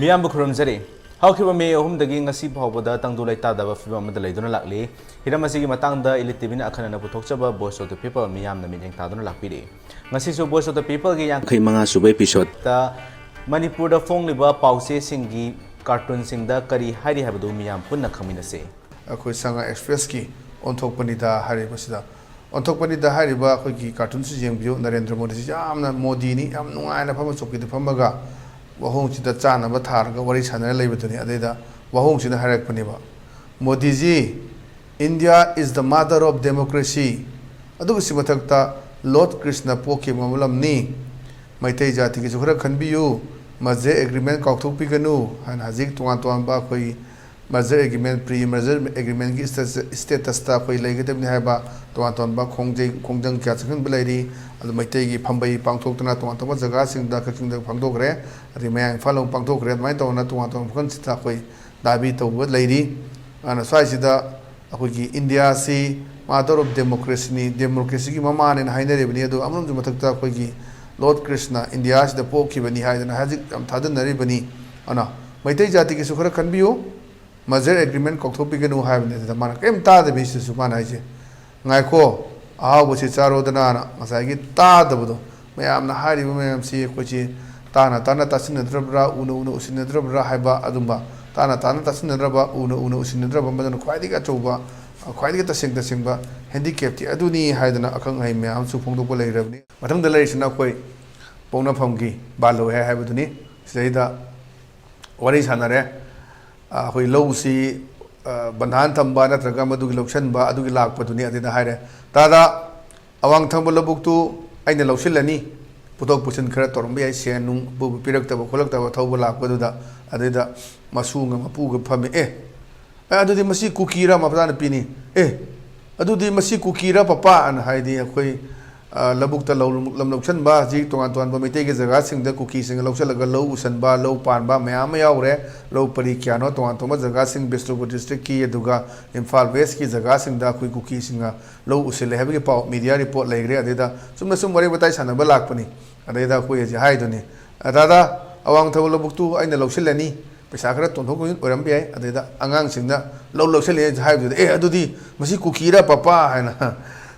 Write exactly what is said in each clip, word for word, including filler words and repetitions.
ꯃꯤꯌꯥꯝꯕꯨ ꯈꯨꯔꯨꯝꯖꯔꯤ꯫ ꯍꯧꯈꯤꯕ ꯃꯦ ꯑꯍꯨꯝꯗꯒꯤ ꯉꯁꯤ ꯐꯥꯎꯕꯗ ꯇꯪꯗꯨ ꯂꯩꯇꯥꯗꯕ ꯐꯤꯕꯝ ꯑꯃꯗ ꯂꯩꯗꯨꯅ ꯂꯥꯛꯂꯤ꯫ ꯍꯤꯔꯝ ꯑꯁꯤꯒꯤ ꯃꯇꯥꯡꯗ ꯏꯂꯤꯠ ꯇꯤꯚꯤꯅ ꯑꯈꯟꯅꯅ ꯄꯨꯊꯣꯛꯆꯕ Voice of the People ꯃꯤꯌꯥꯝꯅ ꯃꯤꯠꯌꯦꯡ ꯇꯥꯗꯨꯅ ꯂꯥꯛꯄꯤꯔꯤ꯫ ꯉꯁꯤꯁꯨ Voice of the Peopleꯒꯤ ꯌꯥꯡꯈꯩ ꯃꯉꯥ ꯁꯨꯕ episodeꯇ ꯃꯅꯤꯄꯨꯔꯗ ꯐꯣꯡꯂꯤꯕ ꯄꯥꯎꯆꯦꯁꯤꯡꯒꯤ cartoonꯁꯤꯡꯗ ꯀꯔꯤ ꯍꯥꯏꯔꯤ ꯍꯥꯏꯕꯗꯨ ꯃꯤꯌꯥꯝ ꯄꯨꯟꯅ ꯈꯪꯃꯤꯟꯅꯁꯤ꯫ ꯑꯩꯈꯣꯏ ꯁꯉꯥꯏ ꯑꯦꯛꯁꯄ꯭ꯔꯦꯁꯀꯤ ꯑꯣꯟꯊꯣꯛꯄꯅꯤꯗ ꯍꯥꯏꯔꯤꯕꯁꯤꯗ, ꯑꯣꯟꯊꯣꯛꯄꯅꯤꯗ ꯍꯥꯏꯔꯤꯕ ꯑꯩꯈꯣꯏꯒꯤ cartoonꯁꯤ ꯌꯦꯡꯕꯤꯌꯨ꯫ ꯅꯔꯦꯟꯗ꯭ꯔ ꯃꯣꯗꯤꯁꯤ ꯌꯥꯝꯅ ꯃꯣꯗꯤꯅꯤ, ꯌꯥꯝ ꯅꯨꯡꯉꯥꯏꯅ ꯐꯝꯕ ꯆꯧꯀꯤꯗ ꯐꯝꯃꯒ ꯋꯥꯍꯣꯡꯁꯤꯗ ꯆꯥꯅꯕ ꯊꯥꯔꯒ ꯋꯥꯔꯤ ꯁꯥꯟꯅꯔ ꯂꯩꯕꯗꯨꯅꯤ꯫ ꯑꯗꯩꯗ ꯋꯥꯍꯣꯡꯁꯤꯅ ꯍꯥꯏꯔꯛꯄꯅꯦꯕ, "ꯃꯣꯗꯤꯖꯤ, India is the mother of democracy꯫ ꯑꯗꯨꯒꯤ ꯃꯊꯛꯇ Lord ꯀ꯭ꯔꯤꯁꯅ ꯄꯣꯛꯈꯤꯕ ꯃꯔꯝꯅꯤ꯫ ꯃꯩꯇꯩ ꯖꯥꯇꯤꯒꯤꯁꯨ ꯈꯔ ꯈꯟꯕꯤꯌꯨ꯫ Merger agreement ꯀꯥꯎꯊꯣꯛꯄꯤꯒꯅꯨ" ꯍꯥꯏꯅ ꯍꯧꯖꯤꯛ ꯇꯣꯉꯥꯟ ꯇꯣꯉꯥꯟꯕ ꯑꯩꯈꯣꯏ merger agreement, pre merger agreementꯀꯤ statusꯇ ꯑꯩꯈꯣꯏ ꯂꯩꯒꯗꯕꯅꯤ ꯍꯥꯏꯕ ꯇꯣꯉꯥꯟ ꯇꯣꯉꯥꯟꯕ ꯈꯣꯡꯖꯩ, ꯈꯣꯡꯖꯪ ꯀꯌꯥ ꯆꯪꯁꯤꯟꯕ ꯂꯩꯔꯤ꯫ ꯑꯗꯨ ꯃꯩꯇꯩꯒꯤ ꯐꯝꯕꯩ ꯄꯥꯡꯊꯣꯛꯇꯨꯅ ꯇꯣꯉꯥꯟ ꯇꯣꯉꯥꯟꯕ ꯖꯒꯥꯁꯤꯡꯗ, ꯀꯛꯆꯤꯡꯗ ꯄꯥꯡꯊꯣꯛꯈ꯭ꯔꯦ, ꯑꯗꯩ ꯃꯌꯥꯡ ꯏꯝꯐꯥꯜ ꯑꯃꯨꯛ ꯄꯥꯡꯊꯣꯛꯈ꯭ꯔꯦ꯫ ꯑꯗꯨꯃꯥꯏꯅ ꯇꯧꯗꯅ ꯇꯣꯉꯥꯟ ꯇꯣꯉꯥꯟꯕ ꯃꯐꯝꯁꯤꯗ ꯑꯩꯈꯣꯏ ꯗꯥꯕꯤ ꯇꯧꯕ ꯂꯩꯔꯤ꯫ ꯑꯗꯨꯅ ꯁ꯭ꯋꯥꯏꯁꯤꯗ ꯑꯩꯈꯣꯏꯒꯤ ꯏꯟꯗꯤꯌꯥꯁꯤ mother of democracyꯅꯤ, democracyꯒꯤ ꯃꯃꯥꯅꯦꯅ ꯍꯥꯏꯅꯔꯤꯕꯅꯤ꯫ ꯑꯗꯨ ꯑꯃꯔꯣꯝꯒꯤ ꯃꯊꯛꯇ ꯑꯩꯈꯣꯏꯒꯤ Lord ꯀ꯭ꯔꯤꯁꯅ ꯏꯟꯗꯤꯌꯥꯁꯤꯗ ꯄꯣꯛꯈꯤꯕꯅꯤ ꯍꯥꯏꯗꯅ ꯍꯧꯖꯤꯛ ꯌꯥꯝ ꯊꯥꯖꯅꯔꯤꯕꯅꯤ꯫ ꯑꯗꯨꯅ ꯃꯩꯇꯩ ꯖꯥꯇꯤꯒꯤꯁꯨ ꯈꯔ ꯈꯟꯕꯤꯌꯨ, merger agreement ꯀꯥꯎꯊꯣꯛꯄꯤꯒꯅꯨ ꯍꯥꯏꯕꯅꯤ꯫ ꯑꯗꯨꯗ ꯃꯥꯅ ꯀꯔꯤꯝ ꯇꯥꯗꯕꯤ ꯁꯤꯗꯁꯨ ꯃꯥꯅ ꯍꯥꯏꯁꯦ, "ꯉꯥꯏꯈꯣ, ꯑꯍꯥꯎꯕꯁꯤ ꯆꯥꯔꯣꯗꯅ"ꯅ ꯉꯁꯥꯏꯒꯤ ꯇꯥꯗꯕꯗꯣ, ꯃꯌꯥꯝꯅ ꯍꯥꯏꯔꯤꯕ ꯃꯌꯥꯝꯁꯤ ꯑꯩꯈꯣꯏꯁꯤ ꯇꯥꯅ ꯇꯥꯅ ꯇꯥꯁꯤꯟꯅꯗ꯭ꯔꯕ꯭ꯔꯥ, ꯎꯅ ꯎꯅ ꯎꯁꯤꯟꯅꯗ꯭ꯔꯕ꯭ꯔꯥ ꯍꯥꯏꯕ ꯑꯗꯨꯝꯕ, ꯇꯥꯅ ꯇꯥꯅ ꯇꯥꯁꯤꯟꯅꯗ꯭ꯔꯕ, ꯎꯅ ꯎꯅ ꯎꯁꯤꯟꯅꯗ꯭ꯔꯕ, ꯃꯗꯨꯅ ꯈ꯭ꯋꯥꯏꯗꯒꯤ ꯑꯆꯧꯕ, ꯈ꯭ꯋꯥꯏꯗꯒꯤ ꯇꯁꯦꯡ ꯇꯁꯦꯡꯕ handicapꯇꯤ ꯑꯗꯨꯅꯤ ꯍꯥꯏꯗꯅ ꯑꯈꯪ ꯑꯍꯩ ꯃꯌꯥꯝꯁꯨ ꯐꯣꯡꯗꯣꯛꯄ ꯂꯩꯔꯕꯅꯤ꯫ ꯃꯊꯪꯗ ꯂꯩꯔꯤꯁꯤꯅ ꯑꯩꯈꯣꯏ ꯄꯣꯛꯅꯐꯝꯒꯤ ꯕꯥꯂꯣꯏ ꯍꯥꯏ ꯍꯥꯏꯕꯗꯨꯅꯤ꯫ ꯁꯤꯗꯩꯗ ꯋꯥꯔꯤ ꯁꯥꯟꯅꯔꯦ꯫ ꯑ, ꯑꯩꯈꯣꯏ ꯂꯧꯁꯤ, ꯑ, ꯕꯟꯙꯥꯟ ꯊꯝꯕ ꯅꯠꯇ꯭ꯔꯒ ꯃꯗꯨꯒꯤ ꯂꯧꯁꯤꯟꯕ ꯑꯗꯨꯒꯤ ꯂꯥꯛꯄꯗꯨꯅꯤ꯫ ꯑꯗꯨꯗ ꯍꯥꯏꯔꯦ, "ꯇꯥꯗ, ꯑꯋꯥꯡ ꯊꯪꯕ ꯂꯧꯕꯨꯛꯇꯨ ꯑꯩꯅ ꯂꯧꯁꯤꯜꯂꯅꯤ꯫ ꯄꯨꯊꯣꯛ ꯄꯨꯁꯤꯟ ꯈꯔ ꯇꯧꯔꯝꯕ ꯌꯥꯏ, ꯁꯦꯟ ꯅꯨꯡ ꯄꯨꯕ ꯄꯤꯔꯛꯇꯕ ꯈꯣꯠꯂꯛꯇꯕ ꯊꯧꯕ ꯂꯥꯛꯄꯗꯨꯗ"꯫ ꯑꯗꯨꯗ ꯃꯁꯨꯒ ꯃꯄꯨꯒ ꯐꯝꯃꯦ꯫ "ꯑꯦ, ꯑꯦ, ꯑꯗꯨꯗꯤ ꯃꯁꯤ ꯀꯨꯀꯤꯔ ꯃꯆꯥꯅꯨꯄꯤꯅꯤ? ꯑꯦ, ꯑꯗꯨꯗꯤ ꯃꯁꯤ ꯀꯨꯀꯤꯔ ꯄꯄꯥ?" ꯑꯅ ꯍꯥꯏꯗꯤ ꯑꯩꯈꯣꯏ, ꯑ, ꯂꯧꯕꯨꯛꯇ ꯂꯧ, ꯂꯝ ꯂꯧꯁꯟꯕ, ꯍꯧꯖꯤꯛ ꯇꯣꯉꯥꯟ ꯇꯣꯉꯥꯟꯕ ꯃꯩꯇꯩꯒꯤ ꯖꯒꯥꯁꯤꯡꯗ ꯀꯨꯀꯤꯁꯤꯡꯅ ꯂꯧꯁꯤꯜꯂꯒ ꯂꯧ ꯎꯁꯟꯕ, ꯂꯧ ꯄꯥꯟꯕ ꯃꯌꯥꯝ ꯑꯃ ꯌꯥꯎꯔꯦ꯫ ꯂꯧ ꯄꯔꯤ ꯀꯌꯥꯅꯣ ꯇꯣꯉꯥꯟ ꯇꯣꯉꯥꯟꯕ ꯖꯒꯥꯁꯤꯡ, ꯕꯤꯁꯅꯨꯄꯨꯔ districtꯀꯤ, ꯑꯗꯨꯒ ꯏꯝꯐꯥꯜ Westꯀꯤ ꯖꯒꯥꯁꯤꯡꯗ ꯑꯩꯈꯣꯏ ꯀꯨꯀꯤꯁꯤꯡꯅ ꯂꯧ ꯎꯁꯤꯜꯂꯦ ꯍꯥꯏꯕꯒꯤ ꯄꯥꯎ media report ꯂꯩꯈ꯭ꯔꯦ꯫ ꯑꯗꯩꯗ ꯆꯨꯝꯅ ꯁꯨꯝ ꯋꯥꯔꯤ ꯋꯥꯇꯥꯏ ꯁꯥꯟꯅꯕ ꯂꯥꯛꯄꯅꯤ꯫ ꯑꯗꯩꯗ ꯑꯩꯈꯣꯏ ꯍꯧꯖꯤꯛ ꯍꯥꯏꯗꯨꯅꯤ, "ꯑ, ꯇꯥꯗ, ꯑꯋꯥꯡ ꯊꯧꯕ ꯂꯧꯕꯨꯛꯇꯨ ꯑꯩꯅ ꯂꯧꯁꯤꯜꯂꯅꯤ, ꯄꯩꯁꯥ ꯈꯔ ꯇꯣꯟꯊꯣꯛ ꯇꯣꯟꯁꯤꯟ ꯑꯣꯏꯔꯝꯕ ꯌꯥꯏ꯫ ꯑꯗꯩꯗ ꯑꯉꯥꯡꯁꯤꯡꯅ ꯂꯧ ꯂꯧꯁꯤꯜꯂꯦ ꯍꯥꯏꯕꯗꯨꯗ, "ꯑꯦ, ꯑꯗꯨꯗꯤ ꯃꯁꯤ ꯀꯨꯀꯤꯔ ꯄꯄꯥ?" ꯍꯥꯏꯅ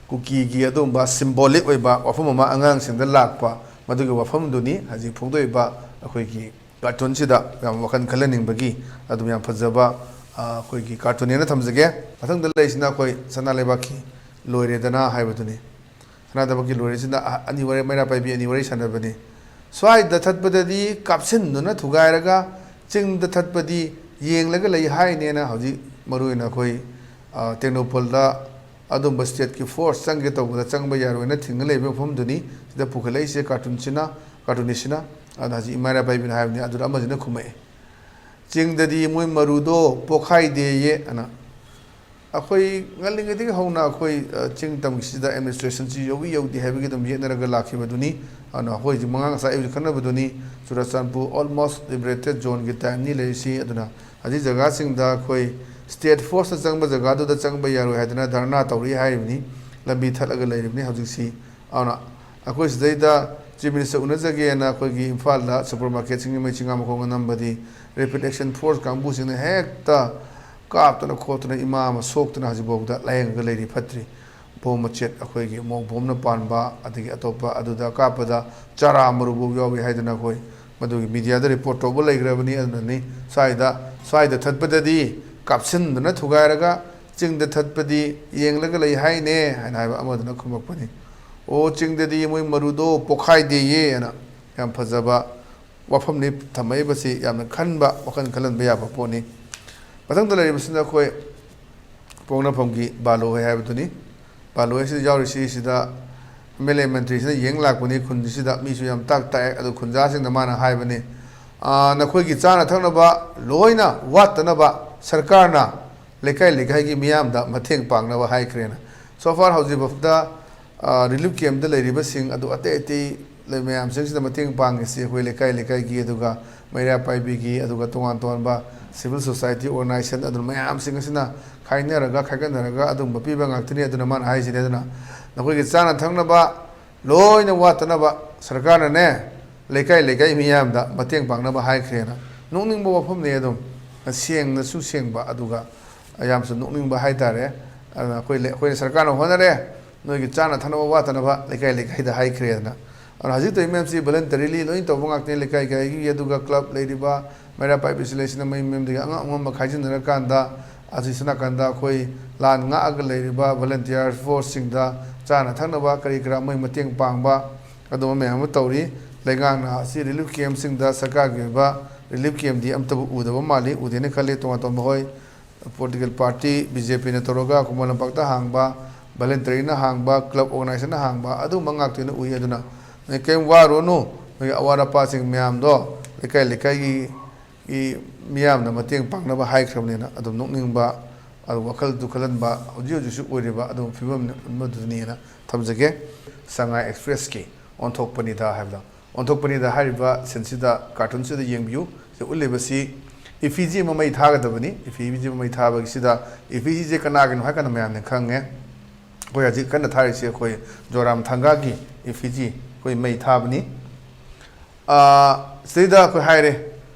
ꯀꯨꯀꯤꯒꯤ ꯑꯗꯨꯒꯨꯝꯕ symbolic ꯑꯣꯏꯕ ꯋꯥꯐꯝ ꯑꯃ ꯑꯉꯥꯡꯁꯤꯡꯗ ꯂꯥꯛꯄ, ꯃꯗꯨꯒꯤ ꯋꯥꯐꯝꯗꯨꯅꯤ ꯍꯧꯖꯤꯛ ꯐꯣꯡꯗꯣꯛꯏꯕ ꯑꯩꯈꯣꯏꯒꯤ cartoon-ꯁꯤꯗ ꯌꯥꯝ ꯋꯥꯈꯜ ꯈꯜꯍꯟꯅꯤꯡꯕꯒꯤ ꯑꯗꯨꯝ ꯌꯥꯝ ꯐꯖꯕ, ꯑ, ꯑꯩꯈꯣꯏꯒꯤ cartoon-ꯅꯦꯅ ꯊꯝꯖꯒꯦ꯫ ꯃꯊꯪꯗ ꯂꯩꯔꯤꯁꯤꯅ ꯑꯩꯈꯣꯏ ꯁꯅꯥ ꯂꯩꯕꯥꯛꯀꯤ ꯂꯣꯏꯔꯦꯗꯅ ꯍꯥꯏꯕꯗꯨꯅꯤ꯫ ꯁꯅꯥ ꯂꯩꯕꯥꯛꯀꯤ ꯂꯣꯏꯔꯦꯁꯤꯅ ꯑ-, ꯑꯅꯤ ꯋꯥꯔꯤ, ꯃꯩꯔꯥ ꯄꯥꯏꯕꯤ ꯑꯅꯤ ꯋꯥꯔꯤ ꯁꯥꯟꯅꯕꯅꯤ꯫ ꯁ꯭ꯋꯥꯏꯗ ꯊꯠꯄꯗꯗꯤ ꯀꯥꯞꯁꯤꯟꯗꯨꯅ ꯊꯨꯒꯥꯏꯔꯒ, ꯆꯤꯡꯗ ꯊꯠꯄꯗꯤ ꯌꯦꯡꯂꯒ ꯂꯩ ꯍꯥꯏꯅꯦꯅ ꯍꯧꯖꯤꯛ ꯃꯔꯨꯑꯣꯏꯅ ꯑꯩꯈꯣꯏ, ꯑ, ꯇꯦꯡꯅꯧꯄꯜꯗ ꯑꯗꯨꯝꯕ state-ꯀꯤ force ꯆꯪꯒꯦ ꯇꯧꯕꯗ ꯆꯪꯕ ꯌꯥꯔꯣꯏꯅ ꯊꯤꯡꯉ ꯂꯩꯕ ꯃꯐꯝꯗꯨꯅꯤ꯫ ꯁꯤꯗ ꯄꯨꯈꯠꯂꯛꯏꯁꯦ cartoon-ꯁꯤꯅ, cartoonist-ꯁꯤꯅ꯫ ꯑꯗꯨꯅ ꯍꯧꯖꯤꯛ ꯏꯃꯥ ꯏꯔꯥ ꯄꯥꯏꯕꯤꯅ ꯍꯥꯏꯕꯅꯤ, ꯑꯗꯨꯗ ꯑꯃꯁꯤꯅ ꯈꯨꯝꯃꯛꯑꯦ, "ꯆꯤꯡꯗꯗꯤ ꯃꯣꯏ ꯃꯔꯨꯗꯣ ꯄꯣꯛꯈꯥꯏꯗꯦꯌꯦ" ꯑꯅ꯫ ꯑꯩꯈꯣꯏ ꯉꯜꯂꯤꯉꯩꯗꯒꯤ ꯍꯧꯅ ꯑꯩꯈꯣꯏ, ꯑ, ꯆꯤꯡ ꯇꯝꯒꯤꯁꯤꯗ administration-ꯁꯤ ꯌꯧꯏ ꯌꯧꯗꯦ ꯍꯥꯏꯕꯒꯤ ꯑꯗꯨꯝ ꯌꯦꯠꯅꯔꯒ ꯂꯥꯛꯈꯤꯕꯗꯨꯅꯤ꯫ ꯑꯗꯨꯅ ꯑꯩꯈꯣꯏ ꯍꯧꯖꯤꯛ ꯃꯉꯥ ꯃꯆꯥ ꯑꯩ ꯍꯧꯖꯤꯛ ꯈꯟꯅꯕꯗꯨꯅꯤ꯫ ꯆꯨꯔꯆꯥꯟꯄꯨꯔ almost liberated zone-ꯒꯤ type-ꯅꯤ ꯂꯩꯔꯤꯁꯤ꯫ ꯑꯗꯨꯅ ꯍꯧꯖꯤꯛ ꯖꯒꯥꯁꯤꯡꯗ ꯑꯩꯈꯣꯏ state force-ꯅ ꯆꯪꯕ ꯖꯒꯥꯗꯨꯗ ꯆꯪꯕ ꯌꯥꯔꯣꯏ ꯍꯥꯏꯗꯅ ꯙꯔꯅꯥ ꯇꯧꯔꯤ ꯍꯥꯏꯔꯤꯕꯅꯤ, ꯂꯝꯕꯤ ꯊꯠꯂꯒ ꯂꯩꯔꯤꯕꯅꯤ ꯍꯧꯖꯤꯛꯁꯤ꯫ ꯑꯗꯨꯅ ꯑꯩꯈꯣꯏ ꯁꯤꯗꯩꯗ Chief Minister ꯎꯅꯖꯒꯦꯅ ꯑꯩꯈꯣꯏꯒꯤ ꯏꯝꯐꯥꯜꯗ supermarket-ꯁꯤꯡꯒꯤ ꯃꯩ ꯆꯤꯡꯉꯥ ꯃꯈꯣꯡ ꯅꯝꯕꯗꯤ rapid action force ꯀꯥꯡꯕꯨꯁꯤꯡꯅ ꯍꯦꯛꯇ ꯀꯥꯞꯇꯅ ꯈꯣꯠꯇꯅ ꯏꯃꯥ ꯑꯃ ꯁꯣꯛꯇꯅ ꯍꯧꯖꯤꯛꯐꯥꯎꯗ ꯂꯥꯌꯦꯡꯉꯒ ꯂꯩꯔꯤ, ꯐꯠꯇ꯭ꯔꯤ꯫ ꯕꯣꯝ ꯃꯆꯦꯠ ꯑꯩꯈꯣꯏꯒꯤ ꯃꯣꯡ ꯕꯣꯝꯅ ꯄꯥꯟꯕ, ꯑꯗꯒꯤ ꯑꯇꯣꯞꯄ ꯑꯗꯨꯗ ꯀꯥꯞꯄꯗ ꯆꯥꯔꯥ ꯃꯔꯨꯐꯥꯎ ꯌꯥꯎꯏ ꯍꯥꯏꯗꯅ ꯑꯩꯈꯣꯏ ꯃꯗꯨꯒꯤ media-ꯗ report ꯇꯧꯕ ꯂꯩꯈ꯭ꯔꯕꯅꯤ꯫ ꯑꯗꯨꯅꯅꯤ ꯁ꯭ꯋꯥꯏꯗ, ꯁ꯭ꯋꯥꯏꯗ ꯊꯠꯄꯗꯗꯤ ꯀꯥꯞꯁꯤꯟꯗꯨꯅ ꯊꯨꯒꯥꯏꯔꯒ ꯆꯤꯡꯗ ꯊꯠꯄꯗꯤ ꯌꯦꯡꯂꯒ ꯂꯩ ꯍꯥꯏꯅꯦ ꯍꯥꯏꯅ ꯍꯥꯏꯕ ꯑꯃꯗꯨꯅ ꯈꯨꯝꯃꯛꯄꯅꯤ꯫ "ꯑꯣ, ꯆꯤꯡꯗꯗꯤ ꯃꯣꯏ ꯃꯔꯨꯗꯣ ꯄꯣꯛꯈꯥꯏꯗꯦꯌꯦ" ꯍꯥꯏꯅ ꯌꯥꯝ ꯐꯖꯕ ꯋꯥꯐꯝꯅꯤ ꯊꯝꯃꯛꯏꯕꯁꯤ, ꯌꯥꯝꯅ ꯈꯟꯕ, ꯋꯥꯈꯜ ꯈꯜꯍꯟꯕ ꯌꯥꯕ ꯄꯣꯠꯅꯤ꯫ ꯃꯊꯪꯗ ꯂꯩꯔꯤꯕꯁꯤꯅ ꯑꯩꯈꯣꯏ ꯄꯣꯛꯅꯐꯝꯒꯤ ꯕꯥꯂꯣ ꯍꯣꯏ ꯍꯥꯏꯕꯗꯨꯅꯤ꯫ ꯕꯥꯂꯣ ꯍꯣꯏꯁꯤꯗ ꯌꯥꯎꯔꯤꯁꯤ, ꯁꯤꯗ MLA ꯃꯟꯇ꯭ꯔꯤꯁꯤꯅ ꯌꯦꯡ ꯂꯥꯛꯄꯅꯤ ꯈꯨꯟꯁꯤꯗ, ꯃꯤꯁꯨ ꯌꯥꯝ ꯇꯥꯛ ꯇꯥꯛꯑꯦ꯫ ꯑꯗꯨ ꯈꯨꯟꯖꯥꯁꯤꯡꯗ ꯃꯥꯅ ꯍꯥꯏꯕꯅꯤ, "ꯑꯥ, ꯅꯈꯣꯏꯒꯤ ꯆꯥꯅ ꯊꯛꯅꯕ ꯂꯣꯏꯅ ꯋꯥꯠꯇꯅꯕ ꯁꯔꯀꯥꯔꯅ ꯂꯩꯀꯥꯏ ꯂꯩꯀꯥꯏꯒꯤ ꯃꯤꯌꯥꯝꯗ ꯃꯇꯦꯡ ꯄꯥꯡꯅꯕ ꯍꯥꯏꯈ꯭ꯔꯦꯅ"꯫ So far ꯍꯧꯖꯤꯛꯐꯥꯎꯗ, ꯑ, relief camp-ꯇ ꯂꯩꯔꯤꯕꯁꯤꯡ ꯑꯗꯨ ꯑꯇꯩ ꯑꯇꯩ ꯂꯩ ꯃꯌꯥꯝꯁꯤꯡꯁꯤꯗ ꯃꯇꯦꯡ ꯄꯥꯡꯉꯤꯁꯤ ꯑꯩꯈꯣꯏ ꯂꯩꯀꯥꯏ ꯂꯩꯀꯥꯏꯒꯤ, ꯑꯗꯨꯒ ꯃꯩꯔꯥ ꯄꯥꯏꯕꯤꯒꯤ, ꯑꯗꯨꯒ ꯇꯣꯉꯥꯟ ꯇꯣꯉꯥꯟꯕ civil society organization ꯑꯗꯨ ꯃꯌꯥꯝꯁꯤꯡ ꯑꯁꯤꯅ ꯈꯥꯏꯅꯔꯒ, ꯈꯥꯏꯒꯠꯅꯔꯒ ꯑꯗꯨꯒꯨꯝꯕ ꯄꯤꯕ ꯉꯥꯛꯇꯅꯤ꯫ ꯑꯗꯨꯅ ꯃꯥꯅ ꯍꯥꯏꯁꯤꯅꯤ, ꯑꯗꯨꯅ ꯅꯈꯣꯏꯒꯤ ꯆꯥꯅ ꯊꯛꯅꯕ ꯂꯣꯏꯅ ꯋꯥꯠꯇꯅꯕ ꯁꯔꯀꯥꯔꯅꯅꯦ, ꯂꯩꯀꯥꯏ ꯂꯩꯀꯥꯏ ꯃꯤꯌꯥꯝꯗ ꯃꯇꯦꯡ ꯄꯥꯡꯅꯕ ꯍꯥꯏꯈ꯭ꯔꯦꯅ꯫ ꯅꯣꯛꯅꯤꯡꯕ ꯋꯥꯐꯝꯅꯤ ꯑꯗꯨꯝ꯫ ꯁꯦꯡꯅꯁꯨ ꯁꯦꯡꯕ, ꯑꯗꯨꯒ ꯌꯥꯝꯁꯨ ꯅꯣꯛꯅꯤꯡꯕ ꯍꯥꯏꯇꯥꯔꯦ꯫ ꯑꯗꯨꯅ ꯑꯩꯈꯣꯏ ꯂꯩ-, ꯑꯩꯈꯣꯏꯅ ꯁꯔꯀꯥꯔꯅ ꯍꯣꯠꯅꯔꯦ, ꯅꯣꯏꯒꯤ ꯆꯥꯅ ꯊꯛꯅꯕ ꯋꯥꯠꯇꯅꯕ ꯂꯩꯀꯥꯏ ꯂꯩꯀꯥꯏꯗ ꯍꯥꯏꯈ꯭ꯔꯦꯗꯅ꯫ ꯑꯗꯨꯅ ꯍꯧꯖꯤꯛ ꯇꯧꯔꯤ ꯃꯌꯥꯝꯁꯤ voluntarily ꯂꯣꯏ ꯇꯧꯕ ꯉꯥꯛꯇꯅꯤ꯫ ꯂꯩꯀꯥꯏ ꯂꯩꯀꯥꯏꯒꯤ, ꯑꯗꯨꯒ club ꯂꯩꯔꯤꯕ ꯃꯩꯔꯥ ꯄꯥꯏꯕꯤ ꯁꯤꯂꯩꯁꯤꯅ ꯃꯌꯨꯝ ꯃꯌꯨꯝꯗꯒꯤ ꯑꯉꯝ ꯑꯉꯝꯕ ꯈꯥꯏꯖꯤꯟꯅꯔꯀꯥꯟꯗ, ꯑꯁꯤ ꯁꯣꯝ ꯅꯥꯀꯟꯗ ꯑꯩꯈꯣꯏ ꯂꯥꯟ ꯉꯥꯛꯑꯒ ꯂꯩꯔꯤꯕ volunteer forceꯁꯤꯡꯗ ꯆꯥꯅ ꯊꯛꯅꯕ ꯀꯔꯤ ꯀꯔꯥ ꯃꯣꯏ ꯃꯇꯦꯡ ꯄꯥꯡꯕ, ꯑꯗꯨꯝꯕ ꯃꯌꯥꯝ ꯑꯃ ꯇꯧꯔꯤ꯫ ꯂꯩꯉꯥꯛꯅ ꯑꯁꯤ relief campꯁꯤꯡꯗ ꯁꯔꯀꯥꯔꯒꯤ ꯑꯣꯏꯕ relief campꯗꯤ ꯑꯝꯇꯕꯨ ꯎꯗꯕ ꯃꯥꯜꯂꯤ, ꯎꯗꯦꯅ ꯈꯜꯂꯤ꯫ ꯇꯣꯉꯥꯟ ꯇꯣꯉꯥꯟꯕ ꯍꯣꯏ, political party, BJPꯅ ꯇꯧꯔꯒ ꯈꯨꯃꯟ ꯂꯝꯄꯥꯛꯇ ꯍꯥꯡꯕ, voluntaryꯅ ꯍꯥꯡꯕ, club organizationꯅ ꯍꯥꯡꯕ, ꯑꯗꯨꯝꯕ ꯉꯥꯛꯇ ꯑꯣꯏꯅ ꯎꯏ꯫ ꯑꯗꯨꯅ ꯅꯣꯏ ꯀꯔꯤꯝ ꯋꯥꯔꯨꯔꯅꯨ, ꯅꯣꯏꯒꯤ ꯑꯋꯥꯠ ꯑꯄꯥꯁꯤꯡ ꯃꯌꯥꯝꯗꯣ ꯂꯩꯀꯥꯏ ꯂꯩꯀꯥꯏꯒꯤ ꯒꯤ ꯃꯤꯌꯥꯝꯅ ꯃꯇꯦꯡ ꯄꯥꯡꯅꯕ ꯍꯥꯏꯈ꯭ꯔꯕꯅꯤꯅ꯫ ꯑꯗꯨꯝ ꯅꯣꯛꯅꯤꯡꯕ, ꯑꯗꯨ ꯋꯥꯈꯜꯁꯨ ꯈꯜꯍꯟꯕ, ꯍꯧꯖꯤꯛ ꯍꯧꯖꯤꯛꯁꯨ ꯑꯣꯏꯔꯤꯕ ꯑꯗꯨꯝ ꯐꯤꯕꯝ ꯑꯃꯗꯨꯅꯤꯅ ꯊꯝꯖꯒꯦ꯫ ꯁꯉꯥꯏ ꯑꯦꯛꯁꯄ꯭ꯔꯦꯁꯀꯤ ꯑꯣꯟꯊꯣꯛꯄꯅꯤꯗ ꯍꯥꯏꯕꯗꯣ, ꯑꯣꯟꯊꯣꯛꯄꯅꯤꯗ ꯍꯥꯏꯔꯤꯕ ꯁꯤꯟꯁꯤꯗ, ꯀꯥꯔꯇꯨꯟꯁꯤꯗ ꯌꯦꯡꯕꯤꯌꯨ꯫ ꯁꯤꯗ ꯎꯠꯂꯤꯕꯁꯤ effigy ꯑꯃ ꯃꯩ ꯊꯥꯒꯗꯕꯅꯤ꯫ Effigy ꯑꯃ ꯃꯩ ꯊꯥꯕꯒꯤꯁꯤꯗ, effigyꯁꯦ ꯀꯅꯥꯒꯤꯅꯣ ꯍꯥꯏ ꯀꯥꯟꯗ ꯃꯌꯥꯝꯅ ꯈꯪꯉꯦ꯫ ꯑꯩꯈꯣꯏ ꯍꯧꯖꯤꯛ ꯀꯟꯅ ꯊꯥꯔꯤꯁꯤ ꯑꯩꯈꯣꯏ ꯖꯣꯔꯥꯝ ꯊꯪꯒꯥꯒꯤ effigy ꯑꯩꯈꯣꯏ ꯃꯩ ꯊꯥꯕꯅꯤ꯫ ꯑꯥ, ꯁꯤꯗꯩꯗ ꯑꯩꯈꯣꯏ ꯍꯥꯏꯔꯦ,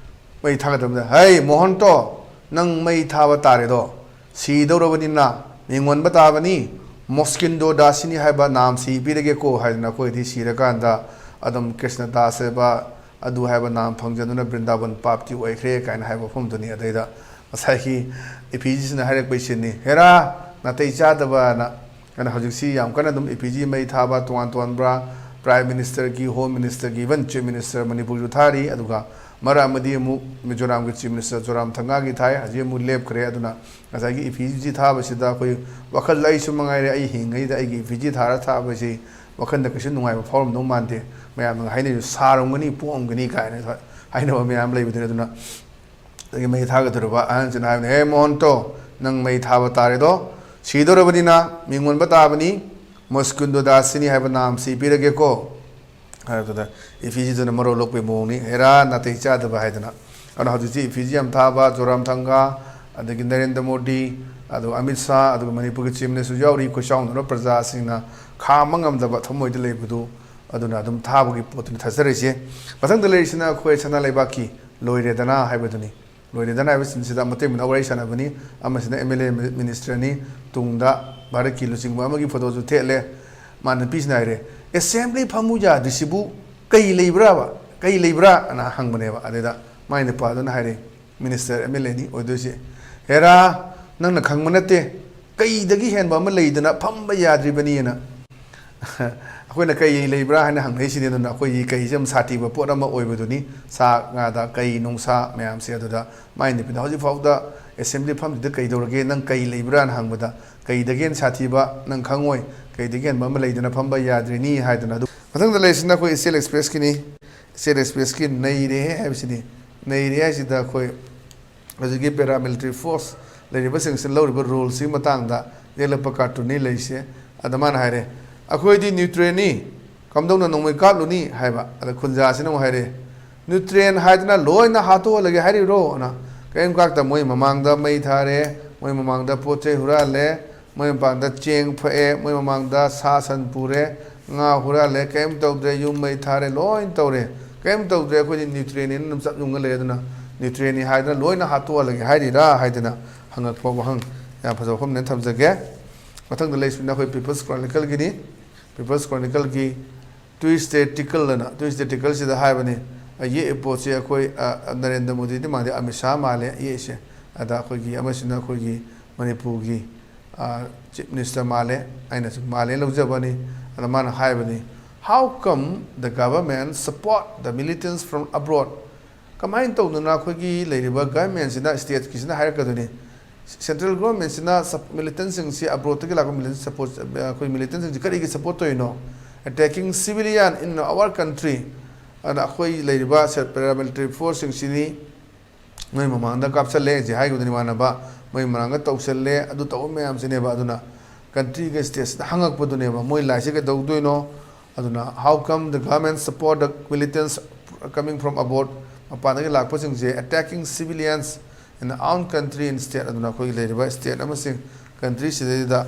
ꯃꯩ ꯊꯥꯒꯗꯕꯗ, "ꯍꯩ ꯃꯣꯍꯟꯇꯣ, ꯅꯪ ꯃꯩ ꯊꯥꯕ ꯇꯥꯔꯦꯗꯣ, ꯁꯤꯗꯧꯔꯕꯅꯤꯅ ꯃꯤꯡ ꯑꯣꯟꯕ ꯇꯥꯕꯅꯤ, ꯃꯣꯁꯀꯤꯟꯗꯣ ꯗꯥꯁꯤꯅꯤ ꯍꯥꯏꯕ ꯅꯥꯝꯁꯤ ꯄꯤꯔꯒꯦꯀꯣ" ꯍꯥꯏꯗꯅ ꯑꯩꯈꯣꯏꯗꯤ ꯁꯤꯔꯀꯥꯟꯗ ꯑꯗꯨꯝ ꯀ꯭ꯔꯤꯁꯅ ꯗꯥꯁ ꯍꯥꯏꯕ, ꯑꯗꯨ ꯍꯥꯏꯕ ꯅꯥꯝ ꯐꯪꯖꯗꯨꯅ ꯕ꯭ꯔꯤꯟꯗꯥꯕꯟ ꯄꯥꯞꯇꯤ ꯑꯣꯏꯈ꯭ꯔꯦ ꯀꯥꯏꯅ ꯍꯥꯏꯕ ꯋꯥꯐꯝꯗꯨꯅꯤ꯫ ꯑꯗꯩꯗ ꯉꯁꯥꯏꯒꯤ effigyꯁꯤꯅ ꯍꯥꯏꯔꯛꯄꯩ ꯁꯤꯟꯅꯤ, "ꯍꯦꯔꯥ, ꯅꯥꯇꯩ ꯆꯥꯗꯕꯅ"꯫ ꯑꯗꯨꯅ ꯍꯧꯖꯤꯛꯁꯤ ꯌꯥꯝ ꯀꯟꯅ ꯑꯗꯨꯝ effigy ꯃꯩ ꯊꯥꯕ, ꯇꯣꯉꯥꯟ ꯇꯣꯉꯥꯟꯕ Prime Ministerꯒꯤ, Home Ministerꯒꯤ, even Chief Minister ꯃꯅꯤꯄꯨꯔꯁꯨ ꯊꯥꯔꯤ꯫ ꯑꯗꯨꯒ ꯃꯔꯛ ꯑꯃꯗꯤ ꯑꯃꯨꯛ ꯃꯤꯖꯣꯔꯥꯝꯒꯤ Chief Minister ꯖꯣꯔꯥꯝ ꯊꯪꯒꯥꯒꯤ ꯊꯥꯏ, ꯍꯧꯖꯤꯛ ꯑꯃꯨꯛ ꯂꯦꯞꯈ꯭ꯔꯦ꯫ ꯑꯗꯨꯅ ꯉꯁꯥꯏꯒꯤ effigy ꯊꯥꯕꯁꯤꯗ ꯑꯩꯈꯣꯏ ꯋꯥꯈꯜꯗ, ꯑꯩꯁꯨ ꯃꯉꯥꯏꯔꯦ, ꯑꯩ ꯍꯤꯡꯉꯩꯗ ꯑꯩꯒꯤ effigy ꯊꯥꯔ ꯊꯥꯕꯁꯤ ꯋꯥꯈꯜꯗ ꯀꯩꯁꯨ ꯅꯨꯡꯉꯥꯏꯕ ꯐꯥꯎꯔꯝꯗꯧ ꯃꯥꯟꯗꯦ꯫ ꯃꯌꯥꯝꯅ ꯍꯥꯏꯅꯩꯁꯨ, "ꯁꯥꯔꯝꯒꯅꯤ, ꯄꯣꯛꯑꯝꯒꯅꯤ" ꯀꯥꯏꯅ ꯍꯥꯏꯅꯕ ꯃꯌꯥꯝ ꯂꯩꯕꯗꯨꯅꯤ꯫ ꯑꯗꯨꯅ ꯑꯗꯒꯤ ꯃꯩ ꯊꯥꯒꯗꯧꯔꯕ ꯑꯍꯟꯁꯤꯅ ꯍꯥꯏꯕꯅꯤ, "ꯍꯦ ꯃꯣꯍꯟꯇꯣ, ꯅꯪ ꯃꯩ ꯊꯥꯕ ꯇꯥꯔꯦꯗꯣ, ꯁꯤꯗꯧꯔꯕꯅꯤꯅ ꯃꯤꯡ ꯑꯣꯟꯕ ꯇꯥꯕꯅꯤ, ꯃꯣꯁꯀꯤꯟꯗꯣ ꯗꯥꯁꯤꯅꯤ ꯍꯥꯏꯕ ꯅꯥꯝꯁꯤ ꯄꯤꯔꯒꯦꯀꯣ" ꯍꯥꯏꯕꯗꯨꯗ effigyꯗꯨꯅ ꯃꯔꯧ ꯂꯣꯛꯄꯒꯤ ꯃꯑꯣꯡꯅꯤ, "ꯍꯦꯔꯥ, ꯅꯥꯇꯩ ꯆꯥꯗꯕ" ꯍꯥꯏꯗꯅ꯫ ꯑꯗꯨꯅ ꯍꯧꯖꯤꯛꯇꯤ effigy ꯌꯥꯝ ꯊꯥꯕ ꯖꯣꯔꯥꯝ ꯊꯪꯒꯥ, ꯑꯗꯒꯤ ꯅꯔꯦꯟꯗ꯭ꯔ ꯃꯣꯗꯤ, ꯑꯗꯨꯒ ꯑꯃꯤꯠ ꯁꯥꯍ, ꯑꯗꯨꯒ ꯃꯅꯤꯄꯨꯔꯒꯤ Chief Ministerꯁꯨ ꯌꯥꯎꯔꯤ꯫ ꯑꯩꯈꯣꯏ ꯆꯥꯎꯅ ꯄ꯭ꯔꯖꯥꯁꯤꯡꯅ ꯈꯥꯝꯕ ꯉꯝꯗꯕ ꯊꯃꯣꯏꯗ ꯂꯩꯕꯗꯨ ꯑꯗꯨꯅ ꯑꯗꯨꯝ ꯊꯥꯕꯒꯤ ꯄꯣꯠꯇꯨꯅꯤ ꯊꯥꯖꯔꯤꯁꯦ꯫ ꯃꯊꯪꯗ ꯂꯩꯔꯤꯁꯤꯅ ꯑꯩꯈꯣꯏ ꯁꯅꯥ ꯂꯩꯕꯥꯛꯀꯤ ꯂꯣꯏꯔꯦꯗꯅ ꯍꯥꯏꯕꯗꯨꯅꯤ꯫ ꯂꯣꯏꯔꯦꯗꯅ ꯍꯥꯏꯕꯁꯤꯡꯁꯤꯗ ꯃꯇꯩ ꯃꯅꯥꯎ ꯋꯥꯔꯤ ꯁꯥꯟꯅꯕꯅꯤ꯫ ꯑꯃꯁꯤꯅ ꯑꯦꯝ ꯑꯦꯜ ꯑꯦ ꯃꯤꯅꯤꯁꯇꯔꯅꯤ, ꯇꯨꯡꯗ ꯚꯥꯔꯠꯀꯤ ꯂꯨꯆꯤꯡꯕ ꯑꯃꯒꯤ ꯐꯣꯇꯣꯁꯨ ꯊꯦꯠꯂꯦ꯫ ꯃꯥ ꯅꯨꯄꯤꯁꯤꯅ ꯍꯥꯏꯔꯦ, "ꯑꯦꯁꯦꯝꯕ꯭ꯂꯤ ꯐꯝꯃꯨ ꯌꯥꯗ꯭ꯔꯤꯁꯤꯕꯨ ꯀꯩ ꯂꯩꯕ꯭ꯔꯥꯕ? ꯀꯩ ꯂꯩꯕ꯭ꯔꯥ?" ꯑꯅ ꯍꯪꯕꯅꯦꯕ꯫ ꯑꯗꯨꯗ ꯃꯥꯏ ꯅꯨꯄꯥꯗꯨꯅ ꯍꯥꯏꯔꯦ, ꯃꯤꯅꯤꯁꯇꯔ ꯑꯦꯝ ꯑꯦꯜ ꯑꯦꯅꯤ ꯑꯣꯏꯗꯣꯏꯁꯦ, "ꯍꯦꯔꯥ, ꯅꯪꯅ ꯈꯪꯕ ꯅꯠꯇꯦ, ꯀꯩꯗꯒꯤ ꯍꯦꯟꯕ ꯑꯃ ꯂꯩꯗꯅ ꯐꯝꯕ ꯌꯥꯗ꯭ꯔꯤꯕꯅꯤꯅ?" ꯑꯩꯈꯣꯏꯅ ꯀꯩ ꯂꯩꯕ꯭ꯔꯥ ꯍꯥꯏꯅ ꯍꯪꯅꯩꯁꯤꯅꯤ꯫ ꯑꯗꯨꯅ ꯑꯩꯈꯣꯏꯒꯤ ꯀꯩꯁꯦ ꯌꯥꯝ ꯁꯥꯊꯤꯕ ꯄꯣꯠ ꯑꯃ ꯑꯣꯏꯕꯗꯨꯅꯤ, ꯁꯥ ꯉꯥꯗ ꯀꯩ ꯅꯨꯡꯁꯥ ꯃꯌꯥꯝꯁꯦ꯫ ꯑꯗꯨꯗ ꯃꯥꯏ ꯅꯨꯄꯤꯅ, "ꯍꯧꯖꯤꯛ ꯐꯥꯎꯗ ꯑꯦꯁꯦꯝꯕ꯭ꯂꯤ ꯐꯝꯁꯤꯗ ꯀꯩꯗꯧꯔꯒꯦ, ꯅꯪ ꯀꯩ ꯂꯩꯕ꯭ꯔꯥꯅ ꯍꯪꯕꯗ, ꯀꯩꯗꯒꯤ ꯍꯦꯟꯅ ꯁꯥꯊꯤꯕ ꯅꯪ ꯈꯪꯉꯣꯏ, ꯀꯩꯗꯒꯤ ꯍꯦꯟꯕ ꯑꯃ ꯂꯩꯗꯅ ꯐꯝꯕ ꯌꯥꯗ꯭ꯔꯤꯅꯤ" ꯍꯥꯏꯗꯅ꯫ ꯑꯗꯨ ꯃꯊꯪꯗ ꯂꯩꯔꯤꯁꯤꯅ ꯑꯩꯈꯣꯏ ꯏꯆꯦꯜ ꯑꯦꯛꯁꯄ꯭ꯔꯦꯁꯀꯤꯅꯤ꯫ ꯏꯆꯦꯜ ꯑꯦꯛꯁꯄ꯭ꯔꯦꯁꯀꯤ ꯅꯩꯔꯦ ꯍꯥꯏꯕꯁꯤꯅꯤ꯫ ꯅꯩꯔꯦ ꯍꯥꯏꯁꯤꯗ ꯑꯩꯈꯣꯏ ꯍꯧꯖꯤꯛꯀꯤ ꯄꯦꯔꯥꯃꯤꯂꯤꯇꯔꯤ ꯐꯣꯔꯁ ꯂꯩꯔꯤꯕꯁꯤꯡꯁꯤꯅ ꯂꯧꯔꯤꯕ ꯔꯣꯜꯁꯤꯒꯤ ꯃꯇꯥꯡꯗ ꯌꯦꯛꯂꯛꯄ ꯀꯥꯔꯇꯨꯟꯅꯤ ꯂꯩꯔꯤꯁꯦ꯫ ꯑꯗ ꯃꯥꯅ ꯍꯥꯏꯔꯦ, "ꯑꯩꯈꯣꯏꯗꯤ ꯅ꯭ꯌꯨꯇ꯭ꯔꯦꯟꯅꯤ, ꯀꯝꯗꯧꯅ ꯅꯣꯡꯃꯩ ꯀꯥꯞꯂꯨꯅꯤ?" ꯍꯥꯏꯕ꯫ ꯑꯗ ꯈꯨꯟꯖꯥꯁꯤꯅ ꯑꯃꯨꯛ ꯍꯥꯏꯔꯦ, "ꯅ꯭ꯌꯨꯇ꯭ꯔꯦꯟ ꯍꯥꯏꯗꯅ ꯂꯣꯏꯅ ꯍꯥꯠꯇꯣꯛꯍꯜꯂꯒꯦ ꯍꯥꯏꯔꯤꯔꯣ?" ꯑꯅ ꯀꯔꯤꯝ ꯀꯥꯞꯇ ꯃꯣꯏ ꯃꯃꯥꯡꯗ ꯃꯩ ꯊꯥꯔꯦ, ꯃꯣꯏ ꯃꯃꯥꯡꯗ ꯄꯣꯠ ꯆꯩ ꯍꯨꯔꯥꯜꯂꯦ, ꯃꯣꯏ ꯃꯃꯥꯡꯗ ꯆꯦꯡ ꯐꯛꯑꯦ, ꯃꯣꯏ ꯃꯃꯥꯡꯗ ꯁꯥ ꯁꯟ ꯄꯨꯔꯦ, ꯉꯥ ꯍꯨꯔꯥꯜꯂꯦ, ꯀꯔꯤꯝ ꯇꯧꯗ꯭ꯔꯦ, ꯌꯨꯝ ꯃꯩ ꯊꯥꯔꯦ, ꯂꯣꯏ ꯇꯧꯔꯦ, ꯀꯔꯤꯝ ꯇꯧꯗ꯭ꯔꯦ, ꯑꯩꯈꯣꯏꯗꯤ ꯅ꯭ꯌꯨꯇ꯭ꯔꯦꯟꯅꯤꯅ ꯑꯗꯨꯝ ꯆꯞ ꯌꯨꯡꯉ ꯂꯩ꯫ ꯑꯗꯨꯅ ꯅ꯭ꯌꯨꯇ꯭ꯔꯦꯟꯅꯤ ꯍꯥꯏꯗꯅ ꯂꯣꯏꯅ ꯍꯥꯠꯇꯣꯛꯍꯜꯂꯒꯦ ꯍꯥꯏꯔꯤꯔꯥ ꯍꯥꯏꯗꯅ ꯍꯪꯉꯛꯄ ꯋꯥꯍꯪ ꯌꯥꯝ ꯐꯖꯕ ꯋꯥꯐꯝꯅꯦꯅ ꯊꯝꯖꯒꯦ꯫ ꯃꯊꯪꯗ ꯂꯩꯁꯤꯅ ꯑꯩꯈꯣꯏ ꯄꯤꯄꯜꯁ ꯀ꯭ꯔꯣꯅꯤꯀꯜꯒꯤꯅꯤ꯫ ꯄꯤꯄꯜꯁ ꯀ꯭ꯔꯣꯅꯤꯀꯜꯒꯤ ꯇ꯭ꯋꯤꯁꯗꯦ ꯇꯤꯀꯜ ꯑꯅ, ꯇ꯭ꯋꯤꯁꯗꯦ ꯇꯤꯀꯜꯁꯤꯗ ꯍꯥꯏꯕꯅꯤ, ꯌꯦꯛꯏ ꯄꯣꯠꯁꯤ ꯑꯩꯈꯣꯏ, ꯑ, ꯅꯔꯦꯟꯗ꯭ꯔ ꯃꯣꯗꯤꯗꯤ ꯃꯥꯟꯗꯦ, ꯑꯃꯤꯠ ꯁꯥꯍ ꯃꯥꯜꯂꯦ ꯌꯦꯛꯏꯁꯦ꯫ ꯑꯗ ꯑꯩꯈꯣꯏꯒꯤ ꯑꯃꯁꯤꯅ ꯑꯩꯈꯣꯏꯒꯤ ꯃꯅꯤꯄꯨꯔꯒꯤ, ꯑ, ꯆꯤꯐ ꯃꯤꯅꯤꯁꯇꯔ ꯃꯥꯜꯂꯦ, ꯑꯩꯅꯁꯨ ꯃꯥꯜꯂꯦ ꯂꯧꯖꯕꯅꯤ꯫ ꯑꯗ ꯃꯥꯅ ꯍꯥꯏꯕꯅꯤ, "How come the government support the militants from abroad?" ꯀꯃꯥꯏꯅ ꯇꯧꯗꯅ ꯑꯩꯈꯣꯏꯒꯤ ꯂꯩꯔꯤꯕ ꯒꯚꯔꯟꯃꯦꯟꯁꯤꯅ, ꯁ꯭ꯇꯦꯠꯀꯤꯁꯤꯅ ꯍꯥꯏꯔꯛꯀꯗꯣꯏꯅꯤ, ꯁꯦꯟꯇ꯭ꯔꯦꯜ ꯒꯣꯔꯃꯦꯟꯁꯤꯅ ꯁꯞ-, ꯃꯤꯂꯤꯇꯦꯟꯁꯤꯡꯁꯤ, ꯑꯕ꯭ꯔꯣꯗꯇꯒꯤ ꯂꯥꯛꯄ ꯃꯤꯂꯤꯇꯦꯟ ꯁꯄꯣꯔꯠ, ꯑꯩꯈꯣꯏ ꯃꯤꯂꯤꯇꯦꯟꯁꯤꯡꯁꯤ ꯀꯔꯤꯒꯤ ꯁꯄꯣꯔꯠ ꯇꯧꯔꯤꯅꯣ? Attacking civilian in our country. ꯑꯗꯨꯅ ꯑꯩꯈꯣꯏ ꯂꯩꯔꯤꯕ ꯁꯦ-, ꯄꯦꯔꯥꯃꯤꯂꯤꯇꯔꯤ ꯐꯣꯔꯁꯁꯤꯡꯁꯤꯅꯤ ꯃꯣꯏ ꯃꯃꯥꯡꯗ ꯀꯥꯞꯁꯜꯂꯦ, ꯍꯧꯖꯤꯛ ꯍꯥꯏꯈꯤꯕꯗꯨꯅꯤ ꯏꯃꯥꯟꯅꯕ, ꯃꯣꯏ ꯃꯃꯥꯡꯗ ꯇꯧꯁꯜꯂꯦ, ꯑꯗꯨ ꯇꯧꯕ ꯃꯌꯥꯝꯁꯤꯅꯦꯕ꯫ ꯑꯗꯨꯅ ꯀꯟꯇ꯭ꯔꯤꯒ ꯁ꯭ꯇꯦꯠꯁꯤꯗ ꯍꯪꯉꯛꯄꯗꯨꯅꯦꯕ, ꯃꯣꯏ ꯂꯥꯏꯁꯦ ꯀꯩꯗꯧꯗꯣꯏꯅꯣ? ꯑꯗꯨꯅ, "How come the government support the militants coming from abroad?" ꯃꯄꯥꯟꯗꯒꯤ ꯂꯥꯛꯄꯁꯤꯡꯁꯦ, "Attacking civilians in our own country and state." ꯑꯗꯨꯅ ꯑꯩꯈꯣꯏꯒꯤ ꯂꯩꯔꯤꯕ ꯁ꯭ꯇꯦꯠ ꯑꯃꯁꯨꯡ ꯀꯟꯇ꯭ꯔꯤꯁꯤꯗꯩꯗ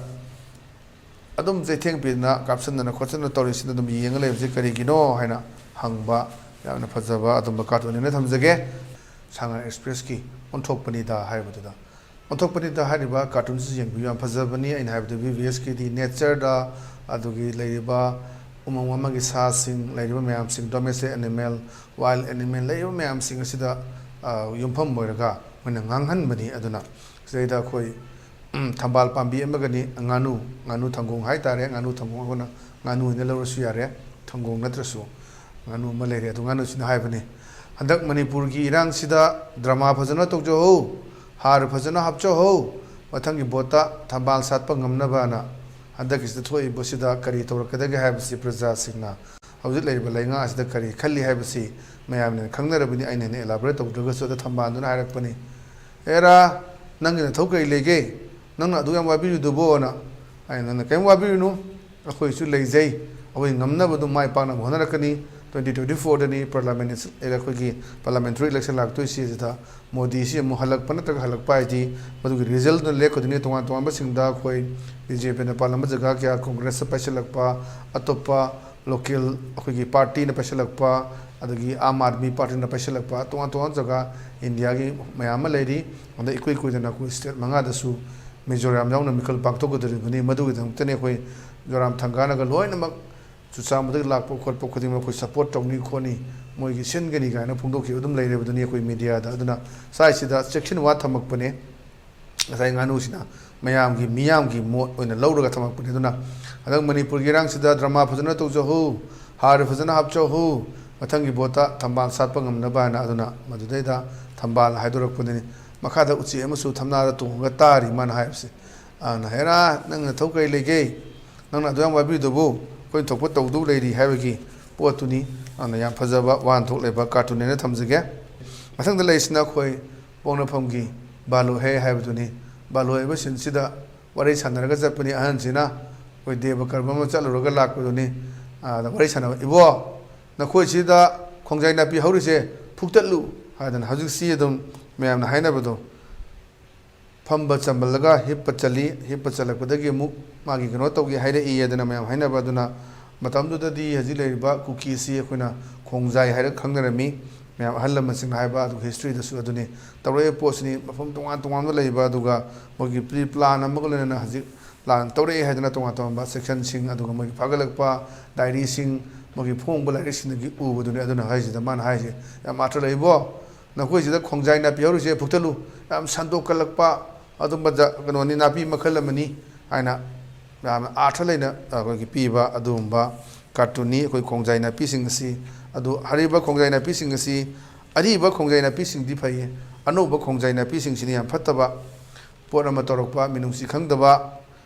ꯑꯗꯨꯝ ꯆꯩꯊꯦꯡ ꯄꯤꯗꯅ ꯀꯥꯞꯁꯤꯟꯗꯅ ꯈꯣꯠꯆꯤꯟꯗꯅ ꯇꯧꯔꯤꯁꯤꯗ ꯑꯗꯨꯝ ꯌꯦꯡꯉ ꯂꯩꯕꯁꯤ ꯀꯔꯤꯒꯤꯅꯣ ꯍꯥꯏꯅ ꯍꯪꯕ ꯌꯥꯝꯅ ꯐꯖꯕ ꯑꯗꯨꯝꯕ ꯀꯥꯔꯇꯨꯟ ꯑꯣꯏꯅ ꯊꯝꯖꯒꯦ꯫ ꯁꯉꯥꯏ ꯑꯦꯛꯁꯄ꯭ꯔꯦꯁꯀꯤ ꯑꯣꯟꯊꯣꯛꯄꯅꯤꯗ ꯍꯥꯏꯕꯗꯨꯗ, ꯑꯣꯟꯊꯣꯛꯄꯅꯤꯗ ꯍꯥꯏꯔꯤꯕ ꯀꯥꯔꯇꯨꯟꯁꯤ ꯌꯦꯡꯕꯤꯌꯨ, ꯌꯥꯝ ꯐꯖꯕꯅꯤ꯫ ꯑꯩꯅ ꯍꯥꯏꯕꯗꯤ ꯚꯤ ꯚꯤ ꯑꯦꯁꯀꯤꯗꯤ ꯅꯦꯆꯔꯗ, ꯑꯗꯨꯒꯤ ꯂꯩꯔꯤꯕ ꯎꯃꯪ ꯋꯥꯃꯪꯒꯤ ꯁꯥꯁꯤꯡ, ꯂꯩꯔꯤꯕ ꯃꯌꯥꯝꯁꯤꯡ, ꯗꯣꯃꯦꯁꯇꯤꯛ ꯑꯦꯅꯤꯃꯦꯜ, ꯋꯥꯏꯜ ꯑꯦꯅꯤꯃꯦꯜ ꯂꯩꯔꯤꯕ ꯃꯌꯥꯝꯁꯤꯡ ꯑꯁꯤꯗ, ꯑ, ꯌꯨꯝꯐꯝ ꯑꯣꯏꯔꯒ ꯃꯣꯏꯅ ꯉꯥꯡꯍꯟꯕꯅꯤ꯫ ꯑꯗꯨꯅ ꯁꯤꯗꯩꯗ ꯑꯩꯈꯣꯏ, ꯎꯝ, ꯊꯝꯕꯥꯜ ꯄꯥꯝꯕꯤ ꯑꯃꯒꯅꯤ, ꯉꯥꯅꯨ, ꯉꯥꯅꯨ ꯊꯪꯒꯣꯡ ꯍꯥꯏꯇꯥꯔꯦ, ꯉꯥꯅꯨ ꯊꯪꯒꯣꯡ ꯑꯩꯈꯣꯏꯅ ꯉꯥꯅꯨ ꯍꯥꯏꯅ ꯂꯧꯔꯁꯨ ꯌꯥꯔꯦ, ꯊꯪꯒꯣꯡ ꯅꯠꯇ꯭ꯔꯁꯨ ꯉꯥꯅꯨ ꯑꯃ ꯂꯩꯔꯦ꯫ ꯑꯗꯨ ꯉꯥꯅꯨꯁꯤꯅ ꯍꯥꯏꯕꯅꯤ, "ꯍꯟꯗꯛ ꯃꯅꯤꯄꯨꯔꯒꯤ ꯏꯔꯥꯡꯁꯤꯗ ꯗ꯭ꯔꯃꯥ ꯐꯖꯅ ꯇꯧꯖꯍꯧ, ꯍꯥꯔ ꯐꯖꯅ ꯍꯥꯞꯆꯍꯧ, ꯃꯊꯪꯒꯤ ꯚꯣꯠꯇ ꯊꯝꯕꯥꯜ ꯁꯥꯠꯄ ꯉꯝꯅꯕꯅ ꯍꯟꯗꯛꯀꯤꯁꯤꯗ ꯊꯣꯛꯏꯕꯁꯤꯗ ꯀꯔꯤ ꯇꯧꯔꯛꯀꯗꯒꯦ ꯍꯥꯏꯕꯁꯤ ꯄ꯭ꯔꯖꯥꯁꯤꯡꯅ ꯍꯧꯖꯤꯛ ꯂꯩꯔꯤꯕ ꯂꯩꯉꯥꯛ ꯑꯁꯤꯗ ꯀꯔꯤ ꯈꯜꯂꯤ ꯍꯥꯏꯕꯁꯤ ꯃꯌꯥꯝꯅ ꯈꯪꯅꯔꯕꯅꯤ꯫ ꯑꯩꯅ ꯍꯦꯟꯅ ꯏꯂꯥꯕꯣꯔꯦꯠ ꯇꯧꯗ꯭ꯔꯒꯁꯨ ꯑꯗ ꯊꯝꯕꯥꯜꯗꯨꯅ ꯍꯥꯏꯔꯛꯄꯅꯤ, 'ꯑꯦꯔꯥ, ꯅꯪꯒꯤ ꯅꯊꯧ ꯀꯔꯤ ꯂꯩꯒꯦ? ꯅꯪꯅ ꯑꯗꯨ ꯌꯥꯝ ꯋꯥꯕꯤꯔꯨꯗꯨꯕꯣꯅ?' ꯑꯩꯅ, "ꯅꯪꯅ ꯀꯔꯤꯝ ꯋꯥꯕꯤꯔꯨꯅꯨ, ꯑꯩꯈꯣꯏꯁꯨ ꯂꯩꯖꯩ, ꯑꯩꯈꯣꯏ ꯉꯝꯅꯕ ꯑꯗꯨꯝ ꯃꯥꯏ ꯄꯥꯛꯅꯕ ꯍꯣꯠꯅꯔꯛꯀꯅꯤ꯫ ꯇ꯭ꯋꯦꯟꯇꯤ ꯇ꯭ꯋꯦꯟꯇꯤ ꯐꯣꯔꯗꯅꯤ ꯄꯥꯔꯂꯥꯃꯦꯟ, ꯑꯩꯈꯣꯏꯒꯤ ꯄꯥꯔꯂꯥꯃꯦꯟꯇꯔꯤ ꯏꯂꯦꯛꯁꯟ ꯂꯥꯛꯇꯣꯏꯁꯤ, ꯑꯁꯤꯗ ꯃꯣꯗꯤꯁꯤ ꯑꯃꯨꯛ ꯍꯜꯂꯛꯄ ꯅꯠꯇ꯭ꯔꯒ ꯍꯜꯂꯛꯄ ꯍꯥꯏꯗꯤ ꯃꯗꯨꯒꯤ ꯔꯤꯖꯜꯗꯨꯅ ꯂꯦꯞꯀꯗꯣꯏꯅꯤ꯫ ꯇꯣꯉꯥꯟ ꯇꯣꯉꯥꯟꯕꯁꯤꯡꯗ ꯑꯩꯈꯣꯏ ꯕꯤ ꯖꯦ ꯄꯤꯅ ꯄꯥꯜꯂꯝꯕ ꯖꯒꯥ ꯀꯌꯥ, ꯀꯣꯡꯒ꯭ꯔꯦꯁꯇ ꯄꯥꯏꯁꯤꯜꯂꯛꯄ, ꯑꯇꯣꯞꯄ ꯂꯣꯀꯦꯜ ꯑꯩꯈꯣꯏꯒꯤ ꯄꯥꯔꯇꯤꯅ ꯄꯥꯏꯁꯤꯜꯂꯛꯄ, ꯑꯗꯒꯤ ꯑꯥꯝ ꯑꯥꯗꯃꯤ ꯄꯥꯔꯇꯤꯅ ꯄꯥꯏꯁꯤꯜꯂꯛꯄ, ꯇꯣꯉꯥꯟ ꯇꯣꯉꯥꯟꯕ ꯖꯒꯥ ꯏꯟꯗꯤꯌꯥꯒꯤ ꯃꯌꯥꯝ ꯑꯃ ꯂꯩꯔꯤ꯫ ꯑꯗ ꯏꯀꯨꯏ ꯀꯨꯏꯗꯅ ꯑꯩꯈꯣꯏ ꯁ꯭ꯇꯦꯠ ꯃꯉꯥꯗꯁꯨ ꯃꯤꯖꯣꯔꯥꯝ ꯌꯥꯎꯅ ꯃꯤꯈꯜ ꯄꯥꯡꯊꯣꯛꯀꯗꯧꯔꯤꯕꯅꯤ꯫ ꯃꯗꯨꯒꯤꯗꯃꯛꯇꯅꯤ ꯑꯩꯈꯣꯏ ꯃꯤꯖꯣꯔꯥꯝ ꯊꯪꯒꯥꯅꯒ ꯂꯣꯏꯅꯃꯛ ꯆꯨꯔꯆꯥꯟꯄꯨꯔꯗꯒꯤ ꯂꯥꯛꯄ ꯈꯣꯠꯄ ꯈꯨꯗꯤꯡꯃꯛ ꯑꯩꯈꯣꯏ ꯁꯄꯣꯔꯠ ꯇꯧꯅꯤ ꯈꯣꯠꯅꯤ, ꯃꯣꯏꯒꯤ ꯁꯤꯟꯒꯅꯤ ꯀꯥꯏꯅ ꯐꯣꯡꯗꯣꯛꯈꯤꯕ ꯑꯗꯨꯝ ꯂꯩꯔꯤꯕꯗꯨꯅꯤ ꯑꯩꯈꯣꯏ ꯃꯦꯗꯤꯌꯥꯗ꯫ ꯑꯗꯨꯅ ꯁ꯭ꯋꯥꯏꯁꯤꯗ ꯆꯦꯛꯁꯤꯟ ꯋꯥ ꯊꯝꯃꯛꯄꯅꯦ꯫ ꯉꯁꯥꯏ ꯉꯥꯅꯨꯁꯤꯅ ꯃꯌꯥꯝꯒꯤ, ꯃꯤꯌꯥꯝꯒꯤ ꯃꯣꯠ ꯑꯣꯏꯅ ꯂꯧꯔꯒ ꯊꯝꯃꯛꯄꯅꯤ꯫ ꯑꯗꯨꯅ ꯍꯟꯗꯛ ꯃꯅꯤꯄꯨꯔꯒꯤ ꯏꯔꯥꯡꯁꯤꯗ ꯗ꯭ꯔꯃꯥ ꯐꯖꯅ ꯇꯧꯖꯍꯧ, ꯍꯥꯔ ꯐꯖꯅ ꯍꯥꯞꯆꯍꯧ, ꯃꯊꯪꯒꯤ ꯚꯣꯠꯇ ꯊꯝꯕꯥꯜ ꯁꯥꯠꯄ ꯉꯝꯅꯕ ꯍꯥꯏꯅ꯫ ꯑꯗꯨꯅ ꯃꯗꯨꯗꯩꯗ ꯊꯝꯕꯥꯜ ꯍꯥꯏꯗꯣꯔꯛꯄꯗꯨꯅꯤ꯫ ꯃꯈꯥꯗ ꯎꯆꯦꯛ ꯑꯃꯁꯨ ꯊꯝꯅꯥꯗ ꯇꯣꯡꯉꯒ ꯇꯥꯔꯤ ꯃꯥꯅ ꯍꯥꯏꯕꯁꯦ꯫ ꯑꯗꯨꯅ, "ꯍꯦꯔꯥ, ꯅꯪ ꯅꯊꯧ ꯀꯔꯤ ꯂꯩꯒꯦ? ꯅꯪꯅ ꯑꯗꯨ ꯌꯥꯝ ꯋꯥꯕꯤꯗꯨꯕꯨ ꯑꯩꯈꯣꯏ ꯊꯣꯛꯄ ꯇꯧꯗꯧ ꯂꯩꯔꯤ" ꯍꯥꯏꯕꯒꯤ ꯄꯣꯠꯇꯨꯅꯤ꯫ ꯑꯗꯨꯅ ꯌꯥꯝ ꯐꯖꯕ ꯋꯥꯍꯟꯊꯣꯛ ꯂꯩꯕ ꯀꯥꯔꯇꯨꯟꯅꯦꯅ ꯊꯝꯖꯒꯦ꯫ ꯃꯊꯪꯗ ꯂꯩꯔꯤꯁꯤꯅ ꯑꯩꯈꯣꯏ ꯄꯣꯛꯅꯐꯝꯒꯤ ꯕꯥꯂꯣꯍꯦ ꯍꯥꯏꯕꯗꯨꯅꯤ꯫ ꯕꯥꯂꯣꯍꯦ ꯍꯥꯏꯕ ꯁꯤꯟꯁꯤꯗ ꯋꯥꯔꯤ ꯁꯥꯟꯅꯔꯒ ꯆꯠꯄꯅꯤ꯫ ꯑꯍꯟꯁꯤꯅ ꯑꯩꯈꯣꯏ ꯗꯦꯕ ꯀꯔꯃ ꯑꯃ ꯆꯠꯂꯨꯔꯒ ꯂꯥꯛꯄꯗꯨꯅꯤ꯫ ꯑꯥꯗ ꯋꯥꯔꯤ ꯁꯥꯟꯅꯕ, "ꯏꯕꯣ, ꯅꯈꯣꯏꯁꯤꯗ ꯈꯣꯡꯖꯥꯏ ꯅꯥꯄꯤ ꯍꯧꯔꯤꯁꯦ ꯐꯨꯛꯇꯠꯂꯨ" ꯍꯥꯏꯗꯅ꯫ ꯍꯧꯖꯤꯛꯁꯤ ꯑꯗꯨꯝ ꯃꯌꯥꯝꯅ ꯍꯥꯏꯅꯕꯗꯣ, ꯐꯝꯕ ꯆꯝꯕꯜꯂꯒ ꯍꯤꯞꯄ ꯆꯠꯂꯤ꯫ ꯍꯤꯞꯄ ꯆꯠꯂꯛꯄꯗꯒꯤ ꯑꯃꯨꯛ ꯃꯥꯒꯤ ꯀꯩꯅꯣ ꯇꯧꯒꯦ ꯍꯥꯏꯔꯛꯏ ꯑꯗꯨꯅ ꯃꯌꯥꯝ ꯍꯥꯏꯅꯕ ꯑꯗꯨꯅ, ꯃꯇꯝꯗꯨꯗꯗꯤ ꯍꯧꯖꯤꯛ ꯂꯩꯔꯤꯕ ꯀꯨꯀꯤꯁꯤ ꯑꯩꯈꯣꯏꯅ ꯈꯣꯡꯖꯥꯏ ꯍꯥꯏꯔꯒ ꯈꯪꯅꯔꯝꯃꯤ꯫ ꯃꯌꯥꯝ ꯑꯍꯜ ꯂꯃꯟꯁꯤꯡꯅ ꯍꯥꯏꯕ, ꯑꯗꯨꯒ ꯍꯤꯁꯇ꯭ꯔꯤꯗꯁꯨ ꯑꯗꯨꯅꯤ ꯇꯧꯔꯛꯏꯕ ꯄꯣꯠꯁꯤꯅꯤ꯫ ꯃꯐꯝ ꯇꯣꯉꯥꯟ ꯇꯣꯉꯥꯟꯕ ꯂꯩꯕ, ꯑꯗꯨꯒ ꯃꯣꯏꯒꯤ ꯄ꯭ꯔꯤ ꯄ꯭ꯂꯥꯟ ꯑꯃꯒ ꯂꯣꯏꯅꯅ ꯍꯧꯖꯤꯛ ꯂꯥꯟ ꯇꯧꯔꯛꯑꯦ ꯍꯥꯏꯗꯅ ꯇꯣꯉꯥꯟ ꯇꯣꯉꯥꯟꯕ ꯁꯦꯛꯁꯟꯁꯤꯡ, ꯑꯗꯨꯒ ꯃꯣꯏꯒꯤ ꯐꯥꯒꯠꯂꯛꯄ ꯗꯥꯏꯔꯤꯁꯤꯡ, ꯃꯣꯏꯒꯤ ꯐꯣꯡꯕ ꯂꯥꯏꯔꯤꯛꯁꯤꯡꯗꯒꯤ ꯎꯕꯗꯨꯅꯤ꯫ ꯑꯗꯨꯅ ꯍꯥꯏꯁꯤꯗ ꯃꯥꯅ ꯍꯥꯏꯁꯦ, "ꯌꯥꯝ ꯑꯥꯔꯊ ꯂꯩꯕꯣ, ꯅꯈꯣꯏꯁꯤꯗ ꯈꯣꯡꯖꯥꯏ ꯅꯥꯄꯤ ꯍꯧꯔꯤꯁꯦ ꯐꯨꯛꯇꯠꯂꯨ, ꯌꯥꯝ ꯁꯟꯗꯣꯛꯀꯜꯂꯛꯄ ꯑꯗꯨꯝꯕ ꯖ-, ꯀꯩꯅꯣꯅꯤ, ꯅꯥꯄꯤ ꯃꯈꯜ ꯑꯃꯅꯤ" ꯍꯥꯏꯅ ꯌꯥꯝꯅ ꯑꯥꯔꯊ ꯂꯩꯅ ꯑꯩꯈꯣꯏꯒꯤ ꯄꯤꯕ ꯑꯗꯨꯒꯨꯝꯕ ꯀꯥꯔꯇꯨꯟꯅꯤ꯫ ꯑꯩꯈꯣꯏ ꯈꯣꯡꯖꯥꯏ ꯅꯥꯄꯤꯁꯤꯡ ꯑꯁꯤ, ꯑꯗꯨ ꯍꯥꯏꯔꯤꯕ ꯈꯣꯡꯖꯥꯏ ꯅꯥꯄꯤꯁꯤꯡ ꯑꯁꯤ, ꯑꯔꯤꯕ ꯈꯣꯡꯖꯥꯏ ꯅꯥꯄꯤꯁꯤꯡꯗꯤ ꯐꯩ, ꯑꯅꯧꯕ ꯈꯣꯡꯖꯥꯏ ꯅꯥꯄꯤꯁꯤꯡꯁꯤꯅ ꯌꯥꯝ ꯐꯠꯇꯕ, ꯄꯣꯠ ꯑꯃ ꯇꯧꯔꯛꯄ, ꯃꯤꯅꯨꯡꯁꯤ ꯈꯪꯗꯕ,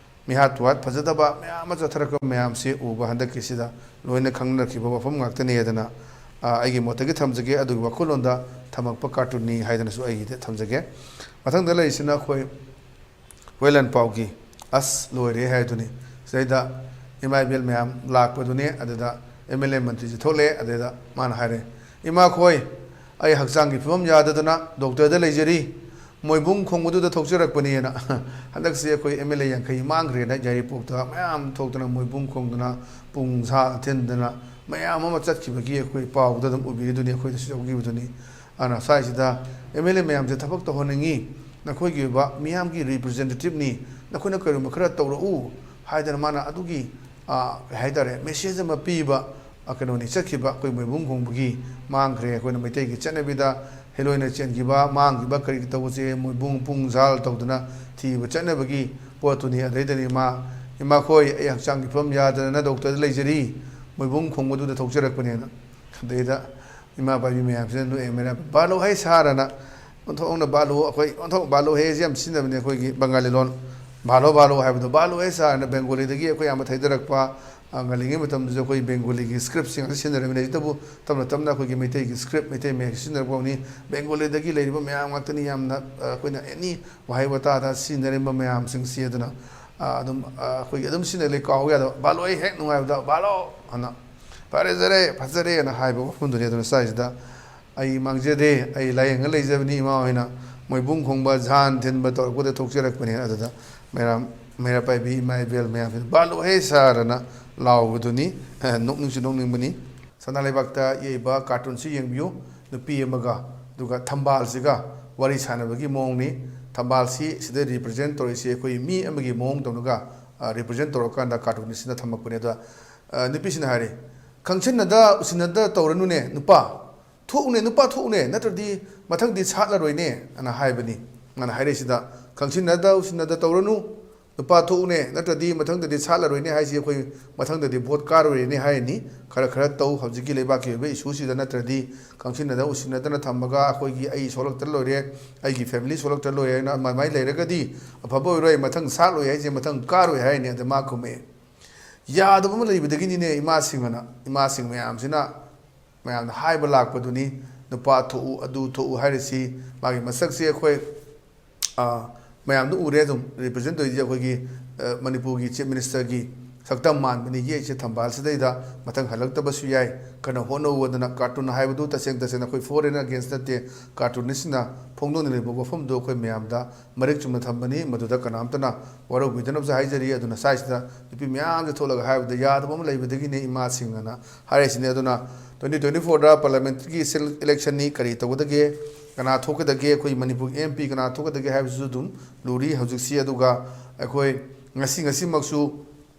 ꯃꯤꯍꯥꯠ ꯇꯨꯍꯥꯠ ꯐꯖꯗꯕ ꯃꯌꯥꯝ ꯑꯃ ꯆꯠꯊꯔꯛꯄ ꯃꯌꯥꯝꯁꯦ ꯎꯕ ꯍꯟꯗꯛꯀꯤꯁꯤꯗ ꯂꯣꯏꯅ ꯈꯪꯅꯔꯛꯈꯤꯕ ꯋꯥꯐꯝ ꯉꯥꯛꯇꯅꯤ ꯍꯥꯏꯗꯅ, ꯑ, ꯑꯩꯒꯤ ꯃꯣꯠꯇꯒꯤ ꯊꯝꯖꯒꯦ꯫ ꯑꯗꯨꯒꯤ ꯋꯥꯈꯜꯂꯣꯟꯗ ꯊꯝꯃꯛꯄ ꯀꯥꯔꯇꯨꯟꯅꯤ ꯍꯥꯏꯗꯅꯁꯨ ꯑꯩꯒꯤꯗꯤ ꯊꯝꯖꯒꯦ꯫ ꯃꯊꯪꯗ ꯂꯩꯔꯤꯁꯤꯅ ꯑꯩꯈꯣꯏ ꯍꯨꯏꯂꯦꯟ ꯄꯥꯎꯒꯤ "ꯑꯁ ꯂꯣꯏꯔꯦ" ꯍꯥꯏꯗꯨꯅꯤ꯫ ꯁꯤꯗꯩꯗ ꯏꯃꯥ ꯏꯕꯦꯜ ꯃꯌꯥꯝ ꯂꯥꯛꯄꯗꯨꯅꯤ꯫ ꯑꯗꯨꯗ ꯑꯦꯝ ꯑꯦꯜ ꯑꯦ ꯃꯟꯇ꯭ꯔꯤꯁꯨ ꯊꯣꯛꯂꯛꯑꯦ꯫ ꯑꯗꯨꯗ ꯃꯥꯅ ꯍꯥꯏꯔꯦ, "ꯏꯃꯥꯈꯣꯏ, ꯑꯩ ꯍꯛꯆꯥꯡꯒꯤ ꯐꯤꯕꯝ ꯌꯥꯗꯗꯅ ꯗꯣꯛꯇꯔꯗ ꯂꯩꯖꯔꯤ, ꯃꯣꯏꯕꯨꯡ ꯈꯣꯡꯕꯗꯨꯗ ꯊꯣꯛꯆꯔꯛꯄꯅꯦꯅ"꯫ ꯍꯟꯗꯛꯁꯦ ꯑꯩꯈꯣꯏ ꯑꯦꯝ ꯑꯦꯜ ꯑꯦ ꯌꯥꯡꯈꯩ ꯃꯥꯡꯈ꯭ꯔꯦꯅ ꯌꯥꯏꯔꯤꯄꯣꯛꯇ ꯃꯌꯥꯝ ꯊꯣꯛꯇꯅ ꯃꯣꯏꯕꯨꯡ ꯈꯣꯡꯗꯅ ꯄꯨꯡ ꯁꯥ ꯊꯤꯟꯗꯅ ꯃꯌꯥꯝ ꯑꯃ ꯆꯠꯈꯤꯕꯒꯤ ꯑꯩꯈꯣꯏ ꯄꯥꯎꯗ ꯑꯗꯨꯝ ꯎꯕꯤꯔꯤꯗꯨꯅꯤ, ꯑꯩꯈꯣꯏꯗꯁꯨ ꯌꯥꯎꯈꯤꯕꯗꯨꯅꯤ꯫ ꯑꯗꯨꯅ ꯁ꯭ꯋꯥꯏꯁꯤꯗ ꯑꯦꯝ ꯑꯦꯜ ꯑꯦ ꯃꯌꯥꯝꯁꯦ ꯊꯕꯛ ꯇꯧꯍꯟꯅꯤꯡꯉꯤ, ꯅꯈꯣꯏꯒꯤ ꯑꯣꯏꯕ ꯃꯤꯌꯥꯝꯒꯤ ꯔꯤꯄ꯭ꯔꯖꯦꯟꯇꯦꯇꯤꯞꯅꯤ, ꯅꯈꯣꯏꯅ ꯀꯔꯤꯒꯨꯝꯕ ꯈꯔ ꯇꯧꯔꯛꯎ ꯍꯥꯏꯗꯅ ꯃꯥꯅ ꯑꯗꯨꯒꯤ, ꯑ, ꯀꯩ ꯍꯥꯏꯇꯥꯔꯦ, ꯃꯦꯁꯦꯖ ꯑꯃ ꯄꯤꯕ, ꯑ, ꯀꯩꯅꯣꯅꯤ ꯆꯠꯈꯤꯕ꯫ ꯑꯩꯈꯣꯏ ꯃꯣꯏꯕꯨꯡ ꯈꯣꯡꯕꯒꯤ ꯃꯥꯡꯈ꯭ꯔꯦ꯫ ꯑꯩꯈꯣꯏꯅ ꯃꯩꯇꯩꯒꯤ ꯆꯠꯅꯕꯤꯗ ꯍꯦꯂꯣꯏꯅ ꯆꯦꯟꯈꯤꯕ, ꯃꯥꯡꯈꯤꯕ ꯀꯔꯤ ꯇꯧꯕꯁꯦ ꯃꯣꯏꯕꯨꯡ ꯄꯨꯡ ꯖꯥꯜ ꯇꯧꯗꯅ ꯊꯤꯕ ꯆꯠꯅꯕꯒꯤ ꯄꯣꯠꯇꯨꯅꯤ꯫ ꯑꯗꯩꯗꯅꯤ ꯃꯥ, "ꯏꯃꯥꯈꯣꯏ, ꯑꯩ ꯍꯛꯆꯥꯡꯒꯤ ꯐꯤꯕꯝ ꯌꯥꯗꯗꯅ ꯗꯣꯛꯇꯔꯗ ꯂꯩꯖꯔꯤ, ꯃꯣꯏꯕꯨꯡ ꯈꯣꯡꯕꯗꯨꯗ ꯊꯣꯛꯆꯔꯛꯄꯅꯦꯅ"꯫ ꯑꯗꯩꯗ ꯏꯃꯥ ꯄꯥꯏꯕꯤ ꯃꯌꯥꯝꯁꯤꯅ ꯅꯣꯛꯑꯦ, ꯃꯌꯥꯝ "ꯕꯥꯂꯣ ꯍꯩ ꯁꯥꯔꯅ", ꯑꯣꯟꯊꯣꯛꯅ "ꯕꯥꯂꯣ", ꯑꯩꯈꯣꯏ ꯑꯣꯟꯊꯣꯛ "ꯕꯥꯂꯣ ꯍꯩꯁꯦ" ꯌꯥꯝ ꯁꯤꯖꯤꯟꯅꯕꯅꯦ ꯑꯩꯈꯣꯏꯒꯤ ꯕꯪꯒꯥꯂꯤ ꯂꯣꯟ꯫ "ꯕꯥꯂꯣ, ꯕꯥꯂꯣ" ꯍꯥꯏꯕꯗꯣ, "ꯕꯥꯂꯣ ꯍꯩ ꯁꯥꯔꯅ" ꯕꯦꯡꯒꯣꯂꯤꯗꯒꯤ ꯑꯩꯈꯣꯏ ꯑꯌꯥꯝꯕ ꯊꯩꯗꯔꯛꯄ, ꯑ, ꯉꯜꯂꯤꯉꯩ ꯃꯇꯝꯗꯁꯨ ꯑꯩꯈꯣꯏ ꯕꯦꯡꯒꯣꯂꯤꯒꯤ ꯁ꯭ꯀ꯭ꯔꯤꯞꯁꯤꯡ ꯑꯁꯤ ꯁꯤꯖꯤꯟꯅꯔꯝꯃꯤꯅꯦ꯫ ꯍꯧꯖꯤꯛꯇꯕꯨ ꯇꯞꯅ ꯇꯞꯅ ꯑꯩꯈꯣꯏꯒꯤ ꯃꯩꯇꯩꯒꯤ ꯁ꯭ꯀ꯭ꯔꯤꯞ, ꯃꯩꯇꯩ ꯃꯌꯦꯛ ꯁꯤꯖꯤꯟꯅꯔꯛꯄ ꯍꯧꯅꯤ꯫ ꯕꯦꯡꯒꯣꯂꯤꯗꯒꯤ ꯂꯩꯔꯤꯕ ꯃꯌꯥꯝ ꯉꯥꯛꯇꯅꯤ ꯌꯥꯝꯅ, ꯑ, ꯑꯩꯈꯣꯏꯅ ꯑꯦꯅꯤ ꯋꯥꯍꯩ ꯋꯥꯇꯥꯗ ꯁꯤꯖꯤꯟꯅꯔꯤꯕ ꯃꯌꯥꯝꯁꯤꯡꯁꯤ꯫ ꯑꯗꯨꯅ, ꯑ, ꯑꯗꯨꯝ, ꯑ, ꯑꯩꯈꯣꯏꯒꯤ ꯑꯗꯨꯝ ꯁꯤꯖꯤꯟꯅ ꯂꯩ, ꯀꯥꯎ ꯌꯥꯗꯕ꯫ "ꯕꯥꯂꯣ" ꯑꯩ ꯍꯦꯛ ꯅꯨꯡꯉꯥꯏꯕꯗ "ꯕꯥꯂꯣ" ꯑꯅ "ꯐꯔꯦꯖꯔꯦ, ꯐꯖꯔꯦꯅ" ꯍꯥꯏꯕ ꯋꯥꯐꯝꯗꯨꯅꯤ꯫ ꯑꯗꯨꯅ ꯁ꯭ꯋꯥꯏꯁꯤꯗ ꯑꯩ ꯃꯥꯡꯖꯗꯦ, ꯑꯩ ꯂꯥꯏꯌꯦꯡꯉ ꯂꯩꯖꯕꯅꯤ ꯏꯃꯥ ꯍꯣꯏꯅ꯫ ꯃꯣꯏꯕꯨꯡ ꯈꯣꯡꯕ, ꯖꯥꯟ ꯊꯤꯟꯕ ꯇꯧꯔꯛꯄꯗ ꯊꯣꯛꯆꯔꯛꯄꯅꯤ꯫ ꯑꯗꯨꯗ ꯃꯩꯔꯥ, ꯃꯩꯔꯥ ꯄꯥꯏꯕꯤ ꯏꯃꯥ ꯏꯕꯦꯜ ꯃꯌꯥꯝꯁꯤꯅ "ꯕꯥꯂꯣ ꯍꯦ ꯁꯥꯔ" ꯑꯅ ꯂꯥꯎꯕꯗꯨꯅꯤ꯫ ꯑ, ꯅꯣꯛꯅꯤꯡꯁꯨ ꯅꯣꯛꯅꯤꯡꯕꯅꯤ꯫ ꯁꯅꯥ ꯂꯩꯕꯥꯛꯇ ꯌꯦꯛꯏꯕ ꯀꯥꯔꯇꯨꯟꯁꯤ ꯌꯦꯡꯕꯤꯌꯨ꯫ ꯅꯨꯄꯤ ꯑꯃꯒ ꯑꯗꯨꯒ ꯊꯝꯕꯥꯜꯁꯤꯒ ꯋꯥꯔꯤ ꯁꯥꯟꯅꯕꯒꯤ ꯃꯑꯣꯡꯅꯤ꯫ ꯊꯝꯕꯥꯜꯁꯤ ꯁꯤꯗ ꯔꯤꯄ꯭ꯔꯖꯦꯟ ꯇꯧꯔꯤꯁꯤ ꯑꯩꯈꯣꯏ ꯃꯤ ꯑꯃꯒꯤ ꯃꯑꯣꯡ ꯇꯧꯅꯒ, ꯑ, ꯔꯤꯄ꯭ꯔꯖꯦꯟ ꯇꯧꯔꯀꯥꯟꯗ ꯀꯥꯔꯇꯨꯟꯁꯤꯅ ꯊꯝꯃꯛꯄꯅꯦ꯫ ꯑꯗ, ꯑ, ꯅꯨꯄꯤꯁꯤꯅ ꯍꯥꯏꯔꯤ, "ꯈꯪꯁꯤꯟꯅꯗ ꯎꯁꯤꯟꯅꯗ ꯇꯧꯔꯅꯨꯅꯦ ꯅꯨꯄꯥ꯫ ꯊꯣꯛꯎꯅꯦ ꯅꯨꯄꯥ, ꯊꯣꯛꯎꯅꯦ, ꯅꯠꯇ꯭ꯔꯗꯤ ꯃꯊꯪꯗꯤ ꯁꯥꯠꯂꯔꯣꯏꯅꯦ" ꯑꯅ ꯍꯥꯏꯕꯅꯤ꯫ ꯃꯥꯅ ꯍꯥꯏꯔꯛꯏꯁꯤꯗ, "ꯈꯪꯁꯤꯟꯅꯗ ꯎꯁꯤꯟꯅꯗ ꯇꯧꯔꯅꯨ, ꯅꯨꯄꯥ ꯊꯣꯛꯎꯅꯦ, ꯅꯠꯇ꯭ꯔꯗꯤ ꯃꯊꯪꯗꯗꯤ ꯁꯥꯠꯂꯔꯣꯏꯅꯦ" ꯍꯥꯏꯁꯤ ꯑꯩꯈꯣꯏ ꯃꯊꯪꯗꯗꯤ ꯚꯣꯠ ꯀꯥꯔꯣꯏꯅꯦ ꯍꯥꯏꯔꯅꯤ꯫ ꯈꯔ ꯈꯔ ꯇꯧ, ꯍꯧꯖꯤꯛꯀꯤ ꯂꯩꯕꯥꯛꯀꯤ ꯑꯣꯏꯕ ꯏꯁꯨꯁꯤꯗ ꯅꯠꯇ꯭ꯔꯗꯤ ꯈꯪꯁꯤꯟꯅꯗ ꯎꯁꯤꯟꯅꯗꯅ ꯊꯝꯃꯒ ꯑꯩꯈꯣꯏꯒꯤ, "ꯑꯩ ꯁꯣꯛꯂꯛꯇ꯭ꯔ ꯂꯣꯏꯔꯦ, ꯑꯩꯒꯤ ꯐꯦꯃꯤꯂꯤ ꯁꯣꯛꯂꯛꯇ꯭ꯔ ꯂꯣꯏꯔꯦ" ꯍꯥꯏꯅ ꯑꯗꯨꯃꯥꯏꯅ ꯂꯩꯔꯒꯗꯤ ꯑꯐꯕ ꯑꯣꯏꯔꯣꯏ꯫ ꯃꯊꯪ ꯁꯥꯠꯂꯣꯏ ꯍꯥꯏꯁꯦ ꯃꯊꯪ ꯀꯥꯔꯣꯏ ꯍꯥꯏꯔꯅꯤ꯫ ꯑꯗ ꯃꯥ ꯈꯨꯝꯃꯛꯑꯦ, ꯌꯥꯗꯕ ꯑꯃ ꯂꯩꯕꯗꯒꯤꯅꯤꯅꯦ ꯏꯃꯥꯁꯤꯡ ꯑꯅ, ꯏꯃꯥꯁꯤꯡ ꯃꯌꯥꯝꯁꯤꯅ ꯃꯌꯥꯝꯅ ꯍꯥꯏꯕ ꯂꯥꯛꯄꯗꯨꯅꯤ꯫ ꯅꯨꯄꯥ ꯊꯣꯛꯎ, ꯑꯗꯨ ꯊꯣꯛꯎ ꯍꯥꯏꯔꯤꯁꯤ ꯃꯥꯒꯤ ꯃꯁꯛꯁꯦ ꯑꯩꯈꯣꯏ, ꯑ, ꯃꯌꯥꯝꯗ ꯎꯔꯦ꯫ ꯑꯗꯨꯝ ꯔꯤꯄ꯭ꯔꯖꯦꯟ ꯇꯧꯔꯤꯁꯦ ꯑꯩꯈꯣꯏꯒꯤ, ꯑ, ꯃꯅꯤꯄꯨꯔꯒꯤ ꯆꯤꯐ ꯃꯤꯅꯤꯁꯇꯔꯒꯤ ꯁꯛꯇꯝ ꯃꯥꯟꯕꯅꯤ ꯌꯦꯛꯏꯁꯦ ꯊꯝꯕꯥꯜꯁꯤꯗꯩꯗ꯫ ꯃꯊꯪ ꯍꯜꯂꯛꯇꯕꯁꯨ ꯌꯥꯏ꯫ ꯀꯟꯅ ꯍꯣꯠꯅꯧ ꯑꯗꯨꯅ ꯀꯥꯔꯇꯨꯟ ꯍꯥꯏꯕꯗꯨ ꯇꯁꯦꯡ ꯇꯁꯦꯡꯅ ꯑꯩꯈꯣꯏ ꯐꯣꯔꯦꯟ ꯑꯒꯦꯟꯁ ꯅꯠꯇꯦ꯫ ꯀꯥꯔꯇꯨꯟꯁꯤꯅ ꯐꯣꯡꯗꯣꯛꯅꯔꯤꯕ ꯋꯥꯐꯝꯗꯨ ꯑꯩꯈꯣꯏ ꯃꯌꯥꯝꯗ ꯃꯔꯤꯛ ꯆꯨꯝꯅ ꯊꯝꯕꯅꯤ꯫ ꯃꯗꯨꯗ ꯀꯅꯥꯝꯇꯅ ꯋꯥꯔꯧꯕꯤꯗꯅꯕꯁꯨ ꯍꯥꯏꯖꯔꯤ꯫ ꯑꯗꯨꯅ ꯁ꯭ꯋꯥꯏꯁꯤꯗ ꯅꯨꯄꯤ ꯃꯌꯥꯝꯁꯦ ꯊꯣꯛꯂꯒ ꯍꯥꯏꯕꯗ ꯌꯥꯗꯕ ꯑꯃ ꯂꯩꯕꯗꯒꯤꯅꯦ ꯏꯃꯥꯁꯤꯡ ꯑꯅ ꯍꯥꯏꯔꯤꯁꯤꯅꯤ꯫ ꯑꯗꯨꯅ twenty twenty-fourꯗ ꯄꯥꯔꯂꯤꯌꯥꯃꯦꯟꯠꯀꯤ ꯁꯦꯜ-, ꯏꯂꯦꯛꯁꯟꯅꯤ, ꯀꯔꯤ ꯇꯧꯒꯗꯒꯦ, ꯀꯅꯥ ꯊꯣꯛꯀꯗꯒꯦ? ꯑꯩꯈꯣꯏ ꯃꯅꯤꯄꯨꯔꯒꯤ ꯑꯦꯝ ꯄꯤ ꯀꯅꯥ ꯊꯣꯛꯀꯗꯒꯦ ꯍꯥꯏꯕꯁꯤꯁꯨ ꯑꯗꯨꯝ ꯂꯨꯔꯤ ꯍꯧꯖꯤꯛꯁꯤ꯫ ꯑꯗꯨꯒ ꯑꯩꯈꯣꯏ ꯉꯁꯤ, ꯉꯁꯤꯃꯛꯁꯨ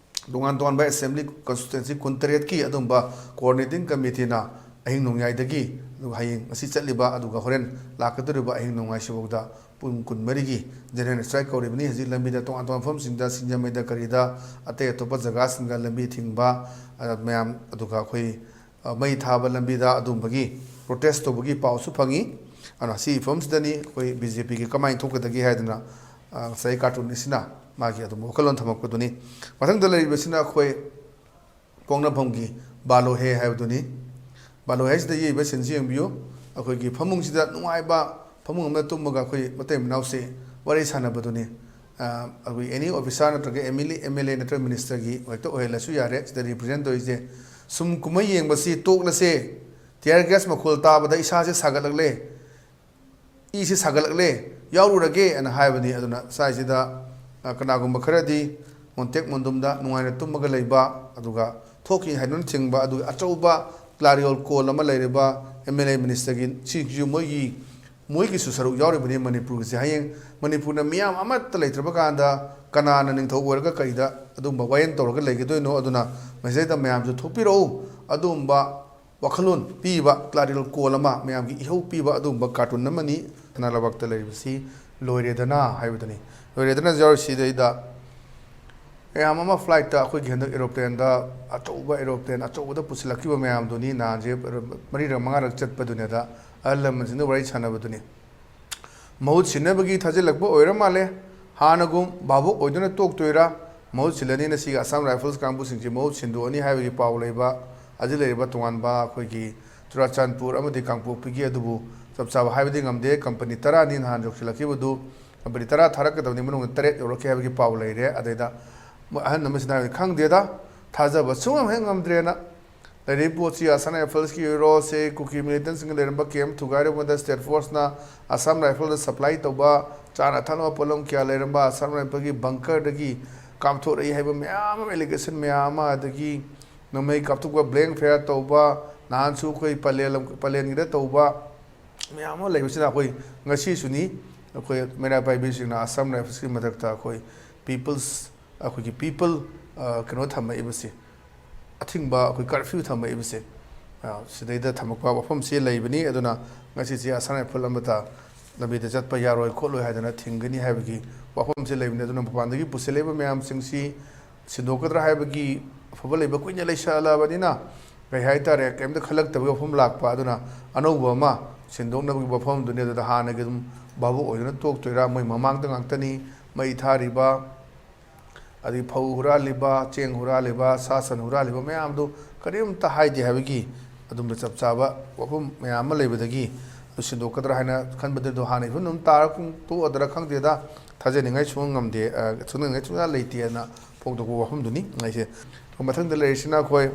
ꯇꯣꯉꯥꯟ ꯇꯣꯉꯥꯟꯕ ꯑꯦꯁꯦꯝꯕ꯭ꯂꯤ ꯀꯟꯁꯇꯤꯇ꯭ꯋꯦꯟꯁꯤ ꯀꯨꯟꯇꯔꯦꯠꯀꯤ ꯑꯗꯨꯝꯕ ꯀꯣꯑꯣꯔꯗꯤꯅꯦꯇꯤꯡ ꯀꯃꯤꯇꯤꯅ ꯑꯍꯤꯡ ꯅꯣꯡꯌꯥꯏꯗꯒꯤ, ꯑꯗꯨꯒ ꯍꯌꯦꯡ ꯉꯁꯤ ꯆꯠꯂꯤꯕ, ꯑꯗꯨꯒ ꯍꯣꯔꯦꯟ ꯂꯥꯛꯀꯗꯧꯔꯤꯕ ꯑꯍꯤꯡ ꯅꯣꯡꯌꯥꯏꯁꯤꯐꯥꯎꯗ ꯄꯨꯡ ꯀꯨꯟꯃꯔꯤꯒꯤ ꯖꯦꯅꯔꯦꯜ ꯁ꯭ꯇ꯭ꯔꯥꯏꯛ ꯀꯧꯔꯤꯕꯅꯤ꯫ ꯍꯧꯖꯤꯛ ꯂꯝꯕꯤꯗ ꯇꯣꯉꯥꯟ ꯇꯣꯉꯥꯟꯕ ꯃꯐꯝꯁꯤꯡꯗ, ꯁꯤꯡꯖꯃꯩꯗ ꯀꯔꯤꯗ, ꯑꯇꯩ ꯑꯇꯣꯞꯄ ꯖꯒꯥꯁꯤꯡꯗ ꯂꯝꯕꯤ ꯊꯤꯡꯕ, ꯑ, ꯃꯌꯥꯝ, ꯑꯗꯨꯒ ꯑꯩꯈꯣꯏ, ꯑ, ꯃꯩ ꯊꯥꯕ ꯂꯝꯕꯤꯗ ꯑꯗꯨꯝꯕꯒꯤ ꯄ꯭ꯔꯣꯇꯦꯁ ꯇꯧꯕꯒꯤ ꯄꯥꯎꯁꯨ ꯐꯪꯉꯤ꯫ ꯑꯗꯨꯅ ꯁꯤꯒꯤ ꯃꯐꯝꯁꯤꯗꯅꯤ ꯑꯩꯈꯣꯏ ꯕꯤ ꯖꯦ ꯄꯤꯒꯤ ꯀꯃꯥꯏꯅ ꯊꯣꯛꯀꯗꯒꯦ ꯍꯥꯏꯗꯅ, ꯑ, ꯉꯁꯥꯏ ꯀꯥꯔꯇꯨꯟ ꯑꯁꯤꯅ ꯃꯥꯒꯤ ꯑꯗꯨꯝ ꯋꯥꯈꯜꯂꯣꯟ ꯊꯝꯃꯛꯄꯗꯨꯅꯤ꯫ ꯃꯊꯪꯗ ꯂꯩꯔꯤꯕꯁꯤꯅ ꯑꯩꯈꯣꯏ ꯄꯣꯛꯅꯐꯝꯒꯤ ꯕꯥꯂꯣ ꯍꯦ ꯍꯥꯏꯕꯗꯨꯅꯤ꯫ ꯕꯥꯂꯣ ꯍꯦꯁꯤꯗ ꯌꯦꯛꯏꯕ ꯁꯤꯟꯁꯤ ꯌꯦꯡꯕꯤꯌꯨ꯫ ꯑꯩꯈꯣꯏꯒꯤ ꯐꯃꯨꯡꯁꯤꯗ ꯅꯨꯡꯉꯥꯏꯕ ꯐꯃꯨꯡ ꯑꯃꯗ ꯇꯨꯝꯃꯒ ꯑꯩꯈꯣꯏ ꯃꯇꯩ ꯃꯅꯥꯎꯁꯦ ꯋꯥꯔꯤ ꯁꯥꯟꯅꯕꯗꯨꯅꯤ꯫ ꯑ, ꯑꯩꯈꯣꯏ ꯑꯦꯅꯤ ꯑꯣꯐꯤꯁꯥꯔ ꯅꯠꯇ꯭ꯔꯒ M L A, M L A ꯅꯠꯇ꯭ꯔꯒ ꯃꯤꯅꯤꯁꯇꯔꯒꯤ ꯍꯦꯛꯇ ꯑꯣꯏꯍꯜꯂꯁꯨ ꯌꯥꯔꯦ꯫ ꯁꯤꯗ ꯔꯤꯄ꯭ꯔꯖꯦꯟ ꯇꯧꯔꯤꯁꯦ, "ꯁꯨꯝ ꯀꯨꯝꯍꯩ ꯌꯦꯡꯕꯁꯤ ꯇꯣꯛꯂꯁꯦ, ꯇꯤꯌꯔ ꯒ꯭ꯌꯥꯁ ꯃꯈꯣꯜ ꯇꯥꯕꯗ ꯏꯁꯥꯁꯦ ꯁꯥꯒꯠꯂꯛꯂꯦ, ꯏꯁꯤ ꯁꯥꯒꯠꯂꯛꯂꯦ, ꯌꯥꯎꯔꯨꯔꯒꯦ ꯑꯅ ꯍꯥꯏꯕꯅꯤ꯫ ꯑꯗꯨꯅ ꯁ꯭ꯋꯥꯏꯁꯤꯗ, ꯑ, ꯀꯅꯥꯒꯨꯝꯕ ꯈꯔꯗꯤ ꯃꯣꯟꯇꯦꯛ ꯃꯣꯟꯗꯨꯝꯗ ꯅꯨꯡꯉꯥꯏꯅ ꯇꯨꯝꯃꯒ ꯂꯩꯕ, ꯑꯗꯨꯒ ꯊꯣꯛꯈꯤ ꯍꯥꯏꯗꯨꯅ ꯆꯤꯡꯕ, ꯑꯗꯨꯒ ꯑꯆꯧꯕ ꯀ꯭ꯂꯥꯔꯤꯌꯣꯜ ꯀꯣꯜ ꯑꯃ ꯂꯩꯔꯤꯕ ꯑꯦꯝ ꯑꯦꯜ ꯑꯦ ꯃꯤꯅꯤꯁꯇꯔꯒꯤ ꯁꯤꯁꯨ ꯃꯣꯏꯒꯤ, ꯃꯣꯏꯒꯤꯁꯨ ꯁꯔꯨꯛ ꯌꯥꯎꯔꯤꯕꯅꯤ ꯃꯅꯤꯄꯨꯔꯒꯤꯁꯦ꯫ ꯍꯌꯦꯡ ꯃꯅꯤꯄꯨꯔꯅ ꯃꯤꯌꯥꯝ ꯑꯃꯠꯇ ꯂꯩꯇ꯭ꯔꯕ ꯀꯥꯟꯗ ꯀꯅꯥꯅ ꯅꯤꯡꯊꯧ ꯑꯣꯏꯔꯒ ꯀꯔꯤꯗ ꯑꯗꯨꯝꯕ ꯋꯥꯌꯦꯜ ꯇꯧꯔꯒ ꯂꯩꯒꯗꯣꯏꯅꯣ? ꯑꯗꯨꯅ ꯃꯁꯤꯗꯩꯗ ꯃꯌꯥꯝꯁꯨ ꯊꯣꯛꯄꯤꯔꯛꯎ꯫ ꯑꯗꯨꯝꯕ ꯋꯥꯈꯜꯂꯣꯟ ꯄꯤꯕ, ꯀ꯭ꯂꯥꯔꯤꯌꯣꯜ ꯀꯣꯜ ꯑꯃ, ꯃꯌꯥꯝꯒꯤ ꯏꯍꯧ ꯄꯤꯕ ꯑꯗꯨꯒꯨꯝꯕ ꯀꯥꯔꯇꯨꯟ ꯑꯃꯅꯤ꯫ ꯁꯅꯥ ꯂꯩꯕꯥꯛꯇ ꯂꯩꯔꯤꯕꯁꯤ ꯂꯣꯏꯔꯦꯗꯅ ꯍꯥꯏꯕꯗꯨꯅꯤ꯫ ꯂꯣꯏꯔꯦꯗꯅ ꯌꯥꯎꯔꯤꯁꯤꯗꯩꯗ ꯃꯌꯥꯝ ꯑꯃ ꯐ꯭ꯂꯥꯏꯠꯇ ꯑꯩꯈꯣꯏꯒꯤ ꯍꯟꯗꯛ ꯑꯦꯔꯣꯄ꯭ꯂꯦꯟꯗ, ꯑꯆꯧꯕ ꯑꯦꯔꯣꯄ꯭ꯂꯦꯟ ꯑꯆꯧꯕꯗ ꯄꯨꯁꯤꯜꯂꯛꯈꯤꯕ ꯃꯌꯥꯝꯗꯨꯅꯤ꯫ ꯅꯍꯥꯟꯁꯦ ꯃꯔꯤꯔꯛ ꯃꯉꯥꯔꯛ ꯆꯠꯄꯗꯨꯅꯦꯗ ꯑꯍꯜ ꯂꯃꯟꯁꯤꯡꯗ ꯋꯥꯔꯤ ꯁꯥꯟꯅꯕꯗꯨꯅꯤ꯫ ꯃꯍꯨꯠ ꯁꯤꯟꯅꯕꯒꯤ ꯊꯥꯖꯤꯜꯂꯛꯄ ꯑꯣꯏꯔ ꯃꯥꯜꯂꯦ꯫ ꯍꯥꯟꯅꯒꯨꯝ ꯚꯥꯕꯨꯛ ꯑꯣꯏꯗꯨꯅ ꯇꯣꯛꯇꯣꯏꯔꯥ? ꯃꯍꯨꯠ ꯁꯤꯜꯂꯅꯤꯅ ꯁꯤꯒꯤ ꯑꯁꯥꯝ ꯔꯥꯏꯐꯜꯁ ꯀꯥꯡꯕꯨꯁꯤꯡꯁꯤ ꯃꯍꯨꯠ ꯁꯤꯟꯗꯣꯛꯑꯅꯤ ꯍꯥꯏꯕꯒꯤ ꯄꯥꯎ ꯂꯩꯕ꯫ ꯑꯁꯤ ꯂꯩꯔꯤꯕ ꯇꯣꯉꯥꯟꯕ ꯑꯩꯈꯣꯏꯒꯤ ꯆꯨꯔꯥꯆꯥꯟꯄꯨꯔ ꯑꯃꯗꯤ ꯀꯥꯡꯄꯣꯛꯄꯤꯒꯤ ꯑꯗꯨꯕꯨ ꯆꯞ ꯆꯥꯕ ꯍꯥꯏꯕꯗꯤ ꯉꯝꯗꯦ꯫ ꯀꯝꯄꯅꯤ ꯇꯔꯥꯅꯤ ꯅꯍꯥꯟ ꯌꯧꯁꯤꯜꯂꯛꯈꯤꯕꯗꯨ, ꯀꯝꯄꯅꯤ ꯇꯔꯥ ꯊꯥꯔꯛꯀꯗꯕꯅꯤ, ꯃꯅꯨꯡꯗ ꯇꯔꯦꯠ ꯌꯧꯔꯛꯈꯤ ꯍꯥꯏꯕꯒꯤ ꯄꯥꯎ ꯂꯩꯔꯦ꯫ ꯑꯗꯩꯗ ꯃꯣꯏ ꯑꯍꯟ ꯑꯃꯁꯤꯅ ꯍꯥꯏꯕꯗꯤ ꯈꯪꯗꯦꯗ, ꯊꯥꯖꯕ ꯁꯨꯡꯉꯝ ꯍꯦꯛ ꯉꯝꯗ꯭ꯔꯦꯅ꯫ ꯂꯩꯔꯤꯕ ꯄꯣꯠꯁꯤ ꯑꯁꯥꯝ ꯔꯥꯏꯐꯜꯁꯀꯤ ꯑꯣꯏꯔꯣ, ꯁꯦ ꯀꯨꯀꯤ ꯃꯤꯂꯤꯇꯦꯟꯁꯤꯡꯒ ꯂꯩꯔꯝꯕ ꯀꯦꯝꯞ ꯊꯨꯒꯥꯏꯔꯕꯗ ꯁ꯭ꯇꯦꯠ ꯐꯣꯔꯁꯅ ꯑꯁꯥꯝ ꯔꯥꯏꯐꯜꯗ ꯁꯄ꯭ꯂꯥꯏ ꯇꯧꯕ ꯆꯥꯅ ꯊꯛꯅꯕ ꯄꯣꯠꯂꯝ ꯀꯌꯥ ꯂꯩꯔꯝꯕ ꯑꯁꯥꯝ ꯔꯥꯏꯐꯜꯒꯤ ꯕꯪꯀꯔꯗꯒꯤ ꯀꯥꯞꯊꯣꯔꯛꯏ ꯍꯥꯏꯕ ꯃꯌꯥꯝ ꯑꯃ, ꯑꯦꯂꯤꯒꯦꯁꯟ ꯃꯌꯥꯝ ꯑꯃ, ꯑꯗꯒꯤ ꯅꯣꯡꯃꯩ ꯀꯥꯞꯊꯣꯛꯄ, ꯕ꯭ꯂꯦꯡ ꯐꯌꯥꯔ ꯇꯧꯕ, ꯅꯍꯥꯟꯁꯨ ꯑꯩꯈꯣꯏ ꯄꯂꯦꯜ, ꯄꯂꯦꯜꯒꯤꯗ ꯇꯧꯕ ꯃꯌꯥꯝ ꯑꯃ ꯂꯩꯕꯁꯤꯅ ꯑꯩꯈꯣꯏ ꯉꯁꯤꯁꯨꯅꯤ, ꯑꯩꯈꯣꯏ ꯃꯩꯔꯥ ꯄꯥꯏꯕꯤꯁꯤꯡꯅ ꯑꯁꯥꯝ ꯔꯥꯏꯐꯜꯁꯀꯤ ꯃꯊꯛꯇ ꯑꯩꯈꯣꯏ ꯄꯤꯄꯜꯁ, ꯑꯩꯈꯣꯏꯒꯤ ꯄꯤꯄꯜ, ꯑ, ꯀꯩꯅꯣ ꯊꯝꯃꯛꯏꯕꯁꯤ, ꯑꯊꯤꯡꯕ, ꯑꯩꯈꯣꯏ ꯀꯔꯐ꯭ꯌꯨ ꯊꯝꯃꯛꯏꯕꯁꯦ, ꯑ, ꯁꯤꯗꯩꯗ ꯊꯝꯃꯛꯄ ꯋꯥꯐꯝꯁꯤ ꯂꯩꯕꯅꯤ꯫ ꯑꯗꯨꯅ ꯉꯁꯤꯁꯦ ꯑꯁꯥꯝ ꯔꯥꯏꯐꯜ ꯑꯃꯠꯇ ꯂꯝꯕꯤꯗ ꯆꯠꯄ ꯌꯥꯔꯣꯏ ꯈꯣꯠꯂꯣꯏ ꯍꯥꯏꯗꯅ ꯊꯤꯡꯒꯅꯤ ꯍꯥꯏꯕꯒꯤ ꯋꯥꯐꯝꯁꯤ ꯂꯩꯕꯅꯤ꯫ ꯑꯗꯨꯅ ꯃꯄꯥꯟꯗꯒꯤ ꯄꯨꯁꯤꯜꯂꯛꯏꯕ ꯃꯌꯥꯝꯁꯤꯡꯁꯤ ꯁꯤꯟꯗꯣꯛꯀꯗ꯭ꯔꯥ ꯍꯥꯏꯕꯒꯤ ꯑꯐꯕ ꯂꯩꯕ ꯀꯨꯏꯅ ꯂꯩꯁꯜꯂꯛꯑꯕꯅꯤꯅ, ꯀꯩ ꯍꯥꯏꯇꯥꯔꯦ, ꯀꯩꯝꯇ ꯈꯜꯂꯛꯇꯕꯒꯤ ꯋꯥꯐꯝ ꯂꯥꯛꯄ꯫ ꯑꯗꯨꯅ ꯑꯅꯧꯕ ꯑꯃ ꯁꯤꯟꯗꯣꯛꯅꯕꯒꯤ ꯋꯥꯐꯝꯗꯨꯅꯤ꯫ ꯑꯗꯨꯗ ꯍꯥꯟꯅꯒꯤ ꯑꯗꯨꯝ ꯚꯥꯕꯨꯛ ꯑꯣꯏꯗꯨꯅ ꯇꯣꯛꯇꯣꯏꯔꯥ? ꯃꯣꯏ ꯃꯃꯥꯡꯗ ꯉꯥꯛꯇꯅꯤ ꯃꯩ ꯊꯥꯔꯤꯕ, ꯑꯗꯒꯤ ꯐꯧ ꯍꯨꯔꯥꯜꯂꯤꯕ, ꯆꯦꯡ ꯍꯨꯔꯥꯜꯂꯤꯕ, ꯁꯥ ꯁꯟ ꯍꯨꯔꯥꯜꯂꯤꯕ ꯃꯌꯥꯝꯗꯨ ꯀꯔꯤꯝꯇ ꯍꯥꯏꯗꯦ ꯍꯥꯏꯕꯒꯤ ꯑꯗꯨꯝꯕ ꯆꯞ ꯆꯥꯕ ꯋꯥꯐꯝ ꯃꯌꯥꯝ ꯑꯃ ꯂꯩꯕꯗꯒꯤ ꯑꯗꯨ ꯁꯤꯟꯗꯣꯛꯀꯗ꯭ꯔꯥ ꯍꯥꯏꯅ ꯈꯟꯕꯗ ꯑꯗꯨ ꯍꯥꯟꯅꯒꯤ ꯐꯤꯕꯝꯗ ꯑꯗꯨꯝ ꯇꯥꯔ ꯇꯣꯛꯑꯗ꯭ꯔꯥ ꯈꯪꯗꯦꯗ, ꯊꯥꯖꯅꯤꯡꯉꯥꯏ ꯁꯨꯡꯉꯝ ꯉꯝꯗꯦ, ꯑ, ꯊꯥꯖꯅꯤꯡꯉꯥꯏ ꯁꯨꯡꯌꯥ ꯂꯩꯇꯦꯅ ꯐꯣꯡꯗꯣꯛꯄ ꯋꯥꯐꯝꯗꯨꯅꯤ ꯑꯩꯁꯦ꯫ ꯃꯊꯪꯗ ꯂꯩꯔꯤꯁꯤꯅ ꯑꯩꯈꯣꯏ,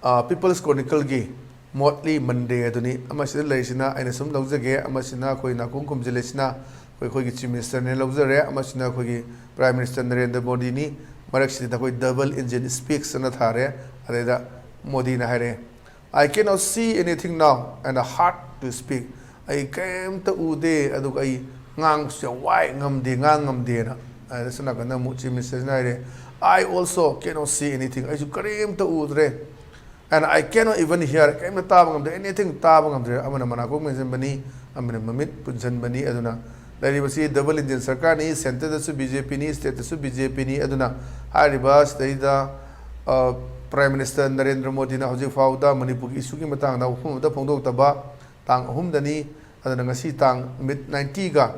ꯑ, ꯄꯤꯄꯜꯁ ꯀ꯭ꯔꯣꯅꯤꯀꯜꯒꯤ ꯃꯣꯠꯂꯤ ꯃꯟꯗꯦ ꯑꯗꯨꯅꯤ꯫ ꯑꯃꯁꯤꯗ ꯂꯩꯔꯤꯁꯤꯅ ꯑꯩꯅ ꯁꯨꯝ ꯂꯧꯖꯒꯦ, ꯑꯃꯁꯤꯅ ꯑꯩꯈꯣꯏ ꯅꯥꯀꯣꯡ ꯈꯨꯝꯖꯤꯜꯂꯤꯁꯤꯅ ꯑꯩꯈꯣꯏ, ꯑꯩꯈꯣꯏꯒꯤ Chief Minister ꯅꯦ ꯂꯧꯖꯔꯦ, ꯑꯃꯁꯤꯅ ꯑꯩꯈꯣꯏꯒꯤ Prime Minister ꯅꯔꯦꯟꯗ꯭ꯔ ꯃꯣꯗꯤꯅꯤ꯫ ꯃꯔꯛꯁꯤꯗ ꯑꯩꯈꯣꯏ double engine speech ꯑꯅ ꯊꯥꯔꯦ꯫ ꯑꯗꯩꯗ ꯃꯣꯗꯤꯅ ꯍꯥꯏꯔꯦ, "I cannot see anything now and hard to speak." ꯑꯩ ꯀꯔꯤꯝꯇ ꯎꯗꯦ, ꯑꯗꯨꯒ ꯑꯩ ꯉꯥꯡꯕꯁꯨ ꯌꯥꯝ ꯋꯥꯏ, ꯉꯝꯗꯦ, ꯉꯥꯡ ꯉꯝꯗꯦꯅ꯫ ꯑꯗ ꯁꯣꯝ ꯅꯥꯀꯟꯗ ꯑꯃꯨꯛ Chief Minister ꯅ ꯍꯥꯏꯔꯦ, "I also cannot see anything." ꯑꯩꯁꯨ ꯀꯔꯤꯝꯇ ꯎꯗ꯭ꯔꯦ꯫ "And I cannot even hear." ꯀꯔꯤꯝꯇ ꯇꯥꯕ ꯉꯝꯗ꯭ꯔꯦ, anything ꯇꯥꯕ ꯉꯝꯗ꯭ꯔꯦ꯫ ꯑꯃꯅ ꯃꯅꯥꯀꯣꯡ ꯃꯦꯟꯁꯤꯟꯕꯅꯤ, ꯑꯃꯅ ꯃꯃꯤꯠ ꯄꯨꯟꯁꯤꯟꯕꯅꯤ꯫ ꯑꯗꯨꯅ ꯂꯩꯔꯤꯕꯁꯤ double engine ꯁꯔꯀꯥꯔꯅꯤ, centre ꯗꯁꯨ B J P ꯅꯤ, state ꯇꯁꯨ B J P ꯅꯤ꯫ ꯑꯗꯨꯅ ꯍꯥꯏꯔꯤꯕ ꯁꯤꯗꯩꯗ, ꯑ, Prime Minister ꯅꯔꯦꯟꯗ꯭ꯔ ꯃꯣꯗꯤꯅ ꯍꯧꯖꯤꯛ ꯐꯥꯎꯕꯗ ꯃꯅꯤꯄꯨꯔꯒꯤ issue ꯒꯤ ꯃꯇꯥꯡꯗ ꯋꯥꯐꯝ ꯑꯃꯠꯇ ꯐꯣꯡꯗꯣꯛꯇꯕ ꯇꯥꯡ ꯑꯍꯨꯝꯗꯅꯤ꯫ ꯑꯗꯨꯅ ꯉꯁꯤ ꯇꯥꯡ ꯅꯨꯃꯤꯠ ninety ꯒ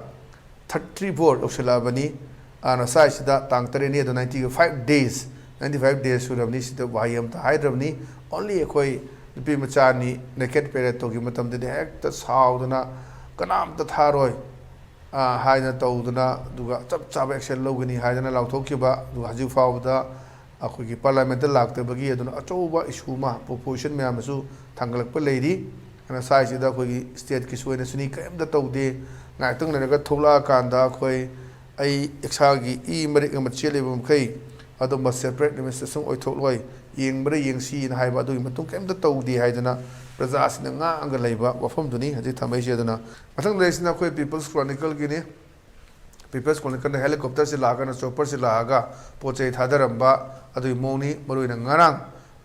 thirty four ꯌꯧꯁꯤꯜꯂꯛꯑꯕꯅꯤ꯫ ꯑꯗꯨꯅ ꯉꯁꯥꯏꯁꯤꯗ ꯇꯥꯡ ꯇꯔꯦꯠꯅꯤ, ꯑꯗꯣ ninety ꯒ five days, ninety five days ꯁꯨꯔꯕꯅꯤ꯫ ꯁꯤꯗ ꯋꯥꯍꯩ ꯑꯃꯇ ꯍꯥꯏꯗ꯭ꯔꯕꯅꯤ꯫ Only ꯑꯩꯈꯣꯏ ꯅꯨꯄꯤ ꯃꯆꯥꯅꯤ, naked parade ꯇꯧꯈꯤꯕ ꯃꯇꯝꯗꯗꯤ ꯍꯦꯛꯇ ꯁꯥꯎꯗꯅ ꯀꯅꯥꯝꯇ ꯊꯥꯔꯣꯏ, ꯑ, ꯍꯥꯏꯗꯅ ꯇꯧꯗꯅ, ꯑꯗꯨꯒ ꯆꯞ ꯆꯥꯕ action ꯂꯧꯒꯅꯤ ꯍꯥꯏꯗꯅ ꯂꯥꯎꯊꯣꯛꯈꯤꯕ꯫ ꯑꯗꯨꯒ ꯍꯧꯖꯤꯛ ꯐꯥꯎꯕꯗ ꯑꯩꯈꯣꯏꯒꯤ parliament ꯇ ꯂꯥꯛꯇꯕꯒꯤ ꯑꯗꯨꯅ ꯑꯆꯧꯕ issue ꯑꯃ, proposition ꯃꯌꯥꯝ ꯑꯃꯁꯨ ꯊꯥꯡꯒꯠꯂꯛꯄ ꯂꯩꯔꯤ꯫ ꯑꯗꯨꯅ ꯁ꯭ꯋꯥꯏꯁꯤꯗ ꯑꯩꯈꯣꯏꯒꯤ state ꯀꯤꯁꯨ ꯑꯣꯏꯅ ꯁꯤꯅꯤ ꯀꯔꯤꯝꯇ ꯇꯧꯗꯦ꯫ ꯉꯥꯏꯍꯥꯛꯇꯪ ꯂꯩꯔꯒ ꯊꯣꯛꯂꯛꯑꯀꯥꯟꯗ ꯑꯩꯈꯣꯏ, ꯑꯩ ꯏꯁꯥꯒꯤ ꯏ ꯃꯔꯤꯛ ꯑꯃ ꯆꯦꯜꯂꯤꯕ ꯃꯈꯩ ꯑꯗꯨꯝꯕ separate administration ꯑꯣꯏꯊꯣꯛꯂꯣꯏ, ꯌꯦꯡꯕ꯭ꯔꯥ ꯌꯦꯡꯁꯤꯅ ꯍꯥꯏꯕ ꯑꯗꯨꯒꯤ ꯃꯇꯨꯡ ꯀꯔꯤꯝꯇ ꯇꯧꯗꯦ ꯍꯥꯏꯗꯅ ꯄ꯭ꯔꯖꯥꯁꯤꯡꯅ ꯉꯥꯡꯉꯒ ꯂꯩꯕ ꯋꯥꯐꯝꯗꯨꯅꯤ ꯍꯧꯖꯤꯛ ꯊꯝꯃꯛꯏꯁꯦ꯫ ꯑꯗꯨꯅ ꯃꯊꯪꯗ ꯂꯩꯔꯤꯁꯤꯅ ꯑꯩꯈꯣꯏ People's Chronicle Guinea. People's Chronicle ꯅ helicopter ꯁꯤ ꯂꯥꯛꯑꯒꯅ, chopper ꯁꯤ ꯂꯥꯛꯑꯒ ꯄꯣꯠ ꯆꯩ ꯊꯥꯗꯔꯝꯕ ꯑꯗꯨꯒꯤ ꯃꯑꯣꯡꯅꯤ꯫ ꯃꯔꯨꯑꯣꯏꯅ ꯉꯔꯥꯡ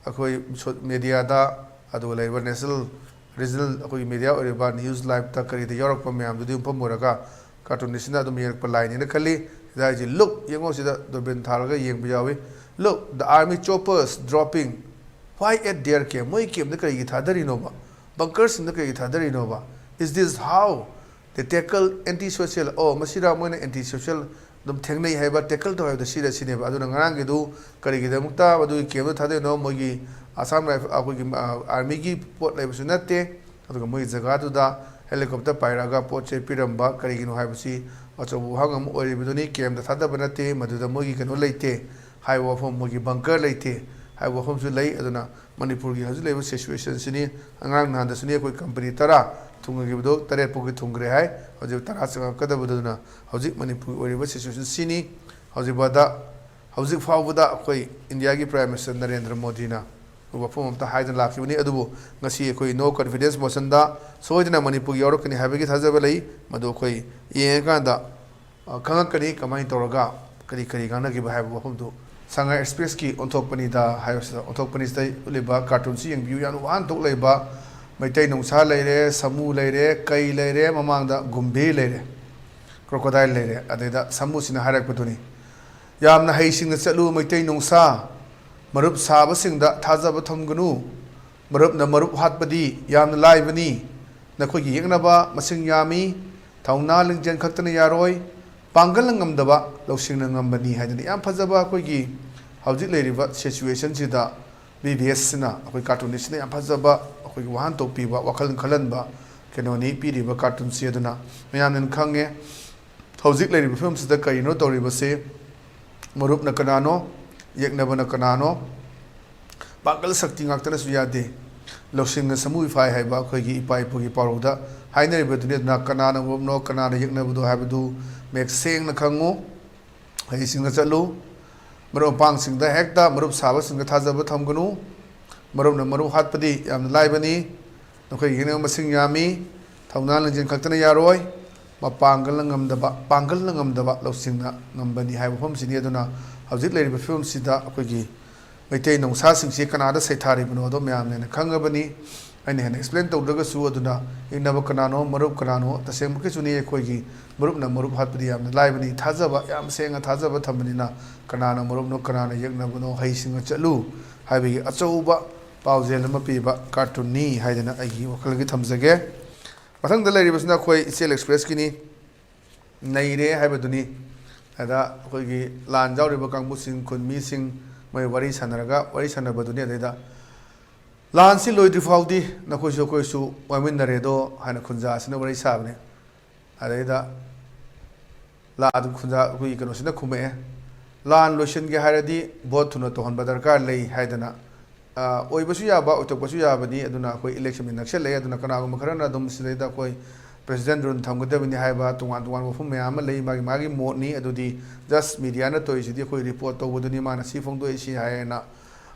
ꯑꯩꯈꯣꯏ ꯁꯣ-, media ꯗ, ꯑꯗꯨꯒ ꯂꯩꯔꯤꯕ national, regional ꯑꯩꯈꯣꯏꯒꯤ media ꯑꯣꯏꯔꯤꯕ News Live ꯇ ꯀꯔꯤꯗ ꯌꯥꯎꯔꯛꯄ ꯃꯌꯥꯝꯗꯨꯗ ꯌꯨꯝꯐꯝ ꯑꯣꯏꯔꯒ cartoonist ꯁꯤꯅ ꯑꯗꯨꯝ ꯌꯦꯡꯉꯛꯄ line ꯅꯦꯅ ꯈꯜꯂꯤ꯫ ꯁꯤꯗ ꯍꯥꯏꯁꯤ, "Look, ꯌꯦꯡꯉꯣ, ꯁꯤꯗ ꯗꯨꯔꯕꯤꯟ ꯊꯥꯜꯂꯒ ꯌꯦꯡꯕ ꯌꯥꯎꯏ꯫ Look, the army choppers dropping. Why at their camp?" ꯃꯣꯏ camp ꯇ ꯀꯔꯤꯒꯤ ꯊꯥꯗꯔꯤꯅꯣꯕ? Bunker ꯁꯤꯡꯗ ꯀꯔꯤꯒꯤ ꯊꯥꯗꯔꯤꯅꯣꯕ? Is this how they tackle anti-social? ꯑꯣ, ꯃꯁꯤꯔꯥ ꯃꯣꯏꯅ anti-social ꯑꯗꯨꯝ ꯊꯦꯡꯅꯩ ꯍꯥꯏꯕ, tackle ꯇꯧ ꯍꯥꯏꯕꯗꯣ ꯁꯤꯔ ꯁꯤꯅꯦꯕ꯫ ꯑꯗꯨꯅ ꯉꯔꯥꯡꯒꯤꯗꯨ ꯀꯔꯤꯒꯤꯗꯃꯛꯇ ꯃꯗꯨꯒꯤ camp ꯇ ꯊꯥꯗꯔꯤꯅꯣ? ꯃꯣꯏꯒꯤ Assam Rifle, ꯑꯩꯈꯣꯏꯒꯤ, ꯑ, army ꯒꯤ ꯄꯣꯠ ꯂꯩꯕꯁꯨ ꯅꯠꯇꯦ꯫ ꯑꯗꯨꯒ ꯃꯣꯏꯒꯤ ꯖꯒꯥꯗꯨꯗ helicopter ꯄꯥꯏꯔꯛꯑꯒ ꯄꯣꯠ ꯆꯩ ꯄꯤꯔꯝꯕ ꯀꯔꯤꯒꯤꯅꯣ ꯍꯥꯏꯕꯁꯤ ꯑꯆꯧꯕ ꯋꯥꯍꯪ ꯑꯃ ꯑꯣꯏꯔꯤꯕꯗꯨꯅꯤ꯫ Camp ꯇ ꯊꯥꯗꯕ ꯅꯠꯇꯦ, ꯃꯗꯨꯗ ꯃꯣꯏꯒꯤ ꯀꯩꯅꯣ ꯂꯩꯇꯦ ꯍꯥꯏꯕ ꯋꯥꯐꯝ, ꯃꯣꯏꯒꯤ bunker ꯂꯩꯇꯦ ꯍꯥꯏꯕ ꯋꯥꯐꯝꯁꯨ ꯂꯩ꯫ ꯑꯗꯨꯅ ꯃꯅꯤꯄꯨꯔꯒꯤ ꯍꯧꯖꯤꯛ ꯂꯩꯔꯤꯕ ꯁꯤꯆꯨꯋꯦꯁꯟꯁꯤꯅꯤ꯫ ꯑꯉꯔꯥꯡ ꯅꯍꯥꯟꯗꯁꯨꯅꯤ ꯑꯩꯈꯣꯏ ꯀꯝꯄꯅꯤ ꯇꯔꯥ ꯊꯨꯡꯉꯈꯤꯕꯗꯣ ꯇꯔꯦꯠ ꯐꯥꯎꯒꯤ ꯊꯨꯡꯈ꯭ꯔꯦ ꯍꯥꯏ꯫ ꯍꯧꯖꯤꯛ ꯇꯔꯥ ꯆꯪꯉꯛꯀꯗꯕꯗꯨꯅ ꯍꯧꯖꯤꯛ ꯃꯅꯤꯄꯨꯔꯒꯤ ꯑꯣꯏꯔꯤꯕ ꯁꯤꯆꯨꯋꯦꯁꯟ ꯁꯤꯅꯤ꯫ ꯍꯧꯖꯤꯛ ꯐꯥꯎꯗ ꯍꯧꯖꯤꯛ ꯐꯥꯎꯕꯗ ꯑꯩꯈꯣꯏ ꯏꯟꯗꯤꯌꯥꯒꯤ ꯄ꯭ꯔꯥꯏꯝ ꯃꯤꯅꯤꯁꯇꯔ ꯅꯔꯦꯟꯗ꯭ꯔ ꯃꯣꯗꯤꯅ ꯋꯥꯐꯝ ꯑꯝꯇ ꯍꯥꯏꯗꯅ ꯂꯥꯛꯈꯤꯕꯅꯤ꯫ ꯑꯗꯨꯕꯨ ꯉꯁꯤ ꯑꯩꯈꯣꯏ ꯅꯣ ꯀꯟꯐꯤꯗꯦꯟꯁ ꯃꯣꯁꯟꯗ ꯁꯣꯏꯗꯅ ꯃꯅꯤꯄꯨꯔꯒꯤ ꯌꯥꯎꯔꯛꯀꯅꯤ ꯍꯥꯏꯕꯒꯤ ꯊꯥꯖꯕ ꯂꯩ꯫ ꯃꯗꯨ ꯑꯩꯈꯣꯏ ꯌꯦꯡꯉꯀꯥꯟꯗ ꯑ, ꯈꯪꯉꯛꯀꯅꯤ ꯀꯃꯥꯏꯅ ꯇꯧꯔꯒ ꯀꯔꯤ ꯀꯔꯤ ꯉꯥꯡꯅꯈꯤꯕ ꯍꯥꯏꯕ ꯋꯥꯐꯝꯗꯨ꯫ ꯁꯉꯥꯏ ꯑꯦꯛꯁꯄ꯭ꯔꯦꯁꯀꯤ ꯑꯣꯟꯊꯣꯛꯄꯅꯤꯗ ꯍꯥꯏꯕꯁꯤꯗ, ꯑꯣꯟꯊꯣꯛꯄꯅꯤꯁꯤꯗ ꯎꯠꯂꯤꯕ ꯀꯥꯔꯇꯨꯟꯁꯤ ꯌꯦꯡꯕꯤꯌꯨ꯫ ꯌꯥꯝꯅ ꯋꯥꯍꯟꯊꯣꯛ ꯂꯩꯕ ꯃꯩꯇꯩ ꯅꯣꯡꯁꯥ ꯂꯩꯔꯦ, ꯁꯥꯃꯨ ꯂꯩꯔꯦ, ꯀꯩ ꯂꯩꯔꯦ, ꯃꯃꯥꯡꯗ ꯒꯨꯝꯚꯤꯔ ꯂꯩꯔꯦ, ꯀ꯭ꯔꯣꯀꯣꯗꯥꯏꯜ ꯂꯩꯔꯦ, ꯑꯗꯩꯗ ꯁꯥꯃꯨꯁꯤꯅ ꯍꯥꯏꯔꯛꯄꯗꯨꯅꯤ, "ꯌꯥꯝꯅ ꯍꯩꯁꯤꯡꯅ ꯆꯠꯂꯨ ꯃꯩꯇꯩ ꯅꯣꯡꯁꯥ, ꯃꯔꯨꯞ ꯁꯥꯕꯁꯤꯡꯗ ꯊꯥꯖꯕ ꯊꯝꯒꯅꯨ, ꯃꯔꯨꯞꯅ ꯃꯔꯨꯞ ꯍꯥꯠꯄꯗꯤ ꯌꯥꯝꯅ ꯂꯥꯏꯕꯅꯤ꯫ ꯅꯈꯣꯏꯒꯤ ꯌꯦꯛꯅꯕ ꯃꯁꯤꯡ ꯌꯥꯝꯃꯤ꯫ ꯊꯧꯅꯥ ꯂꯤꯡꯖꯦꯜ ꯈꯛꯇꯅ ꯌꯥꯔꯣꯏ, ꯄꯥꯡꯒꯜꯅ ꯉꯝꯗꯕ ꯂꯧꯁꯤꯡꯅ ꯉꯝꯕꯅꯤ" ꯍꯥꯏꯗꯅ ꯌꯥꯝ ꯐꯖꯕ ꯑꯩꯈꯣꯏꯒꯤ ꯍꯧꯖꯤꯛ ꯂꯩꯔꯤꯕ ꯁꯤꯆꯨꯋꯦꯁꯟꯁꯤꯗ ꯕꯤ ꯕꯤ ꯑꯦꯁꯁꯤꯅ, ꯑꯩꯈꯣꯏ ꯀꯥꯔꯇꯨꯅꯤꯁꯁꯤꯅ ꯌꯥꯝ ꯐꯖꯕ ꯑꯩꯈꯣꯏꯒꯤ ꯋꯥꯍꯟꯊꯣꯛ ꯄꯤꯕ, ꯋꯥꯈꯜ ꯈꯜꯍꯟꯕ ꯀꯩꯅꯣꯅꯤ ꯄꯤꯔꯤꯕ ꯀꯥꯔꯇꯨꯟꯁꯤ꯫ ꯑꯗꯨꯅ ꯃꯌꯥꯝꯅ ꯈꯪꯉꯦ ꯍꯧꯖꯤꯛ ꯂꯩꯔꯤꯕ ꯐꯤꯕꯝꯁꯤꯗ ꯀꯔꯤꯅꯣ ꯇꯧꯔꯤꯕꯁꯤ? ꯃꯔꯨꯞꯅ ꯀꯅꯥꯅꯣ? ꯌꯦꯛꯅꯕꯅ ꯀꯅꯥꯅꯣ? ꯄꯥꯡꯒꯜ ꯁꯛꯇꯤ ꯉꯥꯛꯇꯅꯁꯨ ꯌꯥꯗꯦ꯫ ꯂꯧꯁꯤꯡꯅ ꯁꯃꯨ ꯏꯐꯥꯏ ꯍꯥꯏꯕ ꯑꯩꯈꯣꯏꯒꯤ ꯏꯄꯥ ꯏꯄꯨꯒꯤ ꯄꯥꯎꯔꯧꯗ ꯍꯥꯏꯅꯔꯤꯕꯗꯨꯅꯤ꯫ ꯑꯗꯨꯅ ꯀꯅꯥꯅ ꯃꯔꯨꯞꯅꯣ, ꯀꯅꯥꯅ ꯌꯦꯛꯅꯕꯗꯣ ꯍꯥꯏꯕꯗꯨ ꯃꯌꯦꯛ ꯁꯦꯡꯅ ꯈꯪꯉꯨ꯫ ꯍꯩꯁꯤꯡꯅ ꯆꯠꯂꯨ꯫ ꯃꯔꯨꯞ ꯃꯄꯥꯡꯁꯤꯡꯗ ꯍꯦꯛꯇ ꯃꯔꯨꯞ ꯁꯥꯕꯁꯤꯡꯗ ꯊꯥꯖꯕ ꯊꯝꯒꯅꯨ꯫ ꯃꯔꯨꯞꯅ ꯃꯔꯨꯞ ꯍꯥꯠꯄꯗꯤ ꯌꯥꯝꯅ ꯂꯥꯏꯕꯅꯤ꯫ ꯅꯈꯣꯏꯒꯤ ꯌꯦꯛꯅꯕ ꯃꯁꯤꯡ ꯌꯥꯝꯃꯤ꯫ ꯊꯧꯅꯥ ꯂꯤꯡꯖꯦꯜ ꯈꯛꯇꯅ ꯌꯥꯔꯣꯏ꯫ ꯃꯄꯥꯡꯒꯜꯅ ꯉꯝꯗꯕ, ꯄꯥꯡꯒꯜꯅ ꯉꯝꯗꯕ ꯂꯧꯁꯤꯡꯅ ꯉꯝꯕꯅꯤ ꯍꯥꯏꯕ ꯋꯥꯐꯝꯁꯤꯅꯤ꯫ ꯑꯗꯨꯅ ꯍꯧꯖꯤꯛ ꯂꯩꯔꯤꯕ ꯐꯤꯕꯝꯁꯤꯗ ꯑꯩꯈꯣꯏꯒꯤ ꯃꯩꯇꯩ ꯅꯣꯡꯁꯥꯁꯤꯡꯁꯤ ꯀꯅꯥꯗ ꯁꯩꯊꯥꯔꯤꯕꯅꯣꯗꯣ ꯃꯌꯥꯝꯅ ꯍꯦꯟꯅ ꯈꯪꯉꯕꯅꯤ꯫ ꯑꯩꯅ ꯍꯦꯟꯅ ꯑꯦꯛꯁꯄ꯭ꯂꯦꯟ ꯇꯧꯗ꯭ꯔꯒꯁꯨ꯫ ꯑꯗꯨꯅ ꯌꯦꯛꯅꯕ ꯀꯅꯥꯅꯣ, ꯃꯔꯨꯞ ꯀꯅꯥꯅꯣ? ꯇꯁꯦꯡꯃꯛꯀꯤꯁꯨꯅꯤ, ꯑꯩꯈꯣꯏꯒꯤ ꯃꯔꯨꯞꯅ ꯃꯔꯨꯞ ꯍꯥꯠꯄꯗꯤ ꯌꯥꯝꯅ ꯂꯥꯏꯕꯅꯤ꯫ ꯊꯥꯖꯕ, ꯌꯥꯝ ꯁꯦꯡꯅ ꯊꯥꯖꯕ ꯊꯝꯕꯅꯤꯅ ꯀꯅꯥꯅ ꯃꯔꯨꯞꯅꯣ, ꯀꯅꯥꯅ ꯌꯦꯛꯅꯕꯅꯣ, ꯍꯩꯁꯤꯡꯅ ꯆꯠꯂꯨ ꯍꯥꯏꯕꯒꯤ ꯑꯆꯧꯕ ꯄꯥꯎꯖꯦꯜ ꯑꯃ ꯄꯤꯕ ꯀꯥꯔꯇꯨꯟꯅꯤ ꯍꯥꯏꯗꯅ ꯑꯩꯒꯤ ꯋꯥꯈꯜꯒꯤ ꯊꯝꯖꯒꯦ꯫ ꯃꯊꯪꯗ ꯂꯩꯔꯤꯕꯁꯤꯅ ꯑꯩꯈꯣꯏ ꯏꯆꯦꯜ ꯑꯦꯛꯁꯄ꯭ꯔꯦꯁꯀꯤꯅꯤ꯫ ꯅꯩꯔꯦ ꯍꯥꯏꯕꯗꯨꯅꯤ꯫ ꯑꯗ ꯑꯩꯈꯣꯏꯒꯤ ꯂꯥꯟ ꯌꯥꯎꯔꯤꯕ ꯀꯥꯡꯕꯨꯁꯤꯡ, ꯈꯨꯟ ꯃꯤꯁꯤꯡ, ꯃꯣꯏ ꯋꯥꯔꯤ ꯁꯥꯟꯅꯔꯒ, ꯋꯥꯔꯤ ꯁꯥꯟꯅꯕꯗꯨꯅꯤ꯫ ꯑꯗꯩꯗ, "ꯂꯥꯟꯁꯤ ꯂꯣꯏꯗ꯭ꯔꯤ ꯐꯥꯎꯗꯤ ꯅꯈꯣꯏꯁꯨ ꯑꯩꯈꯣꯏꯁꯨ ꯋꯥꯃꯤꯟꯅꯔꯦꯗꯣ" ꯍꯥꯏꯅ ꯈꯨꯟꯖꯥꯁꯤꯅ ꯋꯥꯔꯤ ꯁꯥꯕꯅꯦ꯫ ꯑꯗꯩꯗ ꯂꯥ-, ꯑꯗꯨ ꯈꯨꯟꯖꯥ, ꯑꯩꯈꯣꯏꯒꯤ ꯀꯩꯅꯣꯁꯤꯅ ꯈꯨꯝꯃꯛꯑꯦ, ꯂꯥꯟ ꯂꯣꯏꯁꯤꯟꯒꯦ ꯍꯥꯏꯔꯗꯤ ꯚꯣꯠ ꯊꯨꯅ ꯇꯧꯍꯟꯕ ꯗꯔꯀꯥꯔ ꯂꯩ ꯍꯥꯏꯗꯅ, ꯑ, ꯑꯣꯏꯕꯁꯨ ꯌꯥꯕ, ꯑꯣꯏꯊꯣꯛꯄꯁꯨ ꯌꯥꯕꯅꯤ꯫ ꯑꯗꯨꯅ ꯑꯩꯈꯣꯏ ꯏꯂꯦꯛꯁꯟꯗꯤ ꯅꯛꯁꯜꯂꯛꯑꯦ꯫ ꯑꯗꯨꯅ ꯀꯅꯥꯒꯨꯝꯕ ꯈꯔꯅ ꯑꯗꯨꯝ ꯁꯤꯗꯩꯗ ꯑꯩꯈꯣꯏ ꯄ꯭ꯔꯦꯁꯤꯗꯦꯟ ꯔꯨꯜ ꯊꯝꯒꯗꯕꯅꯤ ꯍꯥꯏꯕ ꯇꯣꯉꯥꯟ ꯇꯣꯉꯥꯟꯕ ꯋꯥꯐꯝ ꯃꯌꯥꯝ ꯑꯃ ꯂꯩ꯫ ꯃꯥꯒꯤ ꯃꯥꯒꯤ ꯃꯣꯠꯅꯤ꯫ ꯑꯗꯨꯗꯤ ꯖꯁ ꯃꯤꯗꯤꯌꯥꯅ ꯇꯧꯔꯤꯁꯤꯗꯤ ꯑꯩꯈꯣꯏ ꯔꯤꯄꯣꯔꯠ ꯇꯧꯕꯗꯨꯅꯤ, ꯃꯥꯅ ꯁꯤ ꯐꯣꯡꯗꯣꯛꯏ, ꯁꯤ ꯍꯥꯏꯌꯦꯅ꯫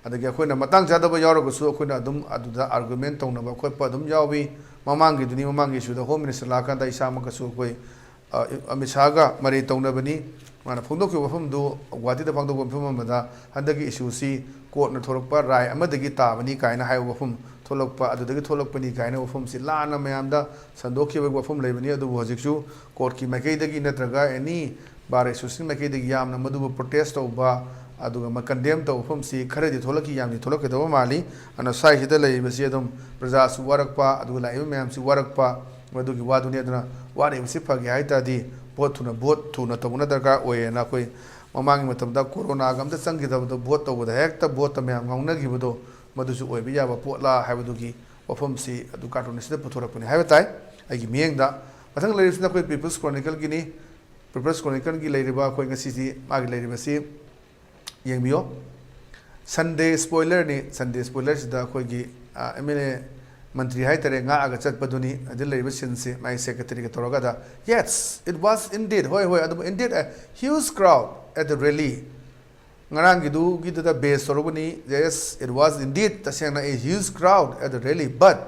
ꯑꯗꯒꯤ ꯑꯩꯈꯣꯏꯅ ꯃꯇꯥꯡ ꯆꯥꯗꯕ ꯌꯥꯎꯔꯒꯁꯨ ꯑꯩꯈꯣꯏꯅ ꯑꯗꯨꯝ ꯑꯗꯨꯗ ꯑꯥꯔꯒꯨꯃꯦꯟ ꯇꯧꯅꯕ ꯈꯣꯠꯄ ꯑꯗꯨꯝ ꯌꯥꯎꯏ꯫ ꯃꯃꯥꯡꯒꯤꯗꯨꯅꯤ, ꯃꯃꯥꯡꯒꯤ ꯏꯁꯨꯗ ꯍꯣꯝ ꯃꯤꯅꯤꯁꯇꯔ ꯂꯥꯛꯑꯀꯥꯟꯗ ꯏꯁꯥꯃꯛꯀꯁꯨ ꯑꯩꯈꯣꯏ ꯑ, ꯑꯃꯤꯠ ꯁꯥꯍꯒ ꯃꯔꯩ ꯇꯧꯅꯕꯅꯤ꯫ ꯃꯥꯅ ꯐꯣꯡꯗꯣꯛꯈꯤꯕ ꯋꯥꯐꯝꯗꯨ ꯒꯨꯋꯥꯍꯥꯇꯤꯗ ꯐꯣꯡꯗꯣꯛꯄ ꯃꯐꯝ ꯑꯃꯗ ꯍꯟꯗꯛꯀꯤ ꯏꯁꯨꯁꯤ ꯀꯣꯔꯠꯅ ꯊꯣꯔꯛꯄ ꯔꯥꯏ ꯑꯃꯗꯒꯤ ꯇꯥꯕꯅꯤ ꯀꯥꯏꯅ ꯍꯥꯏꯕ ꯋꯥꯐꯝ ꯊꯣꯛꯂꯛꯄ, ꯑꯗꯨꯗꯒꯤ ꯊꯣꯛꯂꯛꯄꯅꯤ ꯀꯥꯏꯅ ꯋꯥꯐꯝꯁꯤ ꯂꯥꯟꯅ ꯃꯌꯥꯝꯗ ꯁꯟꯗꯣꯛꯈꯤꯕꯒꯤ ꯋꯥꯐꯝ ꯂꯩꯕꯅꯤ꯫ ꯑꯗꯨꯕꯨ ꯍꯧꯖꯤꯛꯁꯨ ꯀꯣꯔꯠꯀꯤ ꯃꯥꯏꯀꯩꯗꯒꯤ ꯅꯠꯇ꯭ꯔꯒ ꯑꯦꯅꯤ ꯕꯥꯔ ꯑꯦꯁꯣꯁꯤꯌꯦꯁꯟ ꯃꯥꯏꯀꯩꯗꯒꯤ ꯌꯥꯝꯅ ꯃꯗꯨꯕꯨ ꯄ꯭ꯔꯣꯇꯦꯁ ꯇꯧꯕ, ꯑꯗꯨꯒ ꯃ-, ꯀꯟꯗꯦꯝ ꯇꯧꯕ ꯋꯥꯐꯝꯁꯤ ꯈꯔꯗꯤ ꯊꯣꯛꯂꯛꯈꯤ, ꯌꯥꯝꯗꯤ ꯊꯣꯛꯂꯛꯀꯗꯕ ꯃꯥꯜꯂꯤ꯫ ꯑꯗꯨꯅ ꯁ꯭ꯋꯥꯏꯁꯤꯗ ꯂꯩꯔꯤꯕꯁꯤ ꯑꯗꯨꯝ ꯄ꯭ꯔꯖꯥꯁꯨ ꯋꯥꯔꯛꯄ, ꯑꯗꯨꯒ ꯂꯥꯛꯏꯕ ꯃꯌꯥꯝꯁꯤ ꯋꯥꯔꯛꯄ, ꯃꯗꯨꯒꯤ ꯋꯥꯗꯨꯅꯤ꯫ ꯑꯗꯨꯅ ꯋꯥꯔꯤꯕꯁꯤ ꯐꯒꯦ ꯍꯥꯏ ꯇꯥꯔꯗꯤ ꯚꯣꯠ ꯊꯨꯅ, ꯚꯣꯠ ꯊꯨꯅ ꯇꯧꯕꯅ ꯗꯔꯀꯥꯔ ꯑꯣꯏꯌꯦꯅ ꯑꯩꯈꯣꯏ ꯃꯃꯥꯡꯒꯤ ꯃꯇꯝꯗ ꯀꯣꯔꯣꯅꯥꯒ ꯑꯝꯇ ꯆꯪꯈꯤꯗꯕꯗꯣ, ꯚꯣꯠ ꯇꯧꯕꯗ ꯍꯦꯛꯇ ꯚꯣꯠꯇ ꯃꯌꯥꯝ ꯉꯥꯎꯅꯈꯤꯕꯗꯣ, ꯃꯗꯨꯁꯨ ꯑꯣꯏꯕ ꯌꯥꯕ ꯄꯣꯠꯂꯥ ꯍꯥꯏꯕꯗꯨꯒꯤ ꯋꯥꯐꯝꯁꯤ ꯑꯗꯨ ꯀꯥꯔꯇꯨꯟ ꯑꯁꯤꯗ ꯄꯨꯊꯣꯔꯛꯄꯅꯤ ꯍꯥꯏꯕ ꯇꯥꯏ ꯑꯩꯒꯤ ꯃꯤꯠꯌꯦꯡꯗ꯫ ꯃꯊꯪ ꯂꯩꯔꯤꯕꯁꯤꯅ ꯑꯩꯈꯣꯏ ꯄꯤꯄꯜꯁ ꯀ꯭ꯔꯣꯅꯤꯀꯜꯒꯤꯅꯤ꯫ ꯄꯤꯄꯜꯁ ꯀ꯭ꯔꯣꯅꯤꯀꯜꯒꯤ ꯂꯩꯔꯤꯕ ꯑꯩꯈꯣꯏ ꯉꯁꯤꯁꯤ ꯃꯥꯒꯤ ꯂꯩꯔꯤꯕꯁꯤ ꯌꯦꯡꯕꯤꯌꯣ꯫ ꯁꯟꯗꯦ ꯁ꯭ꯄꯣꯏꯂꯔꯅꯤ꯫ ꯁꯟꯗꯦ ꯁ꯭ꯄꯣꯏꯂꯔꯁꯤꯗ ꯑꯩꯈꯣꯏꯒꯤ, ꯑ, ꯑꯦꯝ ꯑꯦꯜ ꯑꯦ ꯃꯟꯇ꯭ꯔꯤ ꯍꯥꯏꯇꯥꯔꯦ, ꯉꯥꯛꯑꯒ ꯆꯠꯄꯗꯨꯅꯤ꯫ ꯑꯗꯨ ꯂꯩꯔꯤꯕ ꯁꯤꯟꯁꯤ ꯃꯥꯒꯤ ꯁꯦꯀ꯭ꯔꯦꯇꯔꯤꯒ ꯇꯧꯔꯒ ꯑꯗ, "Yes, it was indeed, ꯍꯣꯏ, ꯍꯣꯏ, ꯑꯗꯨꯕꯨ indeed a huge crowd at the rally." ꯉꯔꯥꯡꯒꯤꯗꯨꯒꯤꯗꯨꯗ best ꯇꯧꯔꯨꯕꯅꯤ꯫ "Yes, it was indeed, ꯇꯁꯦꯡꯅ a huge crowd at the rally, but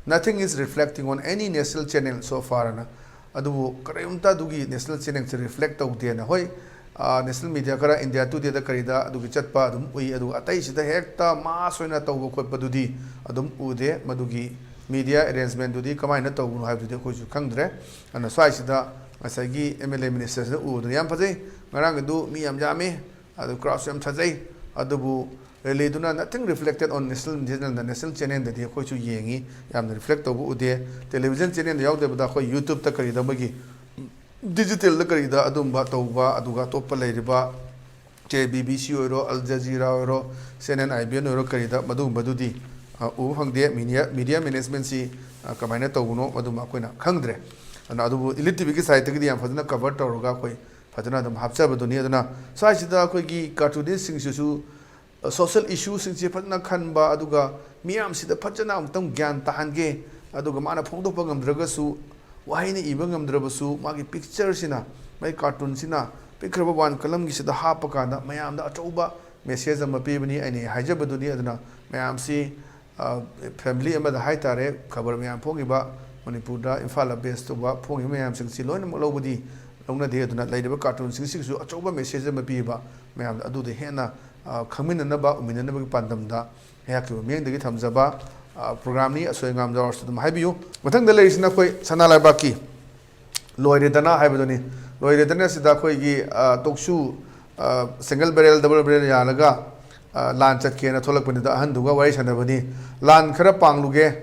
nothing is reflecting on any national channel so far" ꯑꯅ꯫ ꯑꯗꯨꯕꯨ ꯀꯔꯤꯒꯨꯝꯇ ꯑꯗꯨꯒꯤ national ꯆꯦꯅꯦꯜꯁꯦ reflect ꯇꯧꯗꯦꯅ꯫ ꯍꯣꯏ, ꯑ, national media ꯈꯔ, India ꯇꯨꯗꯦꯗ ꯀꯔꯤꯗ ꯑꯗꯨꯒꯤ ꯆꯠꯄ ꯑꯗꯨꯝ ꯎꯏ, ꯑꯗꯨꯒ ꯑꯇꯩꯁꯤꯗ ꯍꯦꯛꯇ ꯃꯥꯁ ꯑꯣꯏꯅ ꯇꯧꯕ ꯈꯣꯠꯄꯗꯨꯗꯤ ꯑꯗꯨꯝ ꯎꯗꯦ꯫ ꯃꯗꯨꯒꯤ ꯃꯤꯗꯤꯌꯥ ꯑꯦꯔꯦꯟꯖꯃꯦꯟꯗꯨꯗꯤ ꯀꯃꯥꯏꯅ ꯇꯧꯕꯅꯣ ꯍꯥꯏꯕꯗꯨꯗꯤ ꯑꯩꯈꯣꯏꯁꯨ ꯈꯪꯗ꯭ꯔꯦ꯫ ꯑꯗꯨꯅ ꯁ꯭ꯋꯥꯏꯁꯤꯗ ꯉꯁꯥꯏꯒꯤ ꯑꯦꯝ ꯑꯦꯜ ꯑꯦ ꯃꯤꯅꯤꯁꯇꯔꯁꯤꯅ ꯎꯕꯗꯨꯅ ꯌꯥꯝ ꯐꯖꯩ꯫ ꯉꯔꯥꯡꯒꯤꯗꯨ ꯃꯤ ꯌꯥꯝ ꯌꯥꯝꯃꯤ, ꯑꯗꯨ ꯀ꯭ꯔꯥꯎꯗꯁꯨ ꯌꯥꯝ ꯐꯖꯩ, ꯑꯗꯨꯕꯨ ꯔꯦꯂꯤꯗꯨꯅ nothing reflected on national channelꯗ, ꯅꯦꯁꯅꯦꯜ ꯆꯦꯅꯦꯜꯗꯗꯤ ꯑꯩꯈꯣꯏꯁꯨ ꯌꯦꯡꯉꯤ, ꯌꯥꯝꯅ ꯔꯤꯐ꯭ꯂꯦꯛ ꯇꯧꯕ ꯎꯗꯦ꯫ ꯇꯦꯂꯤꯚꯤꯖꯟ ꯆꯦꯅꯦꯜꯗ ꯌꯥꯎꯗꯕꯗ ꯑꯩꯈꯣꯏ ꯌꯨꯇ꯭ꯌꯨꯕꯇ ꯀꯔꯤꯗ, ꯃꯣꯏꯒꯤ ꯗꯤꯖꯤꯇꯦꯜꯗ ꯀꯔꯤꯗ ꯑꯗꯨꯝꯕ ꯇꯧꯕ, ꯑꯗꯨꯒ ꯑꯇꯣꯞꯄ ꯂꯩꯔꯤꯕ ꯆꯦ ꯕꯤ ꯕꯤ ꯁꯤ ꯑꯣꯏꯔꯣ, ꯑꯜ ꯖꯖꯤꯔꯥ ꯑꯣꯏꯔꯣ, C N N I B N ꯑꯣꯏꯔꯣ, ꯀꯔꯤꯗ ꯃꯗꯨꯒꯨꯝꯕꯗꯨꯗꯤ, ꯑ, ꯎꯕ ꯐꯪꯗꯦ꯫ ꯃꯤꯗꯤꯌꯥ, ꯃꯤꯗꯤꯌꯥ ꯃꯦꯅꯦꯖꯃꯦꯟꯁꯤ, ꯑ, ꯀꯃꯥꯏꯅ ꯇꯧꯕꯅꯣ, ꯃꯗꯨꯃ ꯑꯩꯈꯣꯏꯅ ꯈꯪꯗ꯭ꯔꯦ꯫ ꯑꯗꯨꯅ ꯑꯗꯨꯕꯨ ꯏꯂꯤꯠ ꯇꯤ ꯚꯤꯒꯤ ꯁꯥꯏꯠꯇꯒꯤꯗꯤ ꯌꯥꯝ ꯐꯖꯅ ꯀꯚꯔ ꯇꯧꯔꯒ ꯑꯩꯈꯣꯏ ꯐꯖꯅ ꯑꯗꯨꯝ ꯍꯥꯞꯆꯕꯗꯨꯅꯤ꯫ ꯑꯗꯨꯅ ꯁ꯭ꯋꯥꯏꯁꯤꯗ ꯑꯩꯈꯣꯏꯒꯤ ꯀꯥꯔꯇꯨꯅꯤꯁꯁꯤꯡꯁꯤꯁꯨ ꯁꯣꯁꯦꯜ ꯏꯁꯨꯁꯤꯡꯁꯦ ꯐꯖꯅ ꯈꯟꯕ, ꯑꯗꯨꯒ ꯃꯤꯌꯥꯝꯁꯤꯗ ꯐꯖꯅ ꯑꯃꯨꯛꯇꯪ ꯒ꯭ꯌꯥꯟ ꯇꯥꯍꯟꯒꯦ, ꯑꯗꯨꯒ ꯃꯥꯅ ꯐꯣꯡꯗꯣꯛꯄ ꯉꯝꯗ꯭ꯔꯒꯁꯨ, ꯋꯥꯍꯩꯅ ꯏꯕ ꯉꯝꯗ꯭ꯔꯕꯁꯨ, ꯃꯥꯒꯤ ꯄꯤꯛꯆꯔꯁꯤꯅ, ꯃꯥꯒꯤ ꯀꯥꯔꯇꯨꯟꯁꯤꯅ ꯄꯤꯛꯈ꯭ꯔꯕ ꯋꯥꯟ ꯀꯂꯝꯒꯤꯁꯤꯗ ꯍꯥꯞꯄ ꯀꯥꯟꯗ ꯃꯌꯥꯝꯗ ꯑꯆꯧꯕ ꯃꯦꯁꯦꯖ ꯑꯃ ꯄꯤꯕꯅꯤ꯫ ꯑꯩꯅ ꯍꯥꯏꯖꯕꯗꯨꯅꯤ꯫ ꯑꯗꯨꯅ ꯃꯌꯥꯝꯁꯤ, ꯑ, ꯐꯦꯃꯤꯂꯤ ꯑꯃꯗ ꯍꯥꯏꯇꯥꯔꯦ, ꯈꯕꯔ ꯃꯌꯥꯝ ꯐꯣꯡꯉꯤꯕ, ꯃꯅꯤꯄꯨꯔꯗ ꯏꯝꯐꯥꯜꯗ ꯕꯦꯁ ꯇꯧꯕ ꯐꯣꯡꯉꯤꯕ ꯃꯌꯥꯝꯁꯤꯡꯁꯤ ꯂꯣꯏꯅꯃꯛ ꯂꯧꯕꯗꯤ ꯂꯧꯅꯗꯦ꯫ ꯑꯗꯨꯅ ꯂꯩꯔꯤꯕ ꯀꯥꯔꯇꯨꯟꯁꯤꯡꯁꯤꯒꯤꯁꯨ ꯑꯆꯧꯕ ꯃꯦꯁꯦꯖ ꯑꯃ ꯄꯤꯕ, ꯃꯌꯥꯝꯗ ꯑꯗꯨꯗ ꯍꯦꯟꯅ, ꯑ, ꯈꯪꯃꯤꯟꯅꯅꯕ, ꯎꯃꯤꯟꯅꯅꯕꯒꯤ ꯄꯥꯟꯗꯝꯗ ꯑꯩꯍꯥꯛꯀꯤ ꯃꯤꯠꯌꯦꯡꯗꯒꯤ ꯊꯝꯖꯕ, ꯑ, ꯄ꯭ꯔꯣꯒ꯭ꯔꯥꯝꯅꯤ꯫ ꯑꯁꯣꯏ ꯑꯉꯥꯝ ꯌꯥꯎꯔꯁꯨ ꯑꯗꯨꯝ ꯍꯥꯏꯕꯤꯌꯨ꯫ ꯃꯊꯪꯗ ꯂꯩꯔꯤꯁꯤꯅ ꯑꯩꯈꯣꯏ ꯁꯅꯥ ꯂꯩꯕꯥꯛꯀꯤ ꯂꯣꯏꯔꯦꯗꯅ ꯍꯥꯏꯕꯗꯨꯅꯤ꯫ ꯂꯣꯏꯔꯦꯗꯅ ꯁꯤꯗ ꯑꯩꯈꯣꯏꯒꯤ, ꯑ, ꯇꯣꯛꯁꯨ, ꯑ, ꯁꯤꯡꯒꯜ ꯕꯦꯔꯦꯜ, ꯗꯕꯜ ꯕꯦꯔꯦꯜ ꯌꯥꯜꯂꯒ, ꯑ, ꯂꯥꯟ ꯆꯠꯀꯦꯅ ꯊꯣꯛꯂꯛꯄꯅꯤꯗ ꯑꯍꯟꯗꯨꯒ ꯋꯥꯔꯤ ꯁꯥꯟꯅꯕꯅꯤ꯫ "ꯂꯥꯟ ꯈꯔ ꯄꯥꯡꯂꯨꯒꯦ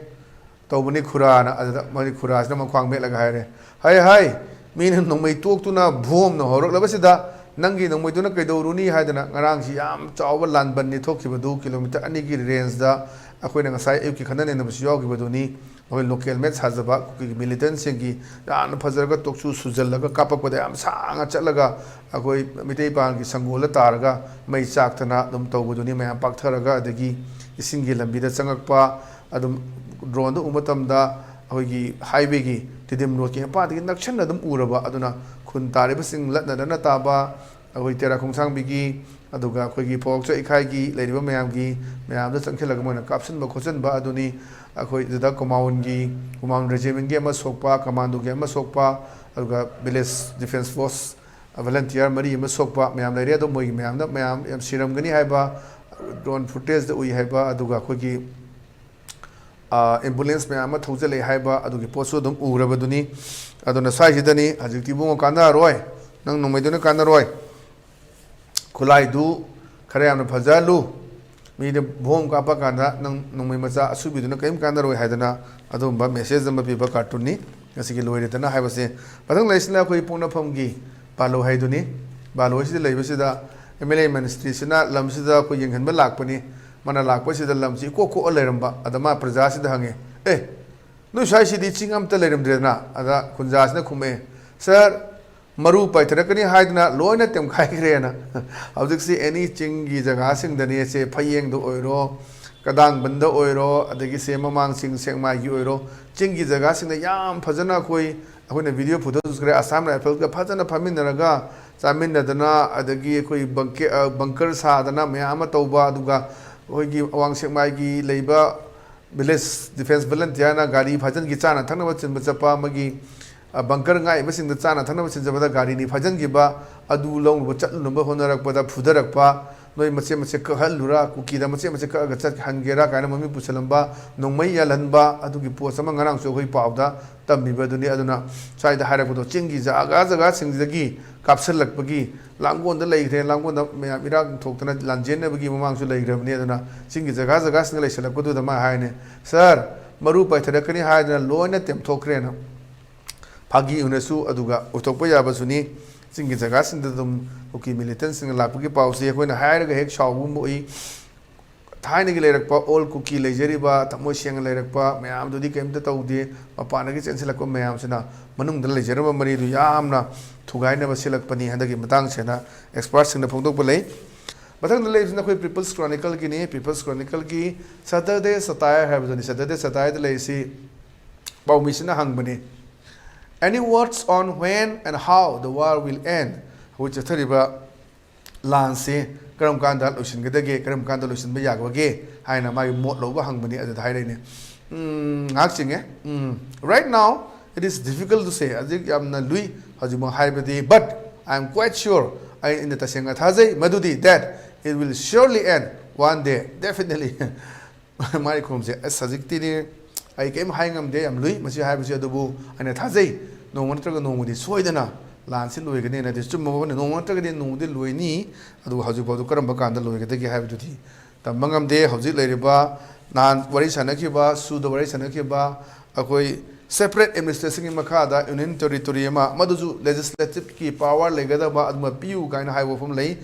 ꯇꯧꯕꯅꯤ ꯈꯨꯔꯥꯅ", ꯑꯗꯨꯗ ꯃꯣꯏ ꯈꯨꯔꯥꯁꯤꯅ ꯃꯈ꯭ꯋꯥꯡ ꯃꯦꯠꯂꯒ ꯍꯥꯏꯔꯦ, "ꯍꯥꯏ ꯍꯥꯏ, ꯃꯤꯅ ꯅꯣꯡꯃꯩ ꯇꯣꯛꯇꯨꯅ ꯚꯣꯝꯅ ꯍꯧꯔꯛꯂꯕꯁꯤꯗ ꯅꯪꯒꯤ ꯅꯣꯡꯃꯩꯗꯨꯅ ꯀꯩꯗꯧꯔꯨꯅꯤ?" ꯍꯥꯏꯗꯅ ꯉꯔꯥꯡꯁꯤ ꯌꯥꯝ ꯆꯥꯎꯕ ꯂꯥꯟꯕꯟꯅꯤ ꯊꯣꯛꯈꯤꯕꯗꯨ, ꯀꯤꯂꯣꯃꯤꯇꯔ ꯑꯅꯤꯒꯤ ꯔꯦꯟꯖꯇ ꯑꯩꯈꯣꯏꯅ ꯉꯁꯥꯏ ꯑꯌꯨꯛꯀꯤ ꯈꯟꯅ ꯅꯩꯅꯕꯁꯨ ꯌꯥꯎꯈꯤꯕꯗꯨꯅꯤ꯫ ꯑꯩꯈꯣꯏ ꯂꯣꯀꯦꯜ ꯃꯦꯠ ꯁꯥꯖꯕ ꯀꯨꯀꯤꯒꯤ ꯃꯤꯂꯤꯇꯦꯟꯁꯤꯡꯒꯤ ꯌꯥꯝꯅ ꯐꯖꯔꯒ ꯇꯣꯛꯁꯨ ꯁꯨꯖꯜꯂꯒ ꯀꯥꯞꯄꯛꯄꯗ ꯌꯥꯝ ꯁꯥꯡꯅ ꯆꯠꯂꯒ ꯑꯩꯈꯣꯏ ꯃꯤꯇꯩ ꯄꯥꯡꯒꯤ ꯁꯪꯒꯣꯜꯗ ꯇꯥꯔꯒ ꯃꯩ ꯆꯥꯛꯇꯅ ꯑꯗꯨꯝ ꯇꯧꯕꯗꯨꯅꯤ꯫ ꯃꯌꯥꯝ ꯄꯥꯛꯊꯔꯒ ꯑꯗꯒꯤ ꯏꯁꯤꯡꯒꯤ ꯂꯝꯕꯤꯗ ꯆꯪꯉꯛꯄ, ꯑꯗꯨꯝ ꯗ꯭ꯔꯣꯟꯗ ꯎꯕ ꯃꯇꯝꯗ ꯑꯩꯈꯣꯏꯒꯤ ꯍꯥꯏꯋꯦꯒꯤ ꯇꯤꯗꯤꯝ ꯔꯣꯗꯀꯤ ꯃꯄꯥꯗꯒꯤ ꯅꯛꯁꯟꯅ ꯑꯗꯨꯝ ꯎꯔꯕ꯫ ꯑꯗꯨꯅ ꯈꯨꯟ ꯇꯥꯔꯤꯕꯁꯤꯡ ꯂꯠꯅꯗꯅ ꯇꯥꯕ, ꯑꯩꯈꯣꯏ ꯇꯦꯔꯥ ꯈꯣꯡꯁꯥꯡꯕꯤꯒꯤ, ꯑꯗꯨꯒ ꯑꯩꯈꯣꯏꯒꯤ ꯄꯣꯔꯣꯛꯆ ꯏꯈꯥꯏꯒꯤ ꯂꯩꯔꯤꯕ ꯃꯌꯥꯝꯒꯤ, ꯃꯌꯥꯝꯗ ꯆꯪꯁꯤꯜꯂꯒ ꯃꯣꯏꯅ ꯀꯥꯞꯁꯤꯟꯕ ꯈꯣꯠꯆꯤꯟꯕ ꯑꯗꯨꯅꯤ꯫ ꯑꯩꯈꯣꯏ ꯑꯗꯨꯗ ꯀꯨꯃꯥꯎꯟꯒꯤ, ꯀꯨꯃꯥꯎꯟ ꯔꯦꯖꯤꯃꯦꯟꯒꯤ ꯑꯃ ꯁꯣꯛꯄ, ꯀꯃꯥꯟꯗꯣꯒꯤ ꯑꯃ ꯁꯣꯛꯄ, ꯑꯗꯨꯒ ꯚꯤꯂꯦꯖ ꯗꯤꯐꯦꯟꯁ ꯐꯣꯔꯁ ꯚꯣꯂꯟꯇꯤꯌꯔ ꯃꯔꯤ ꯑꯃ ꯁꯣꯛꯄ ꯃꯌꯥꯝ ꯂꯩꯔꯦ꯫ ꯑꯗꯣ ꯃꯣꯏꯒꯤ ꯃꯌꯥꯝꯗ ꯃꯌꯥꯝ ꯌꯥꯝ ꯁꯤꯔꯝꯒꯅꯤ ꯍꯥꯏꯕ ꯗ꯭ꯔꯣꯟ ꯐꯨꯇꯦꯖꯇ ꯎꯏ ꯍꯥꯏꯕ, ꯑꯗꯨꯒ ꯑꯩꯈꯣꯏꯒꯤ ꯑꯦꯝꯕꯨꯂꯦꯟꯁ ꯃꯌꯥꯝ ꯑꯃ ꯊꯧꯖꯤꯜꯂꯛꯑꯦ ꯍꯥꯏꯕ ꯑꯗꯨꯒꯤ ꯄꯣꯠꯁꯨ ꯑꯗꯨꯝ ꯎꯔꯕꯗꯨꯅꯤ꯫ ꯑꯗꯨꯅ ꯁ꯭ꯋꯥꯏꯁꯤꯗꯅꯤ ꯍꯧꯖꯤꯛꯇꯤ ꯏꯕꯨꯡꯉꯣ ꯀꯥꯟꯅꯔꯔꯣꯏ, ꯅꯪ ꯅꯣꯡꯃꯩꯗꯨꯅ ꯀꯥꯟꯅꯔꯣꯏ, ꯈꯨꯠꯂꯥꯏꯗꯨ ꯈꯔ ꯌꯥꯝꯅ ꯐꯖꯍꯜꯂꯨ, ꯃꯤꯗ ꯕꯣꯝ ꯀꯥꯞꯄ ꯀꯥꯟꯗ ꯅꯪ ꯅꯣꯡꯃꯩ ꯃꯆꯥ ꯑꯁꯨꯕꯤꯗꯨꯅ ꯀꯔꯤꯝ ꯀꯥꯟꯅꯔꯣꯏ ꯍꯥꯏꯗꯅ ꯑꯗꯨꯒꯨꯝꯕ ꯃꯦꯁꯦꯖ ꯑꯃ ꯄꯤꯕ ꯀꯥꯔꯇꯨꯟꯅꯤ꯫ ꯉꯁꯤꯒꯤ ꯂꯣꯏꯔꯦꯗꯅ ꯍꯥꯏꯕꯁꯦ꯫ ꯃꯊꯪ ꯂꯩꯔꯤꯁꯤꯅ ꯑꯩꯈꯣꯏ ꯄꯣꯛꯅꯐꯝꯒꯤ ꯕꯥꯂꯣ ꯍꯥꯏꯗꯨꯅꯤ꯫ ꯕꯥꯂꯣ ꯍꯥꯏꯁꯤꯗ ꯂꯩꯕꯁꯤꯗ ꯑꯦꯝ ꯑꯦꯜ ꯑꯦ ꯃꯅꯤꯁꯇ꯭ꯔꯤꯁꯤꯅ ꯂꯝꯁꯤꯗ ꯑꯩꯈꯣꯏ ꯌꯦꯡꯍꯟꯕ ꯂꯥꯛꯄꯅꯤ꯫ ꯃꯥꯅ ꯂꯥꯛꯄꯁꯤꯗ ꯂꯝꯁꯤ ꯏꯀꯣꯛ ꯀꯣꯛꯑ ꯂꯩꯔꯝꯕ꯫ ꯑꯗ ꯃꯥ ꯄ꯭ꯔꯖꯥꯁꯤꯗ ꯍꯪꯉꯦ, "ꯑꯦ, ꯅꯣꯏ ꯁ꯭ꯋꯥꯏꯁꯤꯗꯤ ꯆꯤꯡ ꯑꯝꯇ ꯂꯩꯔꯝꯗ꯭ꯔꯦꯗꯅ?" ꯑꯗ ꯈꯨꯟꯖꯥꯁꯤꯅ ꯈꯨꯝꯃꯛꯑꯦ, "ꯁꯥꯔ, ꯃꯔꯨ ꯄꯥꯏꯊꯔꯛꯀꯅꯤ ꯍꯥꯏꯗꯨꯅ ꯂꯣꯏꯅ ꯇꯦꯝꯈꯥꯏꯈ꯭ꯔꯦꯅ꯫ ꯍꯧꯖꯤꯛꯁꯤ ꯑꯦꯅꯤ ꯆꯤꯡꯒꯤ ꯖꯒꯥꯁꯤꯡꯗꯅꯤ, ꯁꯦ ꯐꯌꯦꯡꯗ ꯑꯣꯏꯔꯣ, ꯀꯗꯥꯡꯕꯟꯗ ꯑꯣꯏꯔꯣ, ꯑꯗꯒꯤ ꯁꯦ ꯃꯃꯥꯡ ꯆꯤꯡ ꯁꯦꯛꯃꯥꯏꯒꯤ ꯑꯣꯏꯔꯣ, ꯆꯤꯡꯒꯤ ꯖꯒꯥꯁꯤꯡꯗ ꯌꯥꯝ ꯐꯖꯅ ꯑꯩꯈꯣꯏ, ꯑꯩꯈꯣꯏꯅ ꯚꯤꯗꯤꯑꯣ ꯐꯨꯇꯦꯖ ꯈꯔ ꯑꯁꯥꯝ ꯔꯥꯏꯐꯜꯒ ꯐꯖꯅ ꯐꯝꯃꯤꯟꯅꯔꯒ ꯆꯥꯃꯤꯟꯅꯗꯅ, ꯑꯗꯒꯤ ꯑꯩꯈꯣꯏ ꯕꯪꯀꯦ-, ꯑ, ꯕꯪꯀꯔ ꯁꯥꯗꯅ ꯃꯌꯥꯝ ꯑꯃ ꯇꯧꯕ, ꯑꯗꯨꯒ ꯑꯩꯈꯣꯏꯒꯤ ꯑꯋꯥꯡ ꯁꯦꯛꯃꯥꯏꯒꯤ ꯂꯩꯕ ꯚꯤꯂꯦꯖ ꯗꯤꯐꯦꯟꯁ ꯚꯣꯂꯟꯇꯤꯌꯥꯔꯅ ꯒꯥꯔꯤ ꯐꯖꯟꯒꯤ ꯆꯥꯅ ꯊꯛꯅꯕ ꯊꯤꯟꯕ ꯆꯠꯄ, ꯑꯃꯒꯤ, ꯑ, ꯕꯪꯀꯔ ꯉꯥꯛꯏꯕꯁꯤꯡꯗ ꯆꯥꯅ ꯊꯛꯅꯕ ꯊꯤꯟꯖꯕꯗ ꯒꯥꯔꯤꯅꯤ ꯐꯖꯟꯈꯤꯕ, ꯑꯗꯨ ꯂꯧꯅꯕ ꯆꯠꯂꯨꯅꯕ ꯍꯣꯠꯅꯔꯛꯄꯗ ꯐꯨꯊꯔꯛꯄ, "ꯅꯣꯏ ꯃꯆꯦꯠ ꯃꯆꯦꯠ ꯀꯛꯍꯜꯂꯨꯔꯥ, ꯀꯨꯀꯤꯗ ꯃꯆꯦꯠ ꯃꯆꯦꯠ ꯀꯛꯑꯒ ꯆꯠꯍꯟꯒꯦꯔꯥ?" ꯀꯥꯏꯅ ꯃꯃꯤꯠ ꯄꯨꯁꯜꯂꯝꯕ, ꯅꯣꯡꯃꯩ ꯌꯥꯜꯍꯟꯕ, ꯑꯗꯨꯒꯤ ꯄꯣꯁ ꯑꯃ ꯉꯔꯥꯡꯁꯨ ꯑꯩꯈꯣꯏ ꯄꯥꯎꯗ ꯇꯝꯃꯤꯕ ꯑꯗꯨꯅꯤ꯫ ꯑꯗꯨꯅ ꯁ꯭ꯋꯥꯏꯗ ꯍꯥꯏꯔꯛꯄꯗꯣ, ꯆꯤꯡꯒꯤ ꯖꯒꯥ ꯖꯒꯥꯁꯤꯡꯁꯤꯗꯒꯤ ꯀꯥꯞꯁꯤꯜꯂꯛꯄꯒꯤ, ꯂꯥꯡꯒꯣꯜꯗ ꯂꯩꯈ꯭ꯔꯦ, ꯂꯥꯡꯒꯣꯜꯗ ꯃꯌꯥꯝ ꯏꯔꯥꯡ ꯊꯣꯛꯇꯅ ꯂꯥꯟꯖꯦꯟꯅꯕꯒꯤ ꯃꯃꯥꯡꯁꯨ ꯂꯩꯈ꯭ꯔꯕꯅꯤ꯫ ꯑꯗꯨꯅ ꯆꯤꯡꯒꯤ ꯖꯒꯥ ꯖꯒꯥꯁꯤꯡꯗ ꯂꯩꯁꯜꯂꯛꯄꯗꯨꯗ ꯃꯥ ꯍꯥꯏꯅꯦ, "ꯁꯥꯔ, ꯃꯔꯨ ꯄꯥꯏꯊꯔꯛꯀꯅꯤ ꯍꯥꯏꯗꯅ ꯂꯣꯏꯅ ꯇꯦꯝꯊꯣꯛꯈ꯭ꯔꯦꯅ"꯫ ꯐꯥꯒꯤ ꯑꯣꯏꯅꯁꯨ ꯑꯗꯨꯒ ꯑꯣꯏꯊꯣꯛꯄ ꯌꯥꯕꯁꯨꯅꯤ꯫ ꯆꯤꯡꯒꯤ ꯖꯒꯥꯁꯤꯡꯗ ꯑꯗꯨꯝ ꯀꯨꯀꯤ ꯃꯤꯂꯤꯇꯦꯟꯁꯤꯡꯅ ꯂꯥꯛꯄꯒꯤ ꯄꯥꯎꯁꯤ ꯑꯩꯈꯣꯏꯅ ꯍꯥꯏꯔꯒ ꯍꯦꯛ ꯁꯥꯎꯕꯒꯨꯝꯕ ꯎꯏ꯫ ꯊꯥꯏꯅꯒꯤ ꯂꯩꯔꯛꯄ ꯑꯣꯜ ꯀꯨꯀꯤ ꯂꯩꯖꯔꯤꯕ, ꯊꯃꯣꯏ ꯁꯦꯡꯅ ꯂꯩꯔꯛꯄ ꯃꯌꯥꯝꯗꯨꯗꯤ ꯀꯔꯤꯝꯇ ꯇꯧꯗꯦ꯫ ꯃꯄꯥꯟꯗꯒꯤ ꯆꯦꯟꯁꯤꯜꯂꯛꯄ ꯃꯌꯥꯝꯁꯤꯅ ꯃꯅꯨꯡꯗ ꯂꯩꯖꯔꯝꯕ ꯃꯔꯤꯗꯨ ꯌꯥꯝꯅ ꯊꯨꯒꯥꯏꯅꯕ ꯁꯤꯜꯂꯛꯄꯅꯤ ꯍꯟꯗꯛꯀꯤ ꯃꯇꯥꯡꯁꯤꯅ ꯑꯦꯛꯁꯄꯥꯔꯠꯁꯤꯡꯅ ꯐꯣꯡꯗꯣꯛꯄ ꯂꯩ꯫ ꯃꯊꯪꯗ ꯂꯩꯔꯤꯁꯤꯅ ꯑꯩꯈꯣꯏ ꯄꯤꯄꯜꯁ ꯀ꯭ꯔꯣꯅꯤꯀꯜꯒꯤꯅꯤ꯫ ꯄꯤꯄꯜꯁ ꯀ꯭ꯔꯣꯅꯤꯀꯜꯒꯤ ꯁꯇꯔꯗꯦ ꯁꯇꯥꯌꯔ ꯍꯥꯏꯕꯗꯨꯅꯤ꯫ ꯁꯇꯔꯗꯦ ꯁꯇꯥꯌꯔꯗ ꯂꯩꯔꯤꯁꯤ ꯄꯥꯎꯃꯤꯁꯤꯅ ꯍꯪꯕꯅꯤ, "Any words on when and how the war will end?" ꯑꯩꯈꯣꯏ ꯆꯠꯊꯔꯤꯕ ꯂꯥꯟꯁꯦ ꯀꯔꯝ ꯀꯥꯟꯗ ꯂꯣꯏꯁꯤꯟꯒꯗꯒꯦ, ꯀꯔꯝ ꯀꯥꯟꯗ ꯂꯣꯏꯁꯤꯟꯕ ꯌꯥꯒꯗꯒꯦ ꯍꯥꯏꯅ ꯃꯥꯒꯤ ꯃꯣꯠ ꯂꯧꯕ ꯍꯪꯕꯅꯤ꯫ ꯑꯗꯨꯗ ꯍꯥꯏꯔꯛꯏꯅꯦ, "ꯎꯝ, ꯉꯥꯏꯍꯥꯛ ꯆꯤꯡꯉꯦ꯫ ꯎꯝ, right now it is difficult to say." ꯍꯧꯖꯤꯛ ꯌꯥꯝꯅ ꯂꯨꯏ ꯍꯧꯖꯤꯛꯃꯛ ꯍꯥꯏꯕꯗꯤ, "But I am quite sure," ꯑꯩ, ꯑꯩꯅ ꯇꯁꯦꯡꯅ ꯊꯥꯖꯩ ꯃꯗꯨꯗꯤ, "that it will surely end one day, definitely." ꯃꯥꯒꯤ ꯈꯨꯔꯨꯝꯁꯦ, "ꯑꯁ, ꯍꯧꯖꯤꯛꯇꯤꯅꯦ ꯑꯩ ꯀꯔꯤꯝ ꯍꯥꯏ ꯉꯝꯗꯦ, ꯌꯥꯝ ꯂꯨꯏ ꯃꯁꯤ ꯍꯥꯏꯕꯁꯤ, ꯑꯗꯨꯕꯨ ꯑꯩꯅ ꯊꯥꯖꯩ ꯅꯣꯡꯃ ꯅꯠꯇ꯭ꯔꯒ ꯅꯣꯡꯃꯗꯤ ꯁꯣꯏꯗꯅ ꯂꯥꯟꯁꯤ ꯂꯣꯏꯒꯅꯤꯅ"꯫ ꯑꯗꯨ ꯆꯨꯝꯕ ꯃꯐꯝꯅꯤ, ꯅꯣꯡꯃ ꯅꯠꯇ꯭ꯔꯒꯗꯤ ꯅꯣꯡꯃꯗꯤ ꯂꯣꯏꯅꯤ꯫ ꯑꯗꯨꯕꯨ ꯍꯧꯖꯤꯛ ꯐꯥꯎꯗ ꯀꯔꯝꯕ ꯀꯥꯟꯗ ꯂꯣꯏꯒꯗꯒꯦ ꯍꯥꯏꯕꯗꯨꯗꯤ ꯇꯝꯕ ꯉꯝꯗꯦ꯫ ꯍꯧꯖꯤꯛ ꯂꯩꯔꯤꯕ, ꯅꯍꯥꯟ ꯋꯥꯔꯤ ꯁꯥꯟꯅꯈꯤꯕ, ꯁꯨꯗ ꯋꯥꯔꯤ ꯁꯥꯟꯅꯈꯤꯕ, ꯑꯩꯈꯣꯏ ꯁꯦꯄꯔꯦꯠ ꯑꯦꯗꯃꯤꯅꯤꯁꯇ꯭ꯔꯦꯁꯟꯒꯤ ꯃꯈꯥꯗ ꯌꯨꯅꯤꯌꯟ ꯇꯦꯔꯤꯇꯣꯔꯤ ꯑꯃ, ꯃꯗꯨꯁꯨ ꯂꯦꯖꯤꯁꯂꯦꯇꯤꯚꯀꯤ ꯄꯥꯋꯔ ꯂꯩꯒꯗꯕ ꯑꯗꯨꯃ ꯄꯤꯌꯨ ꯀꯥꯏꯅ ꯍꯥꯏꯕ ꯋꯥꯐꯝ ꯂꯩ꯫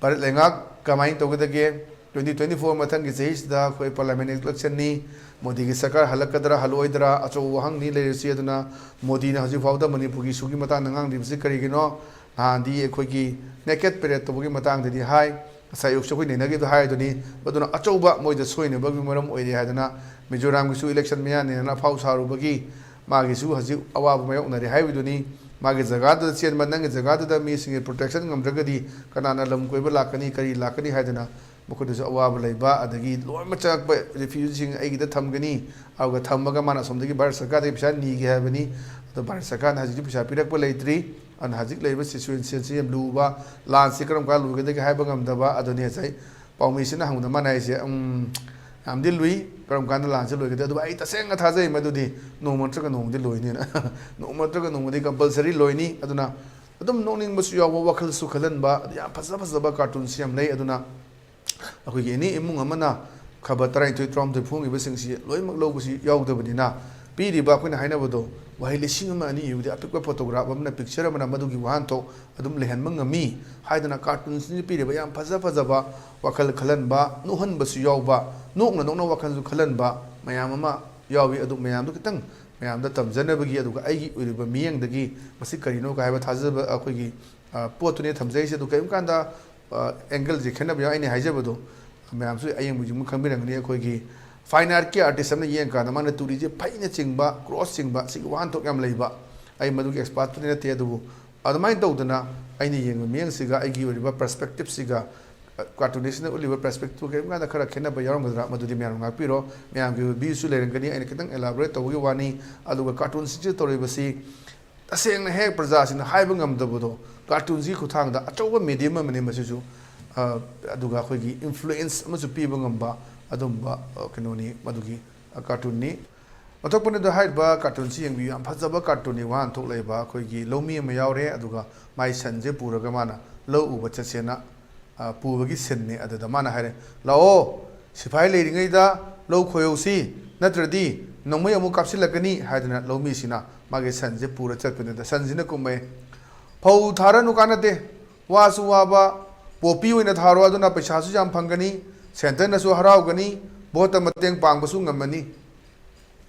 ꯚꯥꯔꯠ ꯂꯩꯉꯥꯛ ꯀꯃꯥꯏꯅ ꯇꯧꯒꯗꯒꯦ? ꯇ꯭ꯋꯦꯟꯇꯤ ꯇ꯭ꯋꯦꯟꯇꯤ ꯐꯣꯔ ꯃꯊꯪꯒꯤ ꯆꯍꯤꯁꯤꯗ ꯑꯩꯈꯣꯏ ꯄꯥꯔꯂꯤꯌꯥꯃꯦꯟ ꯏꯂꯦꯛꯁꯟꯅꯤ꯫ ꯃꯣꯗꯤꯒꯤ ꯁꯔꯀꯥꯔ ꯍꯜꯂꯛꯀꯗ꯭ꯔꯥ ꯍꯜꯂꯛꯑꯣꯏꯗ꯭ꯔꯥ ꯑꯆꯧꯕ ꯋꯥꯍꯪꯅꯤ ꯂꯩꯔꯤꯁꯤ꯫ ꯑꯗꯨꯅ ꯃꯣꯗꯤꯅ ꯍꯧꯖꯤꯛ ꯐꯥꯎꯗ ꯃꯅꯤꯄꯨꯔꯒꯤ ꯏꯁꯨꯒꯤ ꯃꯇꯥꯡꯗ ꯉꯥꯡꯗ꯭ꯔꯤꯕꯁꯤ ꯀꯔꯤꯒꯤꯅꯣ? ꯅꯍꯥꯟꯗꯤ ꯑꯩꯈꯣꯏꯒꯤ ꯅꯦꯀꯦꯠ ꯄꯦꯔꯦꯠ ꯇꯧꯕꯒꯤ ꯃꯇꯥꯡꯗꯗꯤ ꯍꯥꯏ, ꯉꯁꯥꯏ ꯑꯌꯨꯛꯁꯨ ꯑꯩꯈꯣꯏ ꯅꯩꯅꯈꯤꯕꯗꯣ ꯍꯥꯏꯗꯨꯅꯤ꯫ ꯑꯗꯨꯅ ꯑꯆꯧꯕ ꯃꯣꯏꯗ ꯁꯣꯏꯅꯕꯒꯤ ꯃꯔꯝ ꯑꯣꯏꯔꯦ ꯍꯥꯏꯗꯅ ꯃꯤꯖꯣꯔꯥꯝꯒꯤꯁꯨ ꯏꯂꯦꯛꯁꯟ ꯃꯌꯥꯅꯦꯅ ꯑꯐꯥꯎ ꯁꯥꯔꯨꯕꯒꯤ ꯃꯥꯒꯤꯁꯨ ꯍꯧꯖꯤꯛ ꯑꯋꯥꯕ ꯃꯥꯌꯣꯛꯅꯔꯦ ꯍꯥꯏꯕꯗꯨꯅꯤ꯫ ꯃꯥꯒꯤ ꯖꯒꯥꯗꯨꯗ ꯆꯦꯟꯕ, ꯅꯪꯒꯤ ꯖꯒꯥꯗꯨꯗ ꯃꯤꯁꯤꯡꯒꯤ ꯄ꯭ꯔꯣꯇꯦꯛꯁꯟ ꯉꯝꯗ꯭ꯔꯒꯗꯤ ꯀꯅꯥꯅ ꯂꯝ ꯀꯣꯏꯕ ꯂꯥꯛꯀꯅꯤ, ꯀꯔꯤ ꯂꯥꯛꯀꯅꯤ ꯍꯥꯏꯗꯅ ꯃꯈꯣꯏꯗꯁꯨ ꯑꯋꯥꯕ ꯂꯩꯕ, ꯑꯗꯒꯤ ꯂꯣꯏꯅꯃꯛ ꯆꯪꯉꯛꯄ ꯔꯤꯐ꯭ꯌꯨꯖꯤꯁꯤꯡ ꯑꯩꯒꯤꯗ ꯊꯝꯒꯅꯤ꯫ ꯑꯗꯨꯒ ꯊꯝꯃꯒ ꯃꯥꯅ ꯑꯁꯣꯝꯗꯒꯤ ꯚꯥꯔꯠ ꯁꯔꯀꯥꯔꯗꯒꯤ ꯄꯩꯁꯥ ꯅꯤꯒꯦ ꯍꯥꯏꯕꯅꯤ꯫ ꯑꯗꯣ ꯚꯥꯔꯠ ꯁꯔꯀꯥꯔꯅ ꯍꯧꯖꯤꯛꯇꯤ ꯄꯩꯁꯥ ꯄꯤꯔꯛꯄ ꯂꯩꯇ꯭ꯔꯤ꯫ ꯑꯗꯨꯅ ꯍꯧꯖꯤꯛ ꯂꯩꯔꯤꯕ ꯁꯤꯆꯨꯋꯦꯁꯟꯁꯤ ꯌꯥꯝ ꯂꯨꯕ, ꯂꯥꯟꯁꯤ ꯀꯔꯝ ꯀꯥꯟꯗ ꯂꯣꯏꯒꯗꯒꯦ ꯍꯥꯏꯕ ꯉꯝꯗꯕ꯫ ꯑꯗꯨꯅꯤ ꯉꯁꯥꯏ ꯄꯥꯎꯃꯤꯁꯤꯅ ꯍꯪꯕꯗ ꯃꯥꯅ ꯍꯥꯏꯁꯦ, "ꯎꯝ, ꯌꯥꯝꯗꯤ ꯂꯨꯏ, ꯀꯔꯝ ꯀꯥꯟꯗ ꯂꯥꯟꯁꯤ ꯂꯣꯏꯒꯗꯒꯦ?" ꯑꯗꯨꯕꯨ ꯑꯩ ꯇꯁꯦꯡꯅ ꯊꯥꯖꯩ ꯃꯗꯨꯗꯤ ꯅꯣꯡꯃ ꯅꯠꯇ꯭ꯔꯒ ꯅꯣꯡꯃꯗꯤ ꯂꯣꯏꯅꯤꯅ꯫ ꯅꯣꯡꯃ ꯅꯠꯇ꯭ꯔꯒ ꯅꯣꯡꯃꯗꯤ ꯀꯝꯄꯜꯁꯔꯤ ꯂꯣꯏꯅꯤ꯫ ꯑꯗꯨꯅ ꯑꯗꯨꯝ ꯅꯣꯛꯅꯤꯡꯕꯁꯨ ꯌꯥꯎꯕ, ꯋꯥꯈꯜꯁꯨ ꯈꯜꯍꯟꯕ, ꯑꯗꯨ ꯌꯥꯝ ꯐꯖ ꯐꯖꯕ ꯀꯥꯔꯇꯨꯟꯁꯨ ꯌꯥꯝ ꯂꯩ꯫ ꯑꯗꯨꯅ ꯑꯩꯈꯣꯏꯒꯤ ꯑꯦꯅꯤ ꯏꯃꯨꯡ ꯑꯃꯅ ꯈꯕꯔ ꯇꯔꯥꯅꯤꯊꯣꯏ, ꯇꯔꯥꯍꯨꯝꯗꯣꯏ ꯐꯣꯡꯉꯤꯕꯁꯤꯡꯁꯤ ꯂꯣꯏꯅꯃꯛ ꯂꯧꯕꯁꯤ ꯌꯥꯎꯗꯕꯅꯤꯅ, ꯄꯤꯔꯤꯕ ꯑꯩꯈꯣꯏꯅ ꯍꯥꯏꯅꯕꯗꯣ ꯋꯥꯍꯩ ꯂꯤꯁꯤꯡ ꯑꯃ ꯑꯅꯤ ꯏꯕꯗꯤ ꯑꯄꯤꯛꯄ ꯐꯣꯇꯣꯒ꯭ꯔꯥꯐ ꯑꯃꯅ, ꯄꯤꯛꯆꯔ ꯑꯃꯅ ꯃꯗꯨꯒꯤ ꯋꯥꯍꯟꯊꯣꯛ ꯑꯗꯨꯝ ꯂꯩꯍꯟꯕ ꯉꯝꯃꯤ ꯍꯥꯏꯗꯅ ꯀꯥꯔꯇꯨꯟꯁꯤꯡꯁꯤ ꯄꯤꯔꯤꯕ ꯌꯥꯝ ꯐꯖ ꯐꯖꯕ, ꯋꯥꯈꯜ ꯈꯜꯍꯟꯕ, ꯅꯣꯛꯍꯟꯕꯁꯨ ꯌꯥꯎꯕ, ꯅꯣꯛꯅ ꯅꯣꯛꯅ ꯋꯥꯈꯜꯁꯨ ꯈꯜꯍꯟꯕ ꯃꯌꯥꯝ ꯑꯃ ꯌꯥꯎꯏ꯫ ꯑꯗꯨ ꯃꯌꯥꯝꯗꯨ ꯈꯤꯇꯪ ꯃꯌꯥꯝꯗ ꯇꯝꯖꯅꯕꯒꯤ, ꯑꯗꯨꯒ ꯑꯩꯒꯤ ꯑꯣꯏꯔꯤꯕ ꯃꯤꯠꯌꯦꯡꯗꯒꯤ ꯃꯁꯤ ꯀꯔꯤꯅꯣ ꯀꯥꯏ ꯍꯥꯏꯕ ꯊꯥꯖꯕ ꯑꯩꯈꯣꯏꯒꯤ, ꯑ, ꯄꯣꯠꯇꯨꯅꯦ ꯊꯝꯖꯔꯤꯁꯦ꯫ ꯑꯗꯨ ꯀꯔꯤꯒꯨꯝꯕ ꯀꯥꯟꯗ, ꯑ, ꯑꯦꯡꯒꯜꯁꯦ ꯈꯦꯠꯅꯕ ꯌꯥꯎ, ꯑꯩꯅ ꯍꯥꯏꯖꯕꯗꯣ ꯃꯌꯥꯝꯁꯨ ꯑꯌꯦꯡꯕꯁꯤꯡꯅ ꯈꯪꯕꯤꯔꯝꯒꯅꯤ꯫ ꯑꯩꯈꯣꯏꯒꯤ ꯐꯥꯏꯟ ꯑꯥꯔꯠꯀꯤ ꯑꯥꯔꯇꯤꯁ ꯑꯃꯅ ꯌꯦꯡꯀꯥꯟꯗ ꯃꯥꯅ ꯇꯨꯔꯤꯁꯦ ꯐꯩꯅ ꯆꯤꯡꯕ, ꯀ꯭ꯔꯣꯁ ꯆꯤꯡꯕ, ꯁꯤꯒꯤ ꯋꯥꯍꯟꯊꯣꯛ ꯌꯥꯝ ꯂꯩꯕ꯫ ꯑꯩ ꯃꯗꯨꯒꯤ ꯑꯦꯛꯁꯄꯥꯔꯠꯇꯨꯗꯤ ꯅꯠꯇꯦ, ꯑꯗꯨꯕꯨ ꯑꯗꯨꯃꯥꯏꯅ ꯇꯧꯗꯅ ꯑꯩꯅ ꯌꯦꯡꯕ ꯃꯤꯠꯌꯦꯡꯁꯤꯒ ꯑꯩꯒꯤ ꯑꯣꯏꯔꯤꯕ ꯄꯔꯁꯄꯦꯛꯇꯤꯞꯁꯤꯒ, ꯑ, ꯀꯥꯔꯇꯨꯅꯤꯁꯅ ꯎꯠꯂꯤꯕ ꯄꯔꯁꯄꯦꯛꯇꯤꯞꯇꯨ ꯀꯔꯤꯒꯨꯝꯕ ꯀꯥꯟꯗ ꯈꯔ ꯈꯦꯠꯅꯕ ꯌꯥꯎꯔꯝꯒꯗ꯭ꯔꯥ? ꯃꯗꯨꯗꯤ ꯃꯌꯥꯝꯅ ꯉꯥꯛꯄꯤꯔꯣ꯫ ꯃꯌꯥꯝꯒꯤ ꯚ꯭ꯌꯨꯁꯨ ꯂꯩꯔꯝꯒꯅꯤ꯫ ꯑꯩꯅ ꯈꯤꯇꯪ ꯑꯦꯂꯥꯕꯣꯔꯦꯠ ꯇꯧꯕꯒꯤ ꯋꯥꯅꯤ꯫ ꯑꯗꯨꯒ ꯀꯥꯔꯇꯨꯟꯁꯤꯡꯁꯤꯗ ꯇꯧꯔꯤꯕꯁꯤ ꯇꯁꯦꯡꯅ ꯍꯦꯛ ꯄ꯭ꯔꯖꯥꯁꯤꯡꯅ ꯍꯥꯏꯕ ꯉꯝꯗꯕꯗꯣ, ꯀꯥꯔꯇꯨꯟꯁꯤꯒꯤ ꯈꯨꯠꯊꯥꯡꯗ ꯑꯆꯧꯕ ꯃꯦꯗꯤꯌꯝ ꯑꯃꯅꯤ ꯃꯁꯤꯁꯨ꯫ ꯑ, ꯑꯗꯨꯒ ꯑꯩꯈꯣꯏꯒꯤ ꯏꯟꯐ꯭ꯂꯨꯌꯦꯟꯁ ꯑꯃꯁꯨ ꯄꯤꯕ ꯉꯝꯕ ꯑꯗꯨꯝꯕ, ꯑ, ꯀꯩꯅꯣꯅꯤ ꯃꯗꯨꯒꯤ, ꯑ, ꯀꯥꯔꯇꯨꯟꯅꯤ꯫ ꯑꯣꯟꯊꯣꯛꯄꯅꯤꯗ ꯍꯥꯏꯔꯤꯕ ꯀꯥꯔꯇꯨꯟꯁꯤ ꯌꯦꯡꯕꯤꯌꯨ, ꯌꯥꯝ ꯐꯖꯕ ꯀꯥꯔꯇꯨꯟꯅꯤ꯫ ꯋꯥꯍꯟꯊꯣꯛ ꯂꯩꯕ ꯑꯩꯈꯣꯏꯒꯤ ꯂꯧꯃꯤ ꯑꯃ ꯌꯥꯎꯔꯦ, ꯑꯗꯨꯒ ꯃꯥꯏ ꯁꯟꯁꯦ ꯄꯨꯔꯒ ꯃꯥꯅ ꯂꯧ ꯎꯕ ꯆꯠꯁꯦꯅ, ꯑ, ꯄꯨꯕꯒꯤ ꯁꯤꯟꯅꯤ꯫ ꯑꯗꯨꯗ ꯃꯥꯅ ꯍꯥꯏꯔꯦ, "ꯂꯥꯛꯑꯣ, ꯁꯤꯐꯥꯏ ꯂꯩꯔꯤꯉꯩꯗ ꯂꯧ ꯈꯣꯏꯍꯧꯁꯤ, ꯅꯠꯇ꯭ꯔꯗꯤ ꯅꯣꯡꯃꯩ ꯑꯃꯨꯛ ꯀꯥꯞꯁꯤꯜꯂꯛꯀꯅꯤ" ꯍꯥꯏꯗꯅ ꯂꯧꯃꯤꯁꯤꯅ ꯃꯥꯒꯤ ꯁꯟꯁꯦ ꯄꯨꯔ ꯆꯠꯄꯅꯤꯗ ꯁꯟꯁꯤꯅ ꯀꯨꯝꯃꯛꯑꯦ꯫ "ꯐꯧ ꯊꯥꯔꯅꯨ, ꯀꯥꯟꯅꯗꯦ, ꯋꯥꯁꯨ ꯋꯥꯕ, ꯄꯣꯄꯤ ꯑꯣꯏꯅ ꯊꯥꯔꯣ, ꯑꯗꯨꯅ ꯄꯩꯁꯥꯁꯨ ꯌꯥꯝ ꯐꯪꯒꯅꯤ, ꯁꯦꯟꯇꯔꯅꯁꯨ ꯍꯔꯥꯎꯒꯅꯤ, ꯚꯣꯠꯇ ꯃꯇꯦꯡ ꯄꯥꯡꯕꯁꯨ ꯉꯝꯃꯅꯤ꯫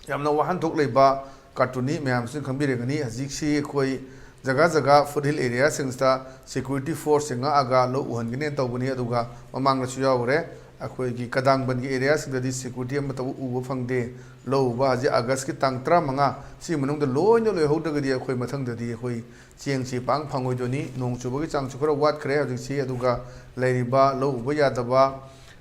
ꯌꯥꯝꯅ ꯋꯥꯍꯟꯊꯣꯛ ꯂꯩꯕ ꯀꯥꯔꯇꯨꯟꯅꯤ, ꯃꯌꯥꯝꯁꯤꯅ ꯈꯪꯕꯤꯔꯒꯅꯤ꯫ ꯍꯧꯖꯤꯛꯁꯤ ꯑꯩꯈꯣꯏ ꯖꯒꯥ ꯖꯒꯥ ꯐꯨꯠ ꯍꯤꯜ ꯑꯦꯔꯤꯌꯥꯁꯤꯡꯁꯤꯗ ꯁꯦꯀ꯭ꯌꯨꯔꯤꯇꯤ ꯐꯣꯔꯁꯁꯦ ꯉꯥꯛꯑꯒ ꯂꯧ ꯎꯍꯟꯒꯅꯦꯅ ꯇꯧꯕꯅꯤ, ꯑꯗꯨꯒ ꯃꯃꯥꯡꯗꯁꯨ ꯌꯥꯎꯈ꯭ꯔꯦ꯫ ꯑꯩꯈꯣꯏꯒꯤ ꯀꯗꯥꯡꯕꯟꯒꯤ ꯑꯦꯔꯤꯌꯥꯁꯤꯡꯗꯗꯤ ꯁꯦꯀ꯭ꯌꯨꯔꯤꯇꯤ ꯑꯃꯠꯇꯕꯨ ꯎꯕ ꯐꯪꯗꯦ꯫ ꯂꯧ ꯎꯕ ꯍꯧꯖꯤꯛ ꯑꯥꯒꯁꯀꯤ ꯇꯥꯡ ꯇꯔꯥꯃꯉꯥ ꯁꯤ ꯃꯅꯨꯡꯗ ꯂꯣꯏꯅ ꯂꯣꯏꯍꯧꯗ꯭ꯔꯒꯗꯤ ꯑꯩꯈꯣꯏ ꯃꯊꯪꯗꯗꯤ ꯑꯩꯈꯣꯏ ꯆꯦꯡꯁꯤ ꯄꯥꯡ ꯐꯪꯉꯣꯏꯗꯣꯏꯅꯤ꯫ ꯅꯣꯡ ꯆꯨꯕꯒꯤ ꯆꯥꯡꯁꯨ ꯈꯔ ꯋꯥꯠꯈ꯭ꯔꯦ ꯍꯧꯖꯤꯛꯁꯤ, ꯑꯗꯨꯒ ꯂꯩꯔꯤꯕ ꯂꯧ ꯎꯕ ꯌꯥꯗꯕ,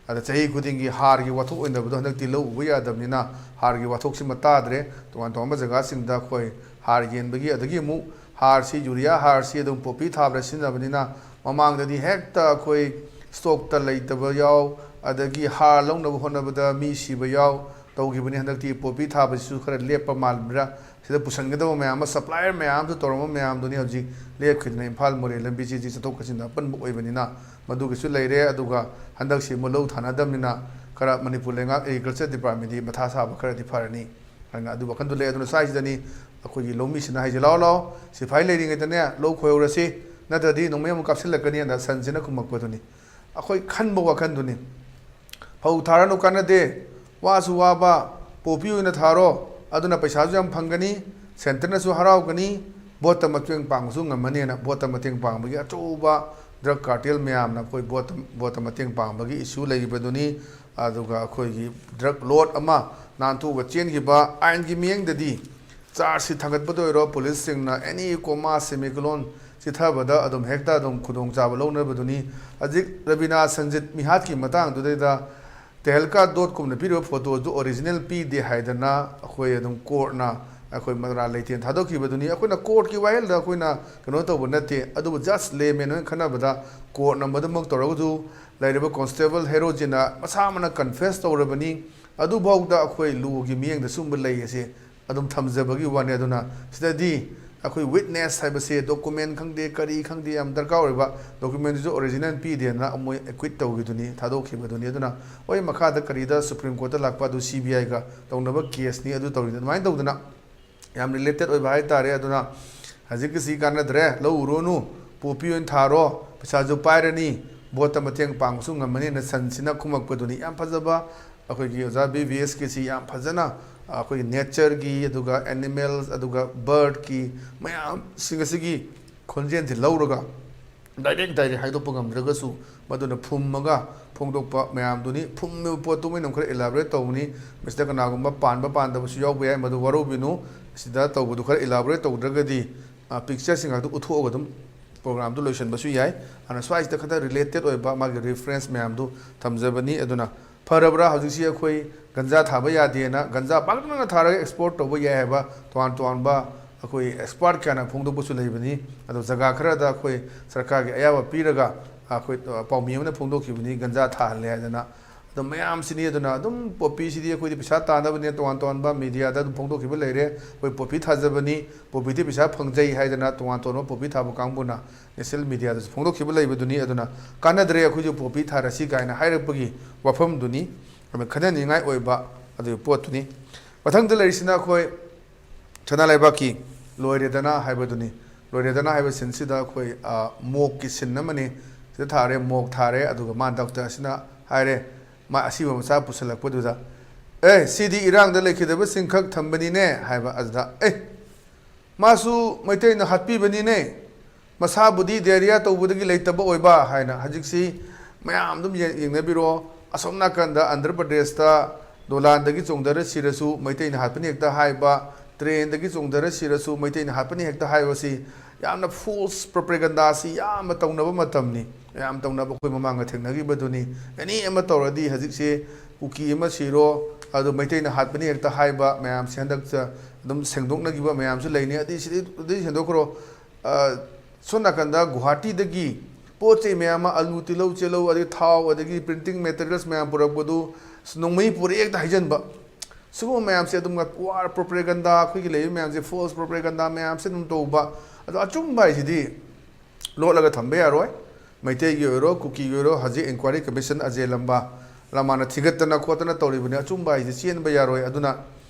ꯑꯗ ꯆꯍꯤ ꯈꯨꯗꯤꯡꯒꯤ ꯍꯥꯔꯒꯤ ꯋꯥꯊꯣꯛ ꯑꯣꯏꯅꯕꯗꯣ ꯍꯟꯗꯛꯇꯤ ꯂꯧ ꯎꯕ ꯌꯥꯗꯕꯅꯤꯅ ꯍꯥꯔꯒꯤ ꯋꯥꯊꯣꯛꯁꯤꯃ ꯇꯥꯗ꯭ꯔꯦ꯫ ꯇꯣꯉꯥꯟ ꯇꯣꯉꯥꯟꯕ ꯖꯒꯥꯁꯤꯡꯗ ꯑꯩꯈꯣꯏ ꯍꯥꯔ ꯌꯦꯟꯕꯒꯤ, ꯑꯗꯒꯤ ꯑꯃꯨꯛ ꯍꯥꯔꯁꯤ, ꯌꯨꯔꯤꯌꯥ ꯍꯥꯔꯁꯤ ꯑꯗꯨꯝ ꯄꯣꯄꯤ ꯊꯥꯕꯗ ꯁꯤꯖꯤꯟꯅꯕꯅꯤꯅ ꯃꯃꯥꯡꯗꯗꯤ ꯍꯦꯛꯇ ꯑꯩꯈꯣꯏ ꯁ꯭ꯇꯣꯛꯇ ꯂꯩꯇꯕ ꯌꯥꯎ, ꯑꯗꯒꯤ ꯍꯥꯔ ꯂꯧꯅꯕ ꯍꯣꯠꯅꯕꯗ ꯃꯤ ꯁꯤꯕ ꯌꯥꯎ ꯇꯧꯈꯤꯕꯅꯤ꯫ ꯍꯟꯗꯛꯇꯤ ꯄꯣꯄꯤ ꯊꯥꯕꯁꯤꯁꯨ ꯈꯔ ꯂꯦꯞꯄ ꯃꯥꯟꯕ꯭ꯔꯥ, ꯁꯤꯗ ꯄꯨꯁꯟꯒꯗꯕ ꯃꯌꯥꯝ ꯑꯃ, ꯁꯄ꯭ꯂꯥꯏꯌꯔ ꯃꯌꯥꯝ ꯑꯃꯁꯨ ꯇꯧꯔꯝꯕ ꯃꯌꯥꯝꯗꯨꯅꯤ ꯍꯧꯖꯤꯛ ꯂꯦꯞꯈꯤꯗꯅ꯫ ꯏꯝꯐꯥꯜ ꯃꯣꯔꯦ ꯂꯝꯕꯤꯁꯤꯗꯤ ꯆꯠꯊꯣꯛ ꯆꯠꯁꯤꯟꯗ ꯑꯄꯟꯕ ꯑꯣꯏꯕꯅꯤꯅ ꯃꯗꯨꯒꯤꯁꯨ ꯂꯩꯔꯦ꯫ ꯑꯗꯨꯒ ꯍꯟꯗꯛꯁꯤ ꯑꯃꯨꯛ ꯂꯧ ꯊꯥꯅꯗꯕꯅꯤꯅ ꯈꯔ ꯃꯅꯤꯄꯨꯔ ꯂꯩꯉꯥꯛ ꯑꯦꯒ꯭ꯔꯤꯀꯜꯆꯔ ꯗꯤꯄꯥꯔꯠꯃꯦꯟꯗꯤ ꯃꯊꯥ ꯁꯥꯕ ꯈꯔꯗꯤ ꯐꯔꯅꯤ꯫ ꯑꯗꯨꯅ ꯑꯗꯨ ꯋꯥꯈꯟꯗꯣ ꯂꯩ꯫ ꯑꯗꯨꯅ ꯁ꯭ꯋꯥꯏꯁꯤꯗꯅꯤ ꯑꯩꯈꯣꯏꯒꯤ ꯂꯧꯃꯤꯁꯤꯅ ꯍꯥꯏꯁꯦ, "ꯂꯥꯛꯑꯣ, ꯂꯥꯛꯑꯣ, ꯁꯤꯐꯥꯏ ꯂꯩꯔꯤꯉꯩꯗꯅꯦ ꯂꯧ ꯈꯣꯏꯍꯧꯔꯁꯤ, ꯅꯠꯇ꯭ꯔꯗꯤ ꯅꯣꯡꯃꯩ ꯑꯃꯨꯛ ꯀꯥꯞꯁꯤꯜꯂꯛꯀꯅꯤ" ꯑꯅ ꯁꯟꯁꯤꯅ ꯈꯨꯝꯃꯛꯄꯗꯨꯅꯤ꯫ ꯑꯩꯈꯣꯏ ꯈꯟꯕ ꯋꯥꯈꯟꯗꯨꯅꯤ꯫ "ꯐꯧ ꯊꯥꯔꯅꯨ, ꯀꯥꯟꯅꯗꯦ, ꯋꯥꯁꯨ ꯋꯥꯕ, ꯄꯣꯄꯤ ꯑꯣꯏꯅ ꯊꯥꯔꯣ, ꯑꯗꯨꯅ ꯄꯩꯁꯥꯁꯨ ꯌꯥꯝ ꯐꯪꯒꯅꯤ, ꯁꯦꯟꯇꯔꯅꯁꯨ ꯍꯔꯥꯎꯒꯅꯤ, ꯚꯣꯠꯇ ꯃꯇꯦꯡ ꯄꯥꯡꯕꯁꯨ ꯉꯝꯃꯅꯤꯅ" ꯚꯣꯠꯇ ꯃꯇꯦꯡ ꯄꯥꯡꯕꯒꯤ ꯑꯆꯧꯕ ꯗ꯭ꯔꯒ ꯀꯥꯔꯇꯦꯜ ꯃꯌꯥꯝꯅ ꯑꯩꯈꯣꯏ ꯚꯣꯠꯇ, ꯚꯣꯠꯇ ꯃꯇꯦꯡ ꯄꯥꯡꯕꯒꯤ ꯏꯁꯨ ꯂꯩꯔꯤꯕꯗꯨꯅꯤ꯫ ꯑꯗꯨꯒ ꯑꯩꯈꯣꯏꯒꯤ ꯗ꯭ꯔꯒ ꯂꯣꯠ ꯑꯃ ꯅꯥꯟꯊꯣꯛꯑꯒ ꯆꯦꯟꯈꯤꯕ, ꯑꯥꯏꯟꯒꯤ ꯃꯤꯠꯌꯦꯡꯗꯗꯤ ꯆꯥꯔꯖꯁꯤ ꯊꯥꯡꯒꯠꯄꯗ ꯑꯣꯏꯔꯣ, ꯄꯨꯂꯤꯁꯁꯤꯡꯅ ꯑꯦꯅꯤ ꯀꯣꯃꯥ, ꯁꯦꯃꯤꯀꯣꯂꯣꯟ ꯆꯤꯊꯕꯗ ꯑꯗꯨꯝ ꯍꯦꯛꯇ ꯑꯗꯨꯝ ꯈꯨꯗꯣꯡꯆꯥꯕ ꯂꯧꯅꯕꯗꯨꯅꯤ꯫ ꯍꯧꯖꯤꯛ ꯔꯕꯤꯅꯥ ꯁꯟꯖꯤꯠ ꯃꯤꯍꯥꯠꯀꯤ ꯃꯇꯥꯡꯗꯨꯗꯩꯗ ꯇꯦꯍꯜꯀꯥ ꯗꯣꯠ ꯀꯣꯝꯅ ꯄꯤꯔꯤꯕ ꯐꯣꯇꯣꯗꯨ ꯑꯣꯔꯤꯖꯤꯅꯦꯜ ꯄꯤꯗꯦ ꯍꯥꯏꯗꯅ ꯑꯩꯈꯣꯏ ꯑꯗꯨꯝ ꯀꯣꯔꯠꯅ ꯑꯩꯈꯣꯏ ꯃꯔꯥꯜ ꯂꯩꯇꯦꯅ ꯊꯥꯗꯣꯛꯈꯤꯕꯗꯨꯅꯤ꯫ ꯑꯩꯈꯣꯏꯅ ꯀꯣꯔꯠꯀꯤ ꯋꯥꯌꯦꯜꯗ ꯑꯩꯈꯣꯏꯅ ꯀꯩꯅꯣ ꯇꯧꯕ ꯅꯠꯇꯦ, ꯑꯗꯨꯕꯨ ꯖꯁ ꯂꯦꯃꯦꯟ ꯑꯣꯏꯅ ꯈꯟꯅꯕꯗ ꯀꯣꯔꯠꯅ ꯃꯗꯨꯃꯛ ꯇꯧꯔꯒꯁꯨ ꯂꯩꯔꯤꯕ ꯀꯣꯟꯁꯇꯦꯕꯜ ꯍꯦꯔꯣꯖꯤꯅ ꯃꯁꯥꯃꯛꯅ ꯀꯟꯐꯦꯁ ꯇꯧꯔꯕꯅꯤ꯫ ꯑꯗꯨꯐꯥꯎꯗ ꯑꯩꯈꯣꯏ ꯂꯣꯒꯤ ꯃꯤꯠꯌꯦꯡꯗ ꯁꯨꯝꯕ ꯂꯩ ꯑꯁꯦ ꯑꯗꯨꯝ ꯊꯝꯖꯕꯒꯤ ꯋꯥꯅꯤ꯫ ꯑꯗꯨꯅ ꯁꯤꯗꯗꯤ ꯑꯩꯈꯣꯏ ꯋꯤꯠꯅꯦꯁ ꯍꯥꯏꯕꯁꯦ ꯗꯣꯀꯨꯃꯦꯟ ꯈꯪꯗꯦ, ꯀꯔꯤ ꯈꯪꯗꯦ, ꯌꯥꯝ ꯗꯔꯀꯥꯔ ꯑꯣꯏꯕ ꯗꯣꯀꯨꯃꯦꯟꯗꯨꯁꯨ ꯑꯣꯔꯤꯖꯤꯅꯦꯜ ꯄꯤꯗꯦꯅ ꯃꯣꯏ ꯑꯦꯀ꯭ꯋꯤꯠ ꯇꯧꯈꯤꯗꯨꯅꯤ, ꯊꯥꯗꯣꯛꯈꯤꯕꯗꯨꯅꯤ꯫ ꯑꯗꯨꯅ ꯍꯣꯏ, ꯃꯈꯥꯗ ꯀꯔꯤꯗ ꯁꯨꯄ꯭ꯔꯤꯝ ꯀꯣꯔꯠꯇ ꯂꯥꯛꯄ ꯑꯗꯨ ꯁꯤ ꯕꯤ ꯑꯥꯏꯒ ꯇꯧꯅꯕ ꯀꯦꯁꯅꯤ, ꯑꯗꯨ ꯇꯧꯔꯤꯅꯤ, ꯑꯗꯨꯃꯥꯏꯅ ꯇꯧꯗꯅ ꯌꯥꯝ ꯔꯤꯂꯦꯇꯦꯠ ꯑꯣꯏꯕ ꯍꯥꯏꯇꯥꯔꯦ꯫ ꯑꯗꯨꯅ ꯍꯧꯖꯤꯛꯀꯤꯁꯤ ꯀꯥꯟꯅꯗ꯭ꯔꯦ, ꯂꯧ ꯎꯔꯨꯅꯨ, ꯄꯣꯄꯤ ꯑꯣꯏꯅ ꯊꯥꯔꯣ, ꯄꯩꯁꯥꯁꯨ ꯄꯥꯏꯔꯅꯤ, ꯚꯣꯠꯇ ꯃꯇꯦꯡ ꯄꯥꯡꯕꯁꯨ ꯉꯝꯃꯅꯤꯅ ꯁꯟꯁꯤꯅ ꯈꯨꯝꯃꯛꯄꯗꯨꯅꯤ꯫ ꯌꯥꯝ ꯐꯖꯕ ꯑꯩꯈꯣꯏꯒꯤ ꯑꯣꯖꯥ ꯕꯤ ꯚꯤ ꯑꯦꯁꯀꯤꯁꯤ ꯌꯥꯝ ꯐꯖꯅ ꯑꯩꯈꯣꯏꯒꯤ ꯅꯦꯆꯔꯒꯤ, ꯑꯗꯨꯒ ꯑꯦꯅꯤꯃꯦꯜꯁ, ꯑꯗꯨꯒ ꯕꯔꯗꯀꯤ ꯃꯌꯥꯝꯁꯤꯡ ꯑꯁꯤꯒꯤ ꯈꯣꯟꯖꯦꯜꯁꯤ ꯂꯧꯔꯒ ꯗꯥꯏꯔꯦꯛ ꯗꯥꯏꯔꯦꯛ ꯍꯥꯏꯗꯣꯛꯄ ꯉꯝꯗ꯭ꯔꯒꯁꯨ ꯃꯗꯨꯅ ꯐꯨꯝꯃꯒ ꯐꯣꯡꯗꯣꯛꯄ ꯃꯌꯥꯝꯗꯨꯅꯤ꯫ ꯐꯨꯝꯃꯤꯕ ꯄꯣꯠꯇꯨ ꯃꯣꯏꯅ ꯈꯔ ꯏꯂꯥꯕꯣꯔꯦꯠ ꯇꯧꯕꯅꯤ꯫ ꯃꯁꯤꯗ ꯀꯅꯥꯒꯨꯝꯕ ꯄꯥꯟꯕ ꯄꯥꯟꯗꯕꯁꯨ ꯌꯥꯎꯕ ꯌꯥꯏ, ꯃꯗꯨ ꯋꯥꯔꯧꯕꯤꯅꯨ꯫ ꯁꯤꯗ ꯇꯧꯕꯗꯨ ꯈꯔ ꯏꯂꯥꯕꯣꯔꯦꯠ ꯇꯧꯗ꯭ꯔꯒꯗꯤ ꯄꯤꯛꯆꯔꯁꯤꯡ ꯉꯥꯛꯇ ꯎꯠꯊꯣꯛꯑꯒ ꯑꯗꯨꯝ ꯄ꯭ꯔꯣꯒ꯭ꯔꯥꯝꯗꯨ ꯂꯣꯏꯁꯤꯟꯕꯁꯨ ꯌꯥꯏ꯫ ꯑꯗꯨꯅ ꯁ꯭ꯋꯥꯏꯁꯤꯗ ꯈꯛꯇ ꯔꯤꯂꯦꯇꯦꯠ ꯑꯣꯏꯕ ꯃꯥꯒꯤ ꯔꯤꯐꯔꯦꯟꯁ ꯃꯌꯥꯝꯗꯨ ꯊꯝꯖꯕꯅꯤ꯫ ꯑꯗꯨꯅ ꯐꯔꯕ꯭ꯔꯥ ꯍꯧꯖꯤꯛꯁꯤ ꯑꯩꯈꯣꯏ ꯒꯟꯖꯥ ꯊꯥꯕ ꯌꯥꯗꯦꯅ, ꯒꯟꯖꯥ ꯄꯥꯛꯇꯛꯅꯅ ꯊꯥꯔꯒ ꯑꯦꯛꯁꯄꯣꯔꯠ ꯇꯧꯕ ꯌꯥꯏ ꯍꯥꯏꯕ ꯇꯣꯉꯥꯟ ꯇꯣꯉꯥꯟꯕ ꯑꯩꯈꯣꯏ ꯑꯦꯛꯁꯄꯥꯔꯠ ꯀꯌꯥꯅ ꯐꯣꯡꯗꯣꯛꯄꯁꯨ ꯂꯩꯕꯅꯤ꯫ ꯑꯗꯣ ꯖꯒꯥ ꯈꯔꯗ ꯑꯩꯈꯣꯏ ꯁꯔꯀꯥꯔꯒꯤ ꯑꯌꯥꯕ ꯄꯤꯔꯒ ꯑꯩꯈꯣꯏ ꯄꯥꯎꯃꯤ ꯑꯃꯅ ꯐꯣꯡꯗꯣꯛꯈꯤꯕꯅꯤ ꯒꯟꯖꯥ ꯊꯥꯍꯜꯂꯦ ꯍꯥꯏꯗꯅ꯫ ꯑꯗꯨꯝ ꯃꯌꯥꯝꯁꯤꯅꯤ꯫ ꯑꯗꯨꯅ ꯑꯗꯨꯝ ꯄꯣꯄꯤꯁꯤꯗꯤ ꯑꯩꯈꯣꯏꯗꯤ ꯄꯩꯁꯥ ꯇꯥꯅꯕꯅꯦ, ꯇꯣꯉꯥꯟ ꯇꯣꯉꯥꯟꯕ ꯃꯦꯗꯤꯌꯥꯗ ꯑꯗꯨꯝ ꯐꯣꯡꯗꯣꯛꯈꯤꯕ ꯂꯩꯔꯦ꯫ ꯑꯩꯈꯣꯏ ꯄꯣꯄꯤ ꯊꯥꯖꯕꯅꯤ, ꯄꯣꯄꯤꯗꯤ ꯄꯩꯁꯥ ꯐꯪꯖꯩ ꯍꯥꯏꯗꯅ ꯇꯣꯉꯥꯟ ꯇꯣꯉꯥꯟꯕ ꯄꯣꯄꯤ ꯊꯥꯕ ꯀꯥꯡꯕꯨꯅ ꯅꯦꯁꯅꯦꯜ ꯃꯦꯗꯤꯌꯥꯗꯁꯨ ꯐꯣꯡꯗꯣꯛꯈꯤꯕ ꯂꯩꯕꯗꯨꯅꯤ꯫ ꯑꯗꯨꯅ ꯀꯥꯟꯅꯗ꯭ꯔꯦ ꯑꯩꯈꯣꯏꯁꯨ ꯄꯣꯄꯤ ꯊꯥꯔꯁꯤ ꯀꯥꯏꯅ ꯍꯥꯏꯔꯛꯄꯒꯤ ꯋꯥꯐꯝꯗꯨꯅꯤ꯫ ꯑꯗꯨꯅ ꯈꯟꯅꯅꯤꯡꯉꯥꯏ ꯑꯣꯏꯕ ꯑꯗꯨꯒꯤ ꯄꯣꯠꯇꯨꯅꯤ꯫ ꯃꯊꯪꯗ ꯂꯩꯔꯤꯁꯤꯅ ꯑꯩꯈꯣꯏ ꯁꯅꯥ ꯂꯩꯕꯥꯛꯀꯤ ꯂꯣꯏꯔꯦꯗꯅ ꯍꯥꯏꯕꯗꯨꯅꯤ꯫ ꯂꯣꯏꯔꯦꯗꯅ ꯍꯥꯏꯕ ꯁꯤꯟꯁꯤꯗ ꯑꯩꯈꯣꯏ, ꯑ, ꯃꯣꯛꯀꯤ ꯁꯤꯟ ꯑꯃꯅꯤ꯫ ꯁꯤꯗ ꯊꯥꯔꯦ, ꯃꯣꯛ ꯊꯥꯔꯦ, ꯑꯗꯨꯒ ꯃꯥ ꯗꯥꯛꯇꯔ ꯑꯁꯤꯅ ꯍꯥꯏꯔꯦ, ꯃꯥ ꯑꯁꯤꯕ ꯃꯆꯥ ꯄꯨꯁꯜꯂꯛꯄꯗꯨꯗ, "ꯑꯦ, ꯁꯤꯗꯤ ꯏꯔꯥꯡꯗ ꯂꯩꯈꯤꯗꯕꯁꯤꯡꯈꯛ ꯊꯝꯕꯅꯤꯅꯦ" ꯍꯥꯏꯕ꯫ ꯑꯗꯨꯗ, "ꯑꯦ, ꯃꯥꯁꯨ ꯃꯩꯇꯩꯅ ꯍꯥꯠꯄꯤꯕꯅꯤꯅꯦ, ꯃꯁꯥꯕꯨꯗꯤ ꯗꯥꯏꯔꯤꯌꯥ ꯇꯧꯕꯗꯒꯤ ꯂꯩꯇꯕ ꯑꯣꯏꯕ" ꯍꯥꯏꯅ꯫ ꯍꯧꯖꯤꯛꯁꯤ ꯃꯌꯥꯝ ꯑꯗꯨꯝ ꯌꯦꯡ-, ꯌꯦꯡꯅꯕꯤꯔꯣ꯫ ꯑꯁꯣꯝ ꯅꯥꯀꯟꯗ ꯑꯟꯙ꯭ꯔ ꯄ꯭ꯔꯗꯦꯁꯇ ꯗꯣꯂꯥꯟꯗꯒꯤ ꯆꯣꯡꯊꯔ ꯁꯤꯔꯁꯨ ꯃꯩꯇꯩꯅ ꯍꯥꯠꯄꯅꯤ ꯍꯦꯛꯇ ꯍꯥꯏꯕ, ꯇ꯭ꯔꯦꯟꯗꯒꯤ ꯆꯣꯡꯊꯔ ꯁꯤꯔꯁꯨ ꯃꯩꯇꯩꯅ ꯍꯥꯠꯄꯅꯤ ꯍꯦꯛꯇ ꯍꯥꯏꯕꯁꯤ ꯌꯥꯝꯅ ꯐꯣꯜꯁ ꯄ꯭ꯔꯣꯄꯦꯒꯟꯗꯥꯁꯤ ꯌꯥꯝꯅ ꯇꯧꯅꯕ ꯃꯇꯝꯅꯤ꯫ ꯌꯥꯝ ꯇꯧꯅꯕ ꯑꯩꯈꯣꯏ ꯃꯃꯥꯡꯗ ꯊꯦꯡꯅꯈꯤꯕꯗꯨꯅꯤ꯫ ꯑꯦꯅꯤ ꯑꯃ ꯇꯧꯔꯗꯤ ꯍꯧꯖꯤꯛꯁꯦ ꯀꯨꯀꯤ ꯑꯃ ꯁꯤꯔꯣ, ꯑꯗꯨ ꯃꯩꯇꯩꯅ ꯍꯥꯠꯄꯅꯤ ꯍꯦꯛꯇ ꯍꯥꯏꯕ ꯃꯌꯥꯝꯁꯦ ꯍꯟꯗꯛꯇ ꯑꯗꯨꯝ ꯁꯦꯡꯗꯣꯛꯅꯈꯤꯕ ꯃꯌꯥꯝꯁꯨ ꯂꯩꯅꯤ꯫ ꯑꯗꯨꯏ ꯁꯤꯗꯩ, ꯑꯗꯨꯗꯩ ꯁꯦꯡꯗꯣꯛꯈ꯭ꯔꯣ꯫ ꯑ, ꯁꯣꯝ ꯅꯥꯀꯟꯗ ꯒꯨꯍꯥꯇꯤꯗꯒꯤ ꯄꯣꯠ ꯆꯩ ꯃꯌꯥꯝ ꯑꯃ, ꯑꯂꯨ, ꯇꯤꯜꯍꯧ, ꯆꯦꯜꯍꯧ, ꯑꯗꯒꯤ ꯊꯥꯎ, ꯑꯗꯒꯤ ꯄ꯭ꯔꯤꯟꯇꯤꯡ ꯃꯦꯇꯔꯤꯌꯦꯜꯁ ꯃꯌꯥꯝ ꯄꯨꯔꯛꯄꯗꯨ, ꯑꯁ, ꯅꯣꯡꯃꯩ ꯄꯨꯔꯛꯑꯦ ꯍꯦꯛꯇ ꯍꯥꯏꯖꯟꯕ꯫ ꯁꯤꯒꯨꯝꯕ ꯃꯌꯥꯝꯁꯦ ꯑꯗꯨꯝ ꯋꯥꯔ ꯄ꯭ꯔꯣꯄꯦꯒꯟꯗꯥ, ꯑꯩꯈꯣꯏꯒꯤ ꯂꯩꯔꯤꯕ ꯃꯌꯥꯝꯁꯦ ꯐꯣꯜꯁ ꯄ꯭ꯔꯣꯄꯦꯒꯟꯗꯥ ꯃꯌꯥꯝꯁꯦ ꯑꯗꯨꯝ ꯇꯧꯕ꯫ ꯑꯗꯣ ꯑꯆꯨꯝꯕ ꯍꯥꯏꯁꯤꯗꯤ ꯂꯣꯠꯂꯒ ꯊꯝꯕ ꯌꯥꯔꯣꯏ꯫ ꯃꯩꯇꯩꯒꯤ ꯑꯣꯏꯔꯣ, ꯀꯨꯀꯤꯒꯤ ꯑꯣꯏꯔꯣ, ꯍꯧꯖꯤꯛ ꯏꯟꯀ꯭ꯋꯥꯏꯔꯤ ꯀꯃꯤꯁꯟ ꯑꯖꯦ ꯂꯝꯕꯥ ꯂꯃꯥꯅ ꯊꯤꯒꯠꯇꯅ ꯈꯣꯠꯇꯅ ꯇꯧꯔꯤꯕꯅꯤ꯫ ꯑꯆꯨꯝꯕ ꯍꯥꯏꯁꯦ ꯆꯦꯟꯕ ꯌꯥꯔꯣꯏ꯫ ꯑꯗꯨꯅ,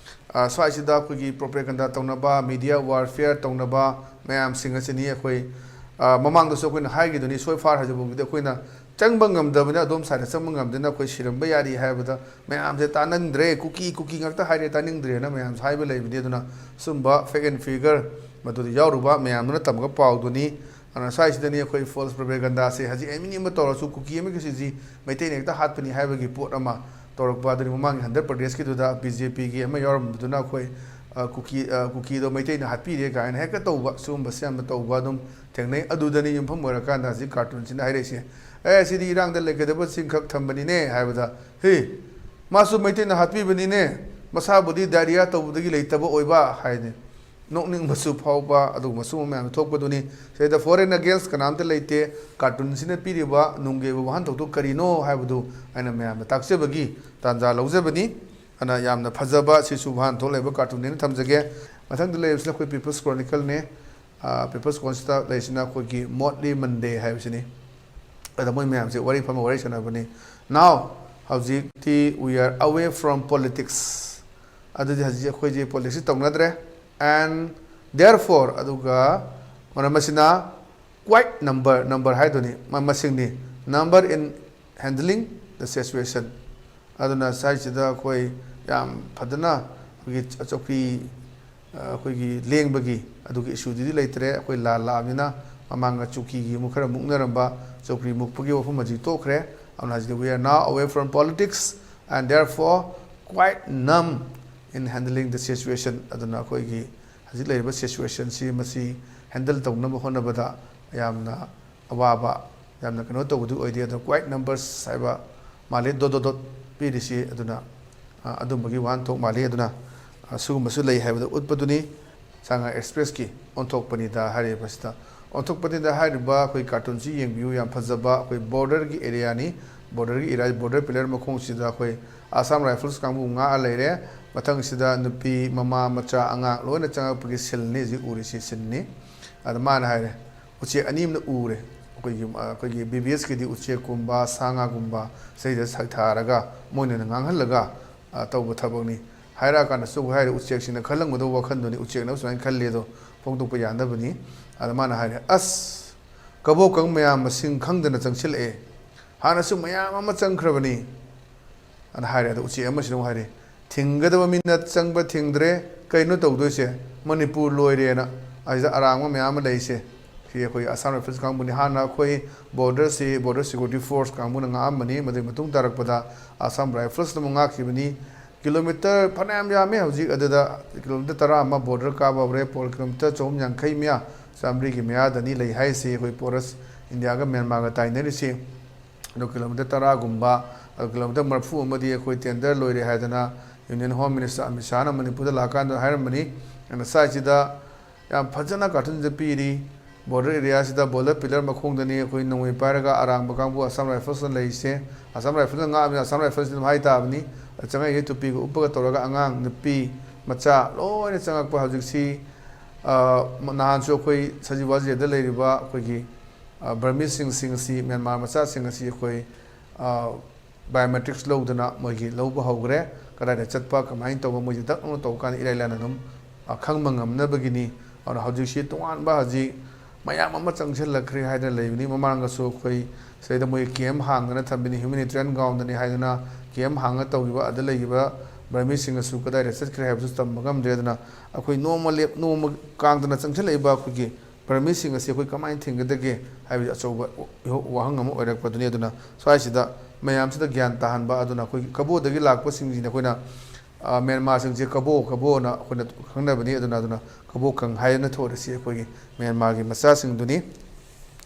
ꯑ, ꯁ꯭ꯋꯥꯏꯁꯤꯗ ꯑꯩꯈꯣꯏꯒꯤ ꯄ꯭ꯔꯣꯄꯦꯒꯟꯗꯥ ꯇꯧꯅꯕ, ꯃꯤꯗꯤꯌꯥ ꯋꯥꯔꯐꯤꯌꯔ ꯇꯧꯅꯕ ꯃꯌꯥꯝꯁꯤꯡ ꯑꯁꯤꯅꯤ꯫ ꯑꯩꯈꯣꯏ, ꯑ, ꯃꯃꯥꯡꯗꯁꯨ ꯑꯩꯈꯣꯏꯅ ꯍꯥꯏꯈꯤꯗꯨꯅꯤ, ꯁꯣꯏ ꯐꯥꯔ ꯍꯥꯏꯖꯕꯧꯗꯤ ꯑꯩꯈꯣꯏꯅ ꯆꯪꯕ ꯉꯝꯗꯕꯅꯤꯅ, ꯑꯗꯣꯝ ꯁꯥꯏꯗ ꯆꯪꯕ ꯉꯝꯗꯅ ꯑꯩꯈꯣꯏ ꯁꯤꯔꯝꯕ ꯌꯥꯔꯤ ꯍꯥꯏꯕꯗ ꯃꯌꯥꯝꯁꯦ ꯇꯥꯅꯤꯡꯗ꯭ꯔꯦ, ꯀꯨꯀꯤ ꯀꯨꯀꯤ ꯉꯥꯛꯇ ꯍꯥꯏꯔꯦ, ꯇꯥꯅꯤꯡꯗ꯭ꯔꯦꯅ ꯃꯌꯥꯝꯁꯨ ꯍꯥꯏꯕ ꯂꯩꯕꯅꯤ꯫ ꯑꯗꯨꯅ ꯁꯨꯝꯕ fact and figure ꯃꯗꯨꯗ ꯌꯥꯎꯔꯨꯕ ꯃꯌꯥꯝꯗꯨꯅ ꯇꯝꯕ ꯄꯥꯎꯗꯨꯅꯤ꯫ ꯑꯗꯨꯅ ꯁ꯭ꯋꯥꯏꯁꯤꯗꯅꯤ ꯑꯩꯈꯣꯏ false propagandaꯁꯦ, ꯍꯧꯖꯤꯛ ꯑꯦꯅꯤ ꯑꯃ ꯇꯧꯔꯁꯨ ꯀꯨꯀꯤ ꯑꯃꯒꯤꯁꯤꯁꯤ ꯃꯩꯇꯩꯅ ꯍꯦꯛꯇ ꯍꯥꯠꯄꯅꯤ ꯍꯥꯏꯕꯒꯤ ꯄꯣꯠ ꯑꯃ ꯇꯧꯔꯛꯄ꯫ ꯑꯗꯨꯅꯤ ꯃꯃꯥꯡꯒꯤ ꯍꯟꯗꯛ ꯄ꯭ꯔꯗꯦꯁꯀꯤꯗꯨꯗ ꯕꯤ ꯖꯦ ꯄꯤꯒꯤ ꯑꯃ ꯌꯥꯎꯔꯝꯕꯗꯨꯅ ꯑꯩꯈꯣꯏ, ꯑ, ꯀꯨꯀꯤ, ꯑ, ꯀꯨꯀꯤꯗꯣ ꯃꯩꯇꯩꯅ ꯍꯥꯠꯄꯤꯔꯦ ꯀꯥꯏꯅ ꯍꯦꯛꯇ ꯇꯧꯕ, ꯁꯤꯒꯨꯝꯕꯁꯦ ꯌꯥꯝꯅ ꯇꯧꯕ ꯑꯗꯨꯝ ꯊꯦꯡꯅꯩ꯫ ꯑꯗꯨꯗꯅꯤ ꯌꯨꯝꯐꯝ ꯑꯣꯏꯔꯀꯥꯟꯗ ꯍꯧꯖꯤꯛ ꯀꯥꯔꯇꯨꯟꯁꯤꯅ ꯍꯥꯏꯔꯛꯏꯁꯦ, "ꯑꯦ, ꯁꯤꯗꯤ ꯏꯔꯥꯡꯗ ꯂꯩꯒꯗꯕꯁꯤꯡꯈꯛ ꯊꯝꯕꯅꯤꯅꯦ" ꯍꯥꯏꯕꯗ, "ꯍꯦ, ꯃꯥꯁꯨ ꯃꯩꯇꯩꯅ ꯍꯥꯠꯄꯤꯕꯅꯤꯅꯦ, ꯃꯁꯥꯕꯨꯗꯤ diarrhea ꯇꯧꯕꯗꯒꯤ ꯂꯩꯇꯕ ꯑꯣꯏꯕ" ꯍꯥꯏꯅꯤ꯫ ꯅꯣꯛꯅꯤꯡꯕꯁꯨ ꯐꯥꯎꯕ ꯑꯗꯨꯒꯨꯝꯕ ꯁꯤꯒꯨꯝꯕ ꯃꯌꯥꯝ ꯊꯣꯛꯄꯗꯨꯅꯤ꯫ ꯁꯤꯗꯩꯗ for and against ꯀꯅꯥꯝꯇ ꯂꯩꯇꯦ꯫ ꯀꯥꯔꯇꯨꯟꯁꯤꯅ ꯄꯤꯔꯤꯕ ꯅꯨꯡꯒꯤ ꯑꯣꯏꯕ ꯋꯥꯍꯟꯊꯣꯛꯇꯨ ꯀꯔꯤꯅꯣ ꯍꯥꯏꯕꯗꯨ ꯑꯩꯅ ꯃꯌꯥꯝꯗ ꯇꯥꯛꯆꯕꯒꯤ ꯇꯥꯟꯖꯥ ꯂꯧꯖꯕꯅꯤ꯫ ꯑꯗꯨꯅ ꯌꯥꯝꯅ ꯐꯖꯕ ꯁꯤꯁꯨ ꯋꯥꯍꯟꯊꯣꯛ ꯂꯩꯕ ꯀꯥꯔꯇꯨꯟꯅꯦꯅ ꯊꯝꯖꯒꯦ꯫ ꯃꯊꯪꯗ ꯂꯩꯔꯤꯕꯁꯤꯅ ꯑꯩꯈꯣꯏ People's Chronicleꯅꯦ꯫ ꯑ, People's Chronicleꯁꯤꯗ ꯂꯩꯔꯤꯁꯤꯅ ꯑꯩꯈꯣꯏꯒꯤ Motley Monday ꯍꯥꯏꯕꯁꯤꯅꯤ꯫ ꯑꯗ ꯃꯣꯏ ꯃꯌꯥꯝꯁꯦ ꯋꯥꯔꯤ ꯐꯝꯃ ꯋꯥꯔꯤ ꯁꯥꯟꯅꯕꯅꯤ꯫ Now, ꯍꯧꯖꯤꯛꯇꯤ we are away from politics꯫ ꯑꯗꯨꯗꯤ ꯍꯧꯖꯤꯛ ꯑꯩꯈꯣꯏꯁꯦ politicsꯁꯤ ꯇꯧꯅꯗ꯭ꯔꯦ꯫ And therefore, ꯑꯗꯨꯒ ꯃꯔꯝ ꯑꯁꯤꯅ, quite number, number ꯍꯥꯏꯗꯨꯅꯤ, ꯃ-, ꯃꯁꯤꯡꯅꯤ, number in handling the situation꯫ ꯑꯗꯨꯅ ꯁ꯭ꯋꯥꯏꯁꯤꯗ ꯑꯩꯈꯣꯏ ꯌꯥꯝ ꯐꯖꯅ ꯑꯩꯈꯣꯏꯒꯤ ꯆ-, ꯆꯧꯀ꯭ꯔꯤ, ꯑ, ꯑꯩꯈꯣꯏꯒꯤ ꯂꯦꯡꯕꯒꯤ ꯑꯗꯨꯒꯤ issueꯗꯨꯗꯤ ꯂꯩꯇ꯭ꯔꯦ꯫ ꯑꯩꯈꯣꯏ ꯂꯥꯟ ꯂꯥꯛꯑꯕꯅꯤꯅ ꯃꯃꯥꯡꯗ ꯆꯧꯀꯤꯒꯤ ꯑꯃꯨꯛ ꯈꯔ ꯃꯨꯛꯅꯔꯝꯕ, ꯆꯧꯀ꯭ꯔꯤ ꯃꯨꯛꯄꯒꯤ ꯋꯥꯐꯝ ꯍꯧꯖꯤꯛ ꯇꯣꯛꯈ꯭ꯔꯦ꯫ ꯑꯗꯨꯅ ꯍꯧꯖꯤꯛꯇꯤ we are now away from politics and therefore quite numb in handling the situation꯫ ꯑꯗꯨꯅ ꯑꯩꯈꯣꯏꯒꯤ ꯍꯧꯖꯤꯛ ꯂꯩꯔꯤꯕ situationꯁꯤ ꯃꯁꯤ handle ꯇꯧꯅꯕ ꯍꯣꯠꯅꯕꯗ ꯌꯥꯝꯅ ꯑꯋꯥꯕ, ꯌꯥꯝꯅ ꯀꯩꯅꯣ ꯇꯧꯕꯗꯨ ꯑꯣꯏꯗꯦ꯫ ꯑꯗꯣ quite numbers ꯍꯥꯏꯕ ꯃꯥꯜꯂꯤ, dot dot dot ꯄꯤꯔꯤꯁꯤ꯫ ꯑꯗꯨꯅ, ꯑ, ꯑꯗꯨꯝꯕꯒꯤ ꯋꯥꯍꯟꯊꯣꯛ ꯃꯥꯜꯂꯤ꯫ ꯑꯗꯨꯅ, ꯑ, ꯁꯤꯒꯨꯝꯕꯁꯨ ꯂꯩ ꯍꯥꯏꯕꯗꯨ ꯎꯠꯄꯗꯨꯅꯤ ꯁꯉꯥꯏ ꯑꯦꯛꯁꯄ꯭ꯔꯦꯁꯀꯤ ꯑꯣꯟꯊꯣꯛꯄꯅꯤꯗ ꯍꯥꯏꯔꯤꯕꯁꯤꯗ꯫ ꯑꯣꯟꯊꯣꯛꯄꯅꯤꯗ ꯍꯥꯏꯔꯤꯕ ꯑꯩꯈꯣꯏ ꯀꯥꯔꯇꯨꯟꯁꯤ ꯌꯦꯡꯕꯤꯌꯨ, ꯌꯥꯝ ꯐꯖꯕ ꯑꯩꯈꯣꯏ borderꯒꯤ areaꯅꯤ꯫ Borderꯒꯤ area, border pillar ꯃꯈꯣꯡꯁꯤꯗ ꯑꯩꯈꯣꯏ Assam Rifles ꯀꯥꯡꯕꯨ ꯉꯥꯛꯑ ꯂꯩꯔꯦ꯫ ꯃꯊꯪꯁꯤꯗ ꯅꯨꯄꯤ, ꯃꯃꯥ, ꯃꯆꯥ, ꯑꯉꯥꯡ ꯂꯣꯏꯅ ꯆꯪꯉꯛꯄꯒꯤ sceneꯅꯤ ꯍꯧꯖꯤꯛ ꯎꯔꯤꯁꯤ, sceneꯅꯤ꯫ ꯑꯗ ꯃꯥꯅ ꯍꯥꯏꯔꯦ, ꯎꯆꯦꯛ ꯑꯅꯤ ꯑꯃꯅ ꯎꯔꯦ꯫ ꯑꯩꯈꯣꯏꯒꯤ, ꯑꯩꯈꯣꯏꯒꯤ ꯕꯤ ꯕꯤ ꯑꯦꯁꯀꯤꯗꯤ ꯎꯆꯦꯛꯀꯨꯝꯕ, ꯁꯥ ꯉꯥꯒꯨꯝꯕ ꯁꯤꯗꯩꯗ ꯁꯩꯊꯥꯔꯒ ꯃꯣꯏꯅ ꯉꯥꯡꯍꯜꯂꯒ, ꯑ, ꯇꯧꯕ ꯊꯕꯛꯅꯤ꯫ ꯍꯥꯏꯔꯛꯑꯀꯥꯟꯗꯁꯨ ꯍꯥꯏꯔꯦ, ꯎꯆꯦꯛꯁꯤꯡꯅ ꯈꯜꯂꯝꯒꯗꯧꯕ ꯋꯥꯈꯜꯗꯨꯅꯤ, ꯎꯆꯦꯛꯅ ꯁꯨꯃꯥꯏꯅ ꯈꯜꯂꯤ ꯑꯗꯣ ꯐꯣꯡꯗꯣꯛꯄ ꯌꯥꯅꯕꯅꯤ꯫ ꯑꯗ ꯃꯥꯅ ꯍꯥꯏꯔꯦ, "ꯑꯁ, ꯀꯕꯣꯀꯪ ꯃꯌꯥꯝ ꯃꯁꯤꯡ ꯈꯪꯗꯅ ꯆꯪꯁꯤꯜꯂꯛꯑꯦ꯫ ꯍꯥꯟꯅꯁꯨ ꯃꯌꯥꯝ ꯑꯃ ꯆꯪꯈ꯭ꯔꯕꯅꯤ ꯑꯅ ꯍꯥꯏꯔꯦ꯫ ꯑꯗꯣ ꯎꯆꯦꯛ ꯑꯃꯁꯤꯅ ꯑꯃꯨꯛ ꯍꯥꯏꯔꯦ, "ꯊꯤꯡꯒꯗꯕ ꯃꯤꯅ ꯆꯪꯕ ꯊꯤꯡꯗ꯭ꯔꯦ, ꯀꯩꯅꯣ ꯇꯧꯗꯣꯏꯁꯦ? ꯃꯅꯤꯄꯨꯔ ꯂꯣꯏꯔꯦꯅ"꯫ ꯑꯁꯤꯗ ꯑꯔꯥꯡꯕ ꯃꯌꯥꯝ ꯑꯃ ꯂꯩꯔꯤꯁꯦ, ꯁꯤ ꯑꯩꯈꯣꯏ Assam Rifles ꯀꯥꯡꯕꯨꯅꯤ꯫ ꯍꯥꯟꯅ ꯑꯩꯈꯣꯏ border ꯁꯤ Border Security Force ꯀꯥꯡꯕꯨꯅ ꯉꯥꯛꯑꯝꯕꯅꯤ, ꯃꯗꯨꯒꯤ ꯃꯇꯨꯡ ꯇꯥꯔꯛꯄꯗ Assam Rifles ꯅ ꯑꯃꯨꯛ ꯉꯥꯛꯈꯤꯕꯅꯤ꯫ Kilometre ꯐꯅꯌꯥꯝ ꯌꯥꯝꯃꯤ ꯍꯧꯖꯤꯛ꯫ ꯑꯗꯨꯗ kilometre ꯇꯔꯥ ꯑꯃ border ꯀꯥꯕ ꯍꯧꯔꯦ꯫ Kilometre ꯆꯍꯨꯝ ꯌꯥꯡꯈꯩ ꯃꯌꯥ, ꯆꯥꯃꯔꯤꯒꯤ ꯃꯌꯥꯗꯅꯤ ꯂꯩ ꯍꯥꯏꯔꯤꯁꯤ ꯑꯩꯈꯣꯏ border, ꯏꯟꯗꯤꯌꯥꯒ ꯃ꯭ꯌꯥꯟꯃꯥꯔꯒ ꯇꯥꯏꯅꯔꯤꯁꯤ꯫ ꯑꯗꯣ kilometre ꯇꯔꯥꯒꯨꯝꯕ, ꯑꯗꯣ kilometre ꯃꯔꯤꯐꯨ ꯑꯃꯗꯤ ꯑꯩꯈꯣꯏ tender ꯂꯣꯏꯔꯦ ꯍꯥꯏꯗꯅ Union Home Minister ꯑꯃꯤꯠ ꯁꯥꯍꯅ ꯃꯅꯤꯄꯨꯔꯗ ꯂꯥꯛꯀꯥꯟꯗ ꯍꯥꯏꯔꯝꯕꯅꯤ꯫ ꯑꯗꯨꯅ ꯁ꯭ꯋꯥꯏꯁꯤꯗ ꯌꯥꯝ ꯐꯖꯅ cartoon ꯁꯦ ꯄꯤꯔꯤ꯫ Border area ꯁꯤꯗ border pillar ꯃꯈꯣꯡꯗꯅꯤ ꯑꯩꯈꯣꯏ ꯅꯣꯡꯃꯩ ꯄꯥꯏꯔꯒ ꯑꯔꯥꯡꯕ ꯀꯥꯡꯕꯨ Assam Rifles ꯅ ꯂꯩꯔꯤꯁꯦ꯫ Assam Rifles ꯅ ꯉꯥꯛꯑꯕꯅꯤꯅ Assam Rifles ꯅꯤ ꯑꯗꯨꯝ ꯍꯥꯏ ꯇꯥꯕꯅꯤ꯫ ꯆꯪꯉꯛꯏꯁꯦ ꯇꯨꯄꯤꯒ ꯎꯞꯄꯒ ꯇꯧꯔꯒ ꯑꯉꯥꯡ, ꯅꯨꯄꯤ, ꯃꯆꯥ ꯂꯣꯏꯅ ꯆꯪꯉꯛꯄ ꯍꯧꯖꯤꯛꯁꯤ꯫ ꯑ, ꯅꯍꯥꯟꯁꯨ ꯑꯩꯈꯣꯏ ꯁꯖꯤꯋꯥ jail ꯗ ꯂꯩꯔꯤꯕ ꯑꯩꯈꯣꯏꯒꯤ, ꯑ, Burmese ꯁꯤꯡ, ꯁꯤꯡ ꯑꯁꯤ, ꯃ꯭ꯌꯥꯟꯃꯥꯔ ꯃꯆꯥꯁꯤꯡ ꯑꯁꯤ ꯑꯩꯈꯣꯏ, ꯑ, biometrics ꯂꯧꯗꯅ ꯃꯣꯏꯒꯤ ꯂꯧꯕ ꯍꯧꯈ꯭ꯔꯦ꯫ ꯀꯗꯥꯏꯗ ꯆꯠꯄ, ꯀꯃꯥꯏꯅ ꯇꯧꯕ, ꯃꯣꯏꯁꯦ ꯗꯛ ꯂꯥꯎꯅ ꯇꯧꯕ ꯀꯥꯟꯗ ꯏꯔꯥꯏ ꯂꯥꯏꯅ ꯑꯗꯨꯝ, ꯑ, ꯈꯪꯕ ꯉꯝꯅꯕꯒꯤꯅꯤ꯫ ꯑꯗꯨꯅ ꯍꯧꯖꯤꯛꯁꯤ ꯇꯣꯉꯥꯟꯕ ꯍꯧꯖꯤꯛ ꯃꯌꯥꯝ ꯑꯃ ꯆꯪꯁꯤꯜꯂꯛꯈ꯭ꯔꯦ ꯍꯥꯏꯗꯅ ꯂꯩꯕꯅꯤ꯫ ꯃꯃꯥꯡꯗꯁꯨ ꯑꯩꯈꯣꯏ ꯁꯤꯗꯩꯗ ꯃꯣꯏ camp ꯍꯥꯡꯗꯅ ꯊꯝꯕꯤꯅꯤ, humanitarian ground ꯅꯤ ꯍꯥꯏꯗꯅ camp ꯍꯥꯡꯉ ꯇꯧꯈꯤꯕ꯫ ꯑꯗ ꯂꯩꯈꯤꯕ Burmese ꯁꯤꯡ ꯑꯁꯨ ꯀꯗꯥꯏꯗ ꯆꯠꯈ꯭ꯔꯦ ꯍꯥꯏꯕꯁꯨ ꯇꯝꯕ ꯉꯝꯗ꯭ꯔꯦ꯫ ꯑꯗꯨꯅ ꯑꯩꯈꯣꯏ ꯅꯣꯡꯃ ꯂꯦꯞ-, ꯅꯣꯡꯃ ꯀꯥꯡꯗꯅ ꯆꯪꯁꯤꯜꯂꯛꯏꯕ ꯑꯩꯈꯣꯏꯒꯤ Burmese ꯁꯤꯡ ꯑꯁꯤ ꯑꯩꯈꯣꯏ ꯀꯃꯥꯏꯅ ꯊꯤꯡꯒꯗꯒꯦ ꯍꯥꯏꯕꯁꯤ ꯑꯆꯧꯕ ꯋꯥꯍꯪ ꯑꯃ ꯑꯣꯏꯔꯛꯄꯗꯨꯅꯤ꯫ ꯑꯗꯨꯅ ꯁ꯭ꯋꯥꯏꯁꯤꯗ ꯃꯌꯥꯝꯁꯤꯗ ꯒ꯭ꯌꯥꯟ ꯇꯥꯍꯟꯕ, ꯑꯗꯨꯅ ꯑꯩꯈꯣꯏꯒꯤ ꯀꯕꯣꯗꯒꯤ ꯂꯥꯛꯄꯁꯤꯡꯁꯤꯅ ꯑꯩꯈꯣꯏꯅ, ꯑ, ꯃ꯭ꯌꯥꯟꯃꯥꯔꯁꯤꯡꯁꯦ ꯀꯕꯣ, ꯀꯕꯣꯅ ꯑꯩꯈꯣꯏꯅ ꯈꯪꯅꯕꯅꯤ꯫ ꯑꯗꯨꯅ, ꯑꯗꯨꯅ ꯀꯕꯣ ꯀꯪ ꯍꯥꯏꯗꯅ ꯊꯣꯜꯂꯤꯁꯤ ꯑꯩꯈꯣꯏꯒꯤ ꯃ꯭ꯌꯥꯟꯃꯥꯔꯒꯤ ꯃꯆꯥꯁꯤꯡꯗꯨꯅꯤ꯫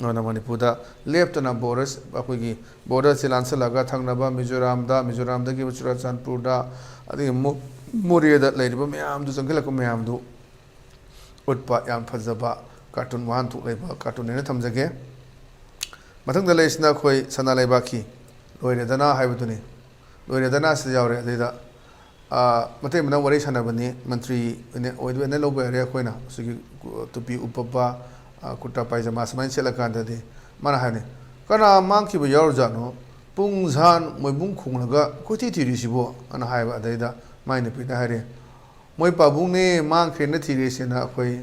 ꯑꯗꯨꯅ ꯃꯅꯤꯄꯨꯔꯗ ꯂꯦꯞꯇꯅ border, ꯑꯩꯈꯣꯏꯒꯤ border ꯁꯤ ꯂꯥꯟꯁꯤꯜꯂꯒ ꯊꯪꯅꯕ ꯃꯤꯖꯣꯔꯥꯝꯗ, ꯃꯤꯖꯣꯔꯥꯝꯗꯒꯤ ꯆꯨꯔꯆꯥꯟꯄꯨꯔꯗ, ꯑꯗꯒꯤ ꯃꯣ-, ꯃꯣꯔꯦꯗ ꯂꯩꯔꯤꯕ ꯃꯌꯥꯝꯗꯨ, ꯆꯪꯁꯤꯜꯂꯛꯄ ꯃꯌꯥꯝꯗꯨ ꯎꯠꯄ ꯌꯥꯝ ꯐꯖꯕ cartoon, ꯋꯥꯍꯟꯊꯣꯛ ꯂꯩꯕ cartoon ꯍꯥꯏꯅ ꯊꯝꯖꯒꯦ꯫ ꯃꯊꯪꯗ ꯂꯩꯔꯤꯁꯤꯅ ꯑꯩꯈꯣꯏ ꯁꯅꯥ ꯂꯩꯕꯥꯛꯀꯤ ꯂꯣꯏꯔꯦꯗꯅ ꯍꯥꯏꯕꯗꯨꯅꯤ꯫ ꯂꯣꯏꯔꯦꯗꯅ ꯁꯤꯗ ꯌꯥꯎꯔꯦ꯫ ꯑꯗꯩꯗ, ꯑ, ꯃꯇꯩ ꯃꯅꯥꯎ ꯋꯥꯔꯤ ꯁꯥꯟꯅꯕꯅꯤ, ꯃꯟꯇ꯭ꯔꯤ ꯑꯣꯏꯅ, ꯑꯣꯏꯅ ꯂꯧꯕ ꯌꯥꯔꯦ ꯑꯩꯈꯣꯏꯅ꯫ ꯍꯧꯖꯤꯛꯀꯤ ꯇꯨꯄꯤ ꯎꯞꯄꯕ, ꯑ, ꯀꯨꯔꯇꯥ ꯄꯥꯏꯖꯃꯥ ꯁꯨꯃꯥꯏꯅ ꯁꯦꯠꯂꯀꯥꯟꯗꯗꯤ ꯃꯥꯅ ꯍꯥꯏꯅꯤ, "ꯀꯅꯥ ꯃꯥꯡꯈꯤꯕ ꯌꯥꯎꯔꯖꯥꯠꯅꯣ? ꯄꯨꯡ ꯁꯥꯟ ꯃꯣꯏꯕꯨꯡ ꯈꯣꯡꯂꯒ ꯀꯣꯏꯊꯤ ꯊꯤꯔꯤꯁꯤꯕꯣ?" ꯑꯅ ꯍꯥꯏꯕ꯫ ꯑꯗꯩꯗ ꯃꯥꯏ ꯅꯨꯄꯤꯅ ꯍꯥꯏꯔꯦ, "ꯃꯣꯏ ꯄꯥꯕꯨꯡꯅꯦ ꯃꯥꯡꯈ꯭ꯔꯦꯅ ꯊꯤꯔꯤꯁꯦꯅ ꯑꯩꯈꯣꯏ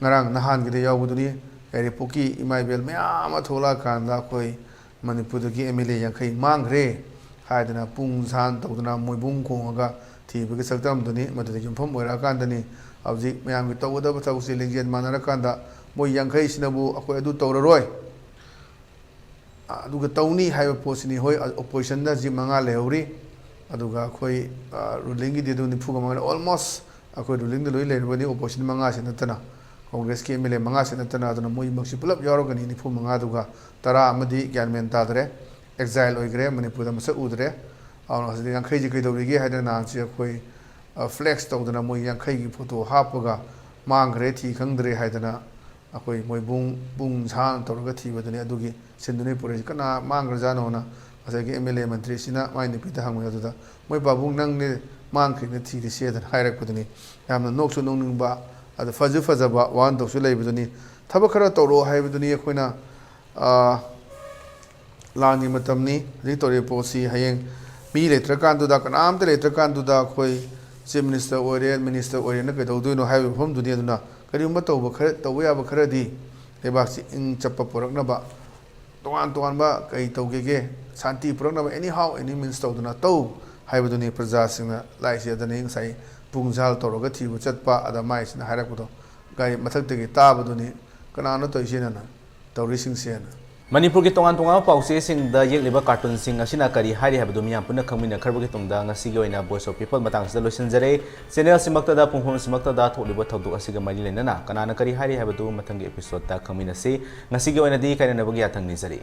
ꯉꯔꯥꯡ ꯅꯍꯥꯟꯒꯤꯗ ꯌꯥꯎꯕꯗꯨꯅꯤ꯫ ꯌꯥꯏꯔꯤꯄꯣꯛꯀꯤ ꯏꯃꯥ ꯏꯕꯦꯜ ꯃꯌꯥꯝ ꯑꯃ ꯊꯣꯛꯂꯛꯑꯀꯥꯟꯗ ꯑꯩꯈꯣꯏ ꯃꯅꯤꯄꯨꯔꯗꯒꯤ ꯑꯦꯝ ꯑꯦꯜ ꯑꯦ ꯌꯥꯡꯈꯩ ꯃꯥꯡꯈ꯭ꯔꯦ ꯍꯥꯏꯗꯅ ꯄꯨꯡ ꯁꯥꯟ ꯇꯧꯗꯅ ꯃꯣꯏꯕꯨꯡ ꯈꯣꯡꯉꯒ ꯊꯤꯕꯒꯤ ꯁꯛꯇꯝꯗꯨꯅꯤ꯫ ꯃꯗꯨꯗ ꯌꯨꯝꯐꯝ ꯑꯣꯏꯔꯛꯑꯀꯥꯟꯗꯅꯤ ꯍꯧꯖꯤꯛ ꯃꯌꯥꯝꯒꯤ ꯇꯧꯒꯗꯕ ꯊꯕꯛꯁꯦ ꯂꯤꯡꯖꯦꯜ ꯃꯥꯟꯅꯔꯀꯥꯟꯗ ꯃꯣꯏ ꯌꯥꯡꯈꯩꯁꯤꯅꯕꯨ ꯑꯩꯈꯣꯏ ꯑꯗꯨ ꯇꯧꯔꯔꯣꯏ, ꯑꯗꯨꯒ ꯇꯧꯅꯤ ꯍꯥꯏꯕ ꯄꯣꯠꯁꯤꯅꯤ꯫ ꯍꯣꯏ, ꯑꯣꯄꯣꯖꯤꯁꯟꯗ ꯍꯧꯖꯤꯛ ꯃꯉꯥ ꯂꯩꯍꯧꯔꯤ, ꯑꯗꯨꯒ ꯑꯩꯈꯣꯏ ꯔꯨꯂꯤꯡꯒꯤꯗꯤ ꯑꯗꯨꯝ ꯅꯤꯐꯨꯒ ꯃꯉꯥ ꯑꯣꯜꯃꯣꯁ ꯑꯩꯈꯣꯏ ꯔꯨꯂꯤꯡꯗ ꯂꯣꯏ ꯂꯩꯔꯕꯅꯤ꯫ ꯑꯣꯄꯣꯖꯤꯁꯟ ꯃꯉꯥꯁꯤ ꯅꯠꯇꯅ, ꯀꯣꯡꯒ꯭ꯔꯦꯁꯀꯤ ꯑꯦꯝ ꯑꯦꯜ ꯑꯦ ꯃꯉꯥꯁꯤ ꯅꯠꯇꯅ, ꯑꯗꯨꯅ ꯃꯣꯏꯃꯛꯁꯤ ꯄꯨꯂꯞ ꯌꯥꯎꯔꯒꯅꯤ ꯅꯤꯐꯨ ꯃꯉꯥꯗꯨꯒ꯫ ꯇꯔꯥ ꯑꯃꯗꯤ ꯒ꯭ꯌꯥꯟ ꯃꯦꯟ ꯇꯥꯗ꯭ꯔꯦ, ꯑꯦꯛꯖꯥꯏꯜ ꯑꯣꯏꯈ꯭ꯔꯦ, ꯃꯅꯤꯄꯨꯔꯗ ꯃꯁꯛ ꯎꯗ꯭ꯔꯦ꯫ ꯑꯗꯨꯅ ꯍꯧꯖꯤꯛ ꯌꯥꯡꯈꯩꯁꯤ ꯀꯩꯗꯧꯔꯤꯒꯦ ꯍꯥꯏꯗꯅ ꯅꯍꯥꯟꯁꯤ ꯑꯩꯈꯣꯏ ꯐ꯭ꯂꯦꯛꯁ ꯇꯧꯗꯅ ꯃꯣꯏ ꯌꯥꯡꯈꯩꯒꯤ ꯐꯣꯇꯣ ꯍꯥꯞꯄꯒ ꯃꯥꯡꯈ꯭ꯔꯦ, ꯊꯤ ꯈꯪꯗ꯭ꯔꯦ ꯍꯥꯏꯗꯅ ꯑꯩꯈꯣꯏ ꯃꯣꯏ ꯕꯨꯡ ꯕꯨꯡ ꯁꯥꯡ ꯇꯧꯔꯒ ꯊꯤꯕꯗꯨꯅꯤ꯫ ꯑꯗꯨꯒꯤ ꯁꯤꯟꯗꯨꯅꯤ ꯄꯨꯔꯛꯏꯁꯤ꯫ ꯀꯅꯥ ꯃꯥꯡꯈ꯭ꯔꯖꯥꯠꯅꯣꯅ ꯉꯁꯥꯏꯒꯤ ꯑꯦꯝ ꯑꯦꯜ ꯑꯦ ꯃꯟꯇ꯭ꯔꯤꯁꯤꯅ ꯃꯥꯏ ꯅꯨꯄꯤꯗ ꯍꯪꯕꯅꯤ꯫ ꯑꯗꯨꯗ ꯃꯣꯏ ꯄꯥꯕꯨꯡ ꯅꯪꯅꯦ ꯃꯥꯡꯈ꯭ꯔꯦꯅ ꯊꯤꯔꯤꯁꯦꯗꯅ ꯍꯥꯏꯔꯛꯄꯗꯨꯅꯤ꯫ ꯌꯥꯝꯅ ꯅꯣꯛꯁꯨ ꯅꯣꯛꯅꯤꯡꯕ, ꯑꯗ ꯐꯁꯨ ꯐꯖꯕ ꯋꯥꯍꯟꯊꯣꯛꯁꯨ ꯂꯩꯕꯗꯨꯅꯤ꯫ ꯊꯕꯛ ꯈꯔ ꯇꯧꯔꯛꯑꯣ ꯍꯥꯏꯕꯗꯨꯅꯤ ꯑꯩꯈꯣꯏꯅ, ꯑ, ꯂꯥꯟꯒꯤ ꯃꯇꯝꯅꯤ꯫ ꯍꯧꯖꯤꯛ ꯇꯧꯔꯤꯕ ꯄꯣꯠꯁꯤ ꯍꯌꯦꯡ ꯃꯤ ꯂꯩꯇ꯭ꯔꯀꯥꯟꯗꯨꯗ, ꯀꯅꯥꯝꯇ ꯂꯩꯇ꯭ꯔꯀꯥꯟꯗꯨꯗ ꯑꯩꯈꯣꯏ ꯆꯤꯐ ꯃꯤꯅꯤꯁꯇꯔ ꯑꯣꯏꯔꯦ, ꯃꯤꯅꯤꯁꯇꯔ ꯑꯣꯏꯔꯦꯅ ꯀꯩꯗꯧꯗꯣꯏꯅꯣ ꯍꯥꯏꯕꯒꯤ ꯃꯐꯝꯗꯨꯅꯤ꯫ ꯑꯗꯨꯅ ꯀꯔꯤꯒꯨꯝꯕ ꯇꯧꯕ ꯈꯔ, ꯇꯧꯕ ꯌꯥꯕ ꯈꯔꯗꯤ ꯂꯩꯕꯥꯛꯁꯤ ꯏꯪ ꯆꯞꯄ ꯄꯨꯔꯛꯅꯕ, ꯇꯣꯉꯥꯟ ꯇꯣꯉꯥꯟꯕ ꯀꯩ ꯇꯧꯒꯦꯒꯦ, ꯁꯥꯟꯇꯤ ꯄꯨꯔꯛꯅꯕ any how any means ꯇꯧꯗꯨꯅ ꯇꯧ ꯍꯥꯏꯕꯗꯨꯅꯤ ꯄ꯭ꯔꯖꯥꯁꯤꯡꯅ ꯂꯥꯛꯏꯁꯦ꯫ ꯑꯗꯨꯅꯤ ꯉꯁꯥꯏ ꯄꯨꯡ ꯖꯥꯜ ꯇꯧꯔꯒ ꯊꯤꯕ ꯆꯠꯄ, ꯑꯗ ꯃꯥꯏꯁꯤꯅ ꯍꯥꯏꯔꯛꯄꯗꯣ ꯒꯥꯔꯤ ꯃꯊꯛꯇꯒꯤ ꯇꯥꯕꯗꯨꯅꯤ, "ꯀꯅꯥꯅꯣ ꯇꯧꯔꯤꯁꯦꯅ, ꯇꯧꯔꯤꯁꯤꯡꯁꯦꯅ?" ꯃꯅꯤꯄꯨꯔꯒꯤ ꯇꯣꯉꯥꯟ ꯇꯣꯉꯥꯟꯕ ꯄꯥꯎꯆꯦꯁꯤꯡꯗ ꯌꯦꯛꯂꯤꯕ ꯀꯥꯔꯇꯨꯟꯁꯤꯡ ꯑꯁꯤꯅ ꯀꯔꯤ ꯍꯥꯏꯔꯤ ꯍꯥꯏꯕꯗꯨ ꯃꯤꯌꯥꯝ ꯄꯨꯟꯅ ꯈꯪꯃꯤꯟꯅꯈ꯭ꯔꯕꯒꯤ ꯇꯨꯡꯗ ꯉꯁꯤꯒꯤ ꯑꯣꯏꯅ Voice of People ꯃꯇꯥꯡꯁꯤꯗ ꯂꯣꯏꯁꯤꯟꯖꯔꯦ꯫ ꯆꯦꯅꯦꯜꯁꯤꯃꯛꯇꯗ ꯄꯨꯡꯐꯝꯁꯤꯃꯛꯇꯗ ꯊꯣꯛꯂꯤꯕ ꯊꯧꯗꯣꯛ ꯑꯁꯤꯒ ꯃꯔꯤ ꯂꯩꯅꯅ ꯀꯅꯥꯅ ꯀꯔꯤ ꯍꯥꯏꯔꯤ ꯍꯥꯏꯕꯗꯨ ꯃꯊꯪꯒꯤ ꯑꯦꯄꯤꯁꯣꯗꯇ ꯈꯪꯃꯤꯟꯅꯁꯤ꯫ ꯉꯁꯤꯒꯤ ꯑꯣꯏꯅꯗꯤ ꯀꯥꯏꯅꯅꯕꯒꯤ ꯌꯥꯊꯪ ꯅꯤꯖꯔꯤ꯫